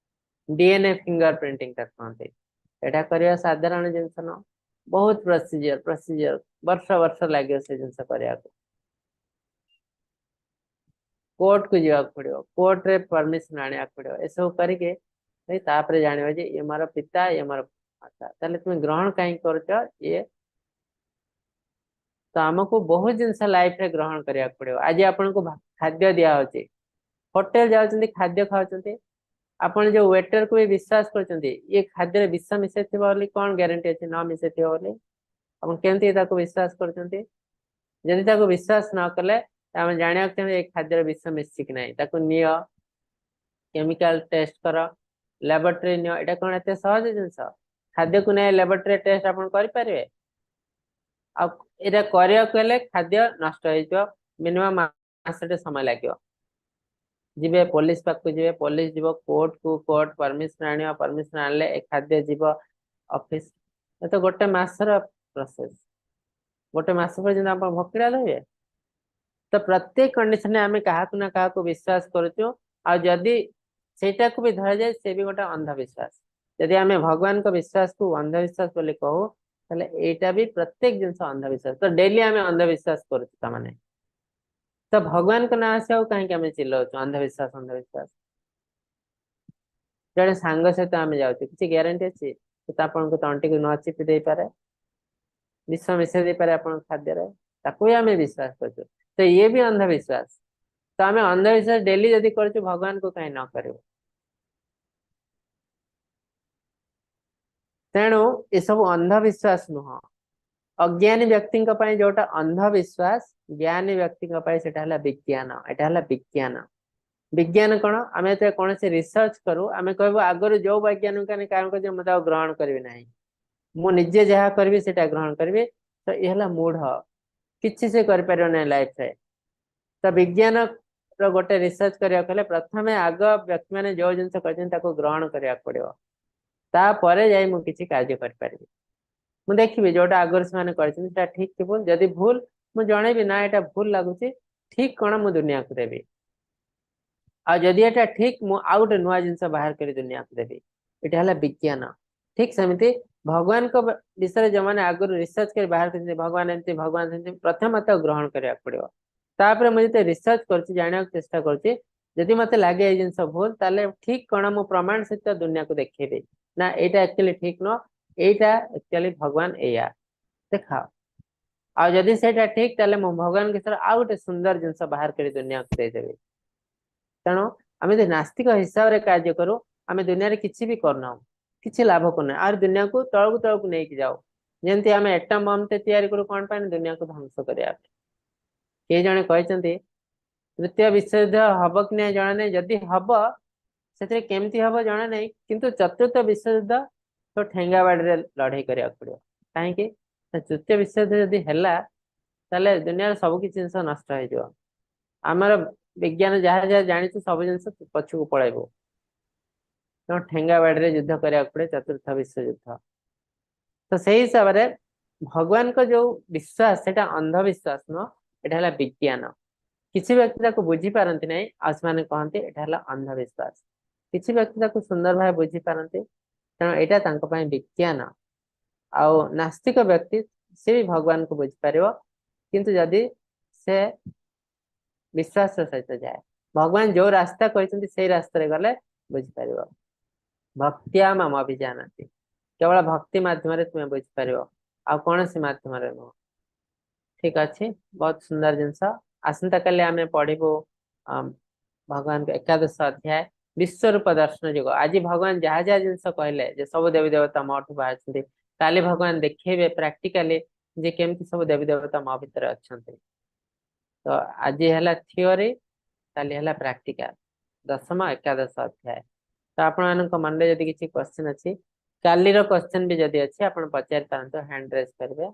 ଡିଏନଏ ଫିଙ୍ଗର ପ୍ରିଣ୍ଟିଂ ତାକୁ କହନ୍ତି। ଏଇଟା କରିବା ସାଧାରଣ ଜିନିଷ ନୁହଁ, ବହୁତ ପ୍ରୋସିଜିଅର, ବର୍ଷ ବର୍ଷ ଲାଗିବ ସେ ଜିନିଷ କରିବାକୁ। କୋର୍ଟକୁ ଯିବାକୁ ପଡିବ, କୋର୍ଟରେ ପରମିଶନ ଆଣିବାକୁ ପଡିବ। ଏସବୁ କରିକି ତାପରେ ଜାଣିବ ଯେ ଇଏ ମୋର ପିତା, ଇଏ ମୋର ମାତା। ତାହେଲେ ତୁମେ ଗ୍ରହଣ କାହିଁକି କରୁଛ ଇଏ? ତ ଆମକୁ ବହୁତ ଜିନିଷ ଲାଇଫରେ ଗ୍ରହଣ କରିବାକୁ ପଡିବ। ଆଜି ଆପଣଙ୍କୁ ଖାଦ୍ୟ ଦିଆହଉଛି, ହୋଟେଲ ଯାଉଛନ୍ତି, ଖାଦ୍ୟ ଖାଉଛନ୍ତି, ଆପଣ ଯୋଉ ୱେଟରକୁ ବି ବିଶ୍ୱାସ କରୁଛନ୍ତି, ଇଏ ଖାଦ୍ୟରେ ବିଷ ମିଶେଇଥିବ ବୋଲି କଣ ଗ୍ୟାରେଣ୍ଟି ଅଛି ନ ମିଶେଇଥିବ ବୋଲି? ଆପଣ କେମିତି ତାକୁ ବିଶ୍ୱାସ କରୁଛନ୍ତି? ଯଦି ତାକୁ ବିଶ୍ୱାସ ନ କଲେ ଆମେ ଜାଣିବାକୁ ଚାହିଁବେ ଏ ଖାଦ୍ୟରେ ବିଷ ମିଶିଛି କି ନାହିଁ, ତାକୁ ନିଅ, କେମିକାଲ ଟେଷ୍ଟ କର, ଲାବୋରେଟୋରୀ ନିଅ। ଏଇଟା କଣ ଏତେ ସହଜ ଜିନିଷ? ଖାଦ୍ୟକୁ ନେଇ ଲାବୋରେଟୋରୀ ଟେଷ୍ଟ ଆପଣ କରିପାରିବେ? ଆଉ ଏଇଟା କରିବାକୁ ହେଲେ ଖାଦ୍ୟ ନଷ୍ଟ ହେଇଯିବ, ମିନିମମ୍ ମାସଟେ ସମୟ ଲାଗିବ। ଯିବେ ପୋଲିସ ପାଖକୁ, ଯିବେ ପୋଲିସ ଯିବ କୋର୍ଟକୁ, କୋର୍ଟ ପରମିଶନ ଆଣିବ, ପରମିଶନ ଆଣିଲେ ଏ ଖାଦ୍ୟ ଯିବ ଅଫିସ। ଏ ତ ଗୋଟେ ମାସର ପ୍ରୋସେସ, ଗୋଟେ ମାସ ପର୍ଯ୍ୟନ୍ତ ଆପଣ ଭୋକିଲା ରହିବେ। ତ ପ୍ରତ୍ୟେକ କଣ୍ଡିସନରେ ଆମେ କାହାକୁ ନା କାହାକୁ ବିଶ୍ୱାସ କରୁଛୁ। ଆଉ ଯଦି ସେଇଟାକୁ ବି ଧରାଯାଏ, ସେ ବି ଗୋଟେ ଅନ୍ଧବିଶ୍ୱାସ। ଯଦି ଆମେ ଭଗବାନଙ୍କ ବିଶ୍ୱାସକୁ ଅନ୍ଧବିଶ୍ୱାସ ବୋଲି କହୁ, ତାହେଲେ ଏଇଟା ବି ପ୍ରତ୍ୟେକ ଜିନିଷ ଅନ୍ଧବିଶ୍ୱାସ। ତ ଡେଲି ଆମେ ଅନ୍ଧବିଶ୍ୱାସ କରୁଛୁ, ତାମାନେ ତ ଭଗବାନଙ୍କ ନାଁ ଆସିବାକୁ କାହିଁକି ଆମେ ଚିଲଉଛୁ ଅନ୍ଧବିଶ୍ୱାସ ଅନ୍ଧବିଶ୍ୱାସ? ଜଣେ ସାଙ୍ଗ ସହିତ ଆମେ ଯାଉଛୁ, କିଛି ଗ୍ୟାରେଣ୍ଟି ଅଛି ସେ ତ ଆପଣଙ୍କୁ ତଣ୍ଟିକୁ ନ ଚିପି ଦେଇପାରେ, ବିଷ ମିଶେଇ ଦେଇପାରେ ଆପଣଙ୍କ ଖାଦ୍ୟରେ? ତାକୁ ବି ଆମେ ବିଶ୍ୱାସ କରୁଛୁ। ତ ଇଏ ବି ଅନ୍ଧବିଶ୍ୱାସ। ତ ଆମେ ଅନ୍ଧବିଶ୍ୱାସ ଡେଲି ଯଦି କରୁଛୁ, ଭଗବାନଙ୍କୁ କାହିଁ ନ କରିବୁ? ତେଣୁ ଏସବୁ ଅନ୍ଧବିଶ୍ୱାସ ନୁହଁ। ଅଜ୍ଞାନୀ ବ୍ୟକ୍ତିଙ୍କ ପାଇଁ ଯୋଉଟା ଅନ୍ଧବିଶ୍ୱାସ, ଜ୍ଞାନୀ ବ୍ୟକ୍ତିଙ୍କ ପାଇଁ ସେଟା ହେଲା ବିଜ୍ଞାନ। ଏଟା ହେଲା ବିଜ୍ଞାନ। ବିଜ୍ଞାନ କଣ? ଆମେ ଯେତେବେଳେ କୌଣସି ରିସର୍ଚ୍ଚ କରୁ, ଆମେ କହିବୁ ଆଗରୁ ଯୋଉ ବୈଜ୍ଞାନିକ ମାନେ କାମ କରୁଛନ୍ତି ମୁଁ ତାକୁ ଗ୍ରହଣ କରିବି ନାହିଁ। ମୁଁ ନିଜେ ଯାହା କରିବି ସେଇଟା ଗ୍ରହଣ କରିବି, ତ ଇଏ ହେଲା ମୂଢ, କିଛି ସେ କରିପାରିବ ନାହିଁ ଲାଇଫରେ। ତ ବିଜ୍ଞାନ ର ଗୋଟେ ରିସର୍ଚ୍ଚ କରିବାକୁ ହେଲେ ପ୍ରଥମେ ଆଗ ବ୍ୟକ୍ତି ମାନେ ଯୋଉ ଜିନିଷ କହିଛନ୍ତି ତାକୁ ଗ୍ରହଣ କରିବାକୁ ପଡିବ, ତାପରେ ଯାଇ ମୁଁ କିଛି କାର୍ଯ୍ୟ କରିପାରିବି। ମୁଁ ଦେଖିବି ଯୋଉଟା ଆଗରୁ ସେମାନେ କରିଛନ୍ତି ସେଟା ଠିକ କି ଭୁଲ, ଯଦି ଭୁଲ ମୁଁ ଜଣେଇବି ନା ଏଇଟା ଭୁଲ ଲାଗୁଛି, ଠିକ କଣ ମୁଁ ଦୁନିଆକୁ ଦେବି, ଆଉ ଯଦି ଏଇଟା ଠିକ ମୁଁ ଆଉ ଗୋଟେ ନୂଆ ଜିନିଷ ବାହାର କରି ଦୁନିଆକୁ ଦେବି। ଏଇଟା ହେଲା ବିଜ୍ଞାନ। ଠିକ ସେମିତି ଭଗବାନଙ୍କ ବିଷୟରେ ଯୋଉମାନେ ଆଗରୁ ରିସର୍ଚ୍ଚ କରି ବାହାର କରିଛନ୍ତି ଭଗବାନ ଏମିତି ଭଗବାନ ସେମିତି, ପ୍ରଥମେ ତାକୁ ଗ୍ରହଣ କରିବାକୁ ପଡିବ। ତାପରେ ମୁଁ ଯେତେ ରିସର୍ଚ୍ଚ କରୁଛି ଜାଣିବାକୁ ଚେଷ୍ଟା କରୁଛି, ଯଦି ମତେ ଲାଗେ ଏଇ ଜିନିଷ ଭୁଲ ତାହେଲେ ଠିକ କଣ ମୁଁ ପ୍ରମାଣ ସହିତ ଦୁନିଆକୁ ଦେଖେଇବି ନା ଏଇଟା ଆକ୍ଚୁଆଲି ଠିକ ନୁହଁ, ଏଇଟା ଆକ୍ଚୁଆଲି ଭଗବାନ ଏଇଆ ଦେଖାଅ। ଆଉ ଯଦି ସେଇଟା ଠିକ ତାହେଲେ ମୁଁ ଭଗବାନଙ୍କ ବିଷୟରେ ଆଉ ଗୋଟେ ସୁନ୍ଦର ଜିନିଷ ବାହାର କରି ଦୁନିଆକୁ ଦେଇଦେବି। ତେଣୁ ଆମେ ଯଦି ନାସ୍ତିକ ହିସାବରେ କାର୍ଯ୍ୟ କରୁ ଆମେ ଦୁନିଆରେ କିଛି ବି କରୁନାହୁଁ, କିଛି ଲାଭ କରୁନାହିଁ, ଆହୁରି ଦୁନିଆକୁ ତଳକୁ ତଳକୁ ନେଇକି ଯାଉ। ଯେମିତି ଆମେ ଏଟମ ବମ୍ ଟେ ତିଆରି କରୁ କଣ ପାଇଁ? ଦୁନିଆକୁ ଧ୍ୱଂସ କରିବା ପାଇଁ। କେହି ଜଣେ କହିଛନ୍ତି ତୃତୀୟ ବିଶ୍ୱଯୁଦ୍ଧ ହବ କି ନାହିଁ ଜଣା ନାହିଁ, ଯଦି ହବ ସେଥିରେ କେମିତି ହବ ଜଣା ନାହିଁ, କିନ୍ତୁ ଚତୁର୍ଥ ବିଶ୍ୱଯୁଦ୍ଧ ତ ଠେଙ୍ଗା ବାଡ଼ିରେ ଲଢେଇ କରିବାକୁ ପଡିବ। କାହିଁକି? ତୃତୀୟ ବିଶ୍ୱଯୁଦ୍ଧ ଯଦି ହେଲା ତାହେଲେ ଦୁନିଆର ସବୁ କିଛି ଜିନିଷ ନଷ୍ଟ ହେଇଯିବ, ଆମର ବିଜ୍ଞାନ ଯାହା ଯାହା ଜାଣିଛୁ ସବୁ ଜିନିଷ ପଛକୁ ପଳେଇବ। ତେଣୁ ଠେଙ୍ଗା ବାଡ଼ିରେ ଯୁଦ୍ଧ କରିବାକୁ ପଡେ ଚତୁର୍ଥ ବିଶ୍ୱଯୁଦ୍ଧ। ତ ସେଇ ହିସାବରେ ଭଗବାନଙ୍କ ଯୋଉ ବିଶ୍ୱାସ ସେଇଟା ଅନ୍ଧବିଶ୍ୱାସ ନୁହଁ, ଏଇଟା ହେଲା ବିଜ୍ଞାନ। କିଛି ବ୍ୟକ୍ତି ତାକୁ ବୁଝିପାରନ୍ତି ନାହିଁ ଆଉ ସେମାନେ କହନ୍ତି ଏଇଟା ହେଲା ଅନ୍ଧବିଶ୍ୱାସ। କିଛି ବ୍ୟକ୍ତି ତାକୁ ସୁନ୍ଦର ଭାବେ ବୁଝିପାରନ୍ତି, ତେଣୁ ଏଇଟା ତାଙ୍କ ପାଇଁ ବିଜ୍ଞାନ। ଆଉ ନାସ୍ତିକ ବ୍ୟକ୍ତି ସେ ବି ଭଗବାନଙ୍କୁ ବୁଝିପାରିବ, କିନ୍ତୁ ଯଦି ସେ ବିଶ୍ୱାସ ସହିତ ଯାଏ, ଭଗବାନ ଯୋଉ ରାସ୍ତା କହିଛନ୍ତି ସେଇ ରାସ୍ତାରେ ଗଲେ ବୁଝିପାରିବ। ଭକ୍ତିଆ ମାମ ଅଭିଜାନାତି, କେବଳ ଭକ୍ତି ମାଧ୍ୟମରେ ତୁମେ ବୁଝିପାରିବ, ଆଉ କୌଣସି ମାଧ୍ୟମରେ ନୁହଁ। ଠିକ ଅଛି, ବହୁତ ସୁନ୍ଦର ଜିନିଷ। ଆସନ୍ତାକାଲି ଆମେ ପଢିବୁ ଭଗବାନଙ୍କ ଏକାଦଶ ଅଧ୍ୟାୟ ବିଶ୍ୱରୂପ ଦର୍ଶନ ଯୋଗ। ଆଜି ଭଗବାନ ଯାହା ଯାହା ଜିନିଷ କହିଲେ ଯେ ସବୁ ଦେବୀ ଦେବତା ମୋଠୁ ବାହାରିଛନ୍ତି, କାଲି ଭଗବାନ ଦେଖେଇବେ ପ୍ରାକ୍ଟିକାଲି ଯେ କେମିତି ସବୁ ଦେବୀ ଦେବତା ମୋ ଭିତରେ ଅଛନ୍ତି। ତ ଆଜି ହେଲା ଥିଓରି, କାଲି ହେଲା ପ୍ରାକ୍ଟିକାଲ, ଦଶମ ଏକାଦଶ ଅଧ୍ୟାୟ। ତ ଆପଣମାନଙ୍କ ମନରେ ଯଦି କିଛି କ୍ୱେଶ୍ଚନ ଅଛି, କାଲିର କ୍ୱେଶ୍ଚନ ବି ଯଦି ଅଛି ଆପଣ ପଚାରି ପାରନ୍ତୁ, ହ୍ୟାଣ୍ଡ ରେଜ୍ କରିବେ।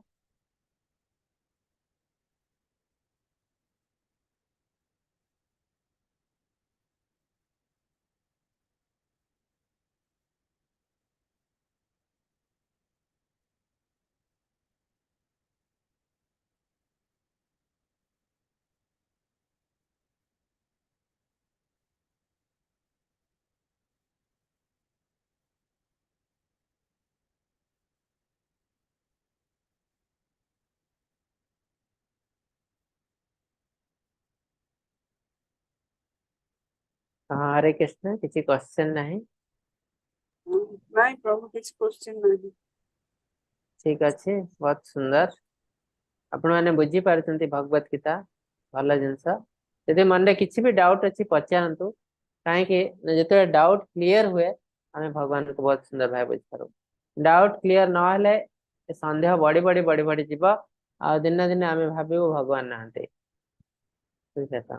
ହଁ, ହରେ କୃଷ୍ଣ, କିଛି କ୍ୱେଶ୍ଚନ ନାହିଁ? ନାଇଁ ପ୍ରଭୁ, କିଛି କ୍ୱେଶ୍ଚନ ନାହିଁ। ଠିକ ଅଛି, ବହୁତ ସୁନ୍ଦର। ଆପଣ ମାନେ ବୁଝିପାରୁଛନ୍ତି ଭଗବତ ଗୀତା, ଭଲ ଜିନିଷ। ଯଦି ମନରେ କିଛି ବି ଡାଉଟ ଅଛି ପଚାରନ୍ତୁ, କାହିଁକି ନା ଯେତେବେଳେ ଡାଉଟ କ୍ଲିୟର ହୁଏ ଆମେ ଭଗବାନଙ୍କୁ ବହୁତ ସୁନ୍ଦର ଭାବେ ବୁଝିପାରୁ। ଡାଉଟ କ୍ଲିୟର ନହେଲେ ସନ୍ଦେହ ବଢି ବଢି ବଢି ବଢି ଯିବ, ଆଉ ଦିନେ ଦିନେ ଆମେ ଭାବିବୁ ଭଗବାନ ନାହାନ୍ତି। ବୁଝିଲେ ତ?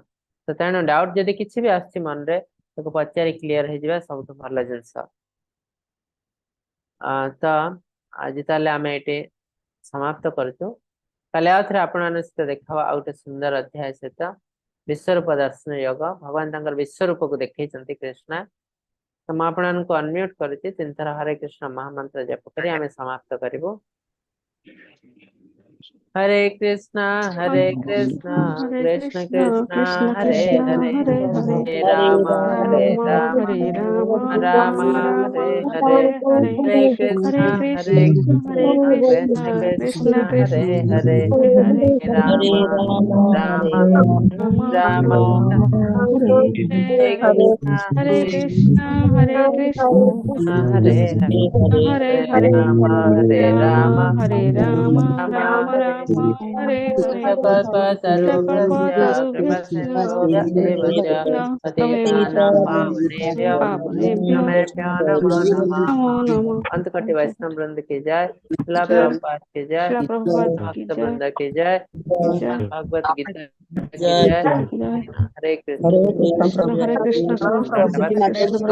ତ ତେଣୁ ଡାଉଟ ଯଦି କିଛି ବି ଆସୁଛି ମନରେ ତାକୁ ପଚାରି କ୍ଲିୟର ହେଇଯିବା ସବୁଠୁ ଭଲ ଜିନିଷ। ତ ଆଜି ତାହେଲେ ଆମେ ଏଇଠି ସମାପ୍ତ କରୁଛୁ। କାଲି ଆଉ ଥରେ ଆପଣମାନଙ୍କ ସହିତ ଦେଖା ହବ ଆଉ ଗୋଟେ ସୁନ୍ଦର ଅଧ୍ୟାୟ ସହିତ, ବିଶ୍ୱରୂପ ଦର୍ଶନ ଯୋଗ। ଭଗବାନ ତାଙ୍କର ବିଶ୍ୱରୂପକୁ ଦେଖେଇଛନ୍ତି କୃଷ୍ଣ। ତ ମୁଁ ଆପଣମାନଙ୍କୁ ଅନମ୍ୟୁଟ କରୁଛି, ତିନିଥର ହରେ କୃଷ୍ଣ ମହାମନ୍ତ୍ର ଜପ କରି ଆମେ ସମାପ୍ତ କରିବୁ। ହରେ କୃଷ୍ଣ ହରେ କୃଷ୍ଣ ହରେ କୃଷ୍ଣ କୃଷ୍ଣ କୃଷ୍ଣ କୃଷ୍ଣ ହରେ କୃଷ୍ଣ ହରେ ହରେ ହରେ ହରେ ରାମ ହରେ ରାମ ରାମ ହରେ ରାମ ରାମ ରାମ ରାମ ହରେ ହରେ ହରେ ହରେ ହରେ କୃଷ୍ଣ ହରେ ହରେ କୃଷ୍ଣ ହରେ କୃଷ୍ଣ କୃଷ୍ଣ କୃଷ୍ଣ କୃଷ୍ଣ ହରେ କୃଷ୍ଣ ହରେ ହରେ ରାମ ରାମ ରାମ ରାମ ହରେ ହରେ ହରେ କୃଷ୍ଣ ହରେ କୃଷ୍ଣ ହରେ କୃଷ୍ଣ ହରେ ହରେ ହରେ ହରେ ରାମ ହରେ ରାମ ରାମ ହରେ ରାମ ରାମ ରାମ ହରେ ରାମ ହରେ ହରେ କଳ୍ପତରୁଭ୍ୟଶ୍ଚ କଳ୍ପତରୁଭ୍ୟଶ୍ଚ କୃପାସିନ୍ଧୁଭ୍ୟ ଏବ ଚ ପତିତାନାଂ ପାବନେଭ୍ୟ ପାବନେଭ୍ୟ ବୈଷ୍ଣବେଭ୍ୟୋ ନମୋ ନମଃ। ନମୋ ନମଃ। अंतकोटि वैष्णव वृंद की जय, शिला जय प्रभुपाद की जय, श्रील प्रभुपाद की भक्त जय वृंद की जय, जय भगवत गीता की जय। जय हरे कृष्ण। कृष्ण हरे कृष्ण समस्त धन्यवाद। कृष्ण।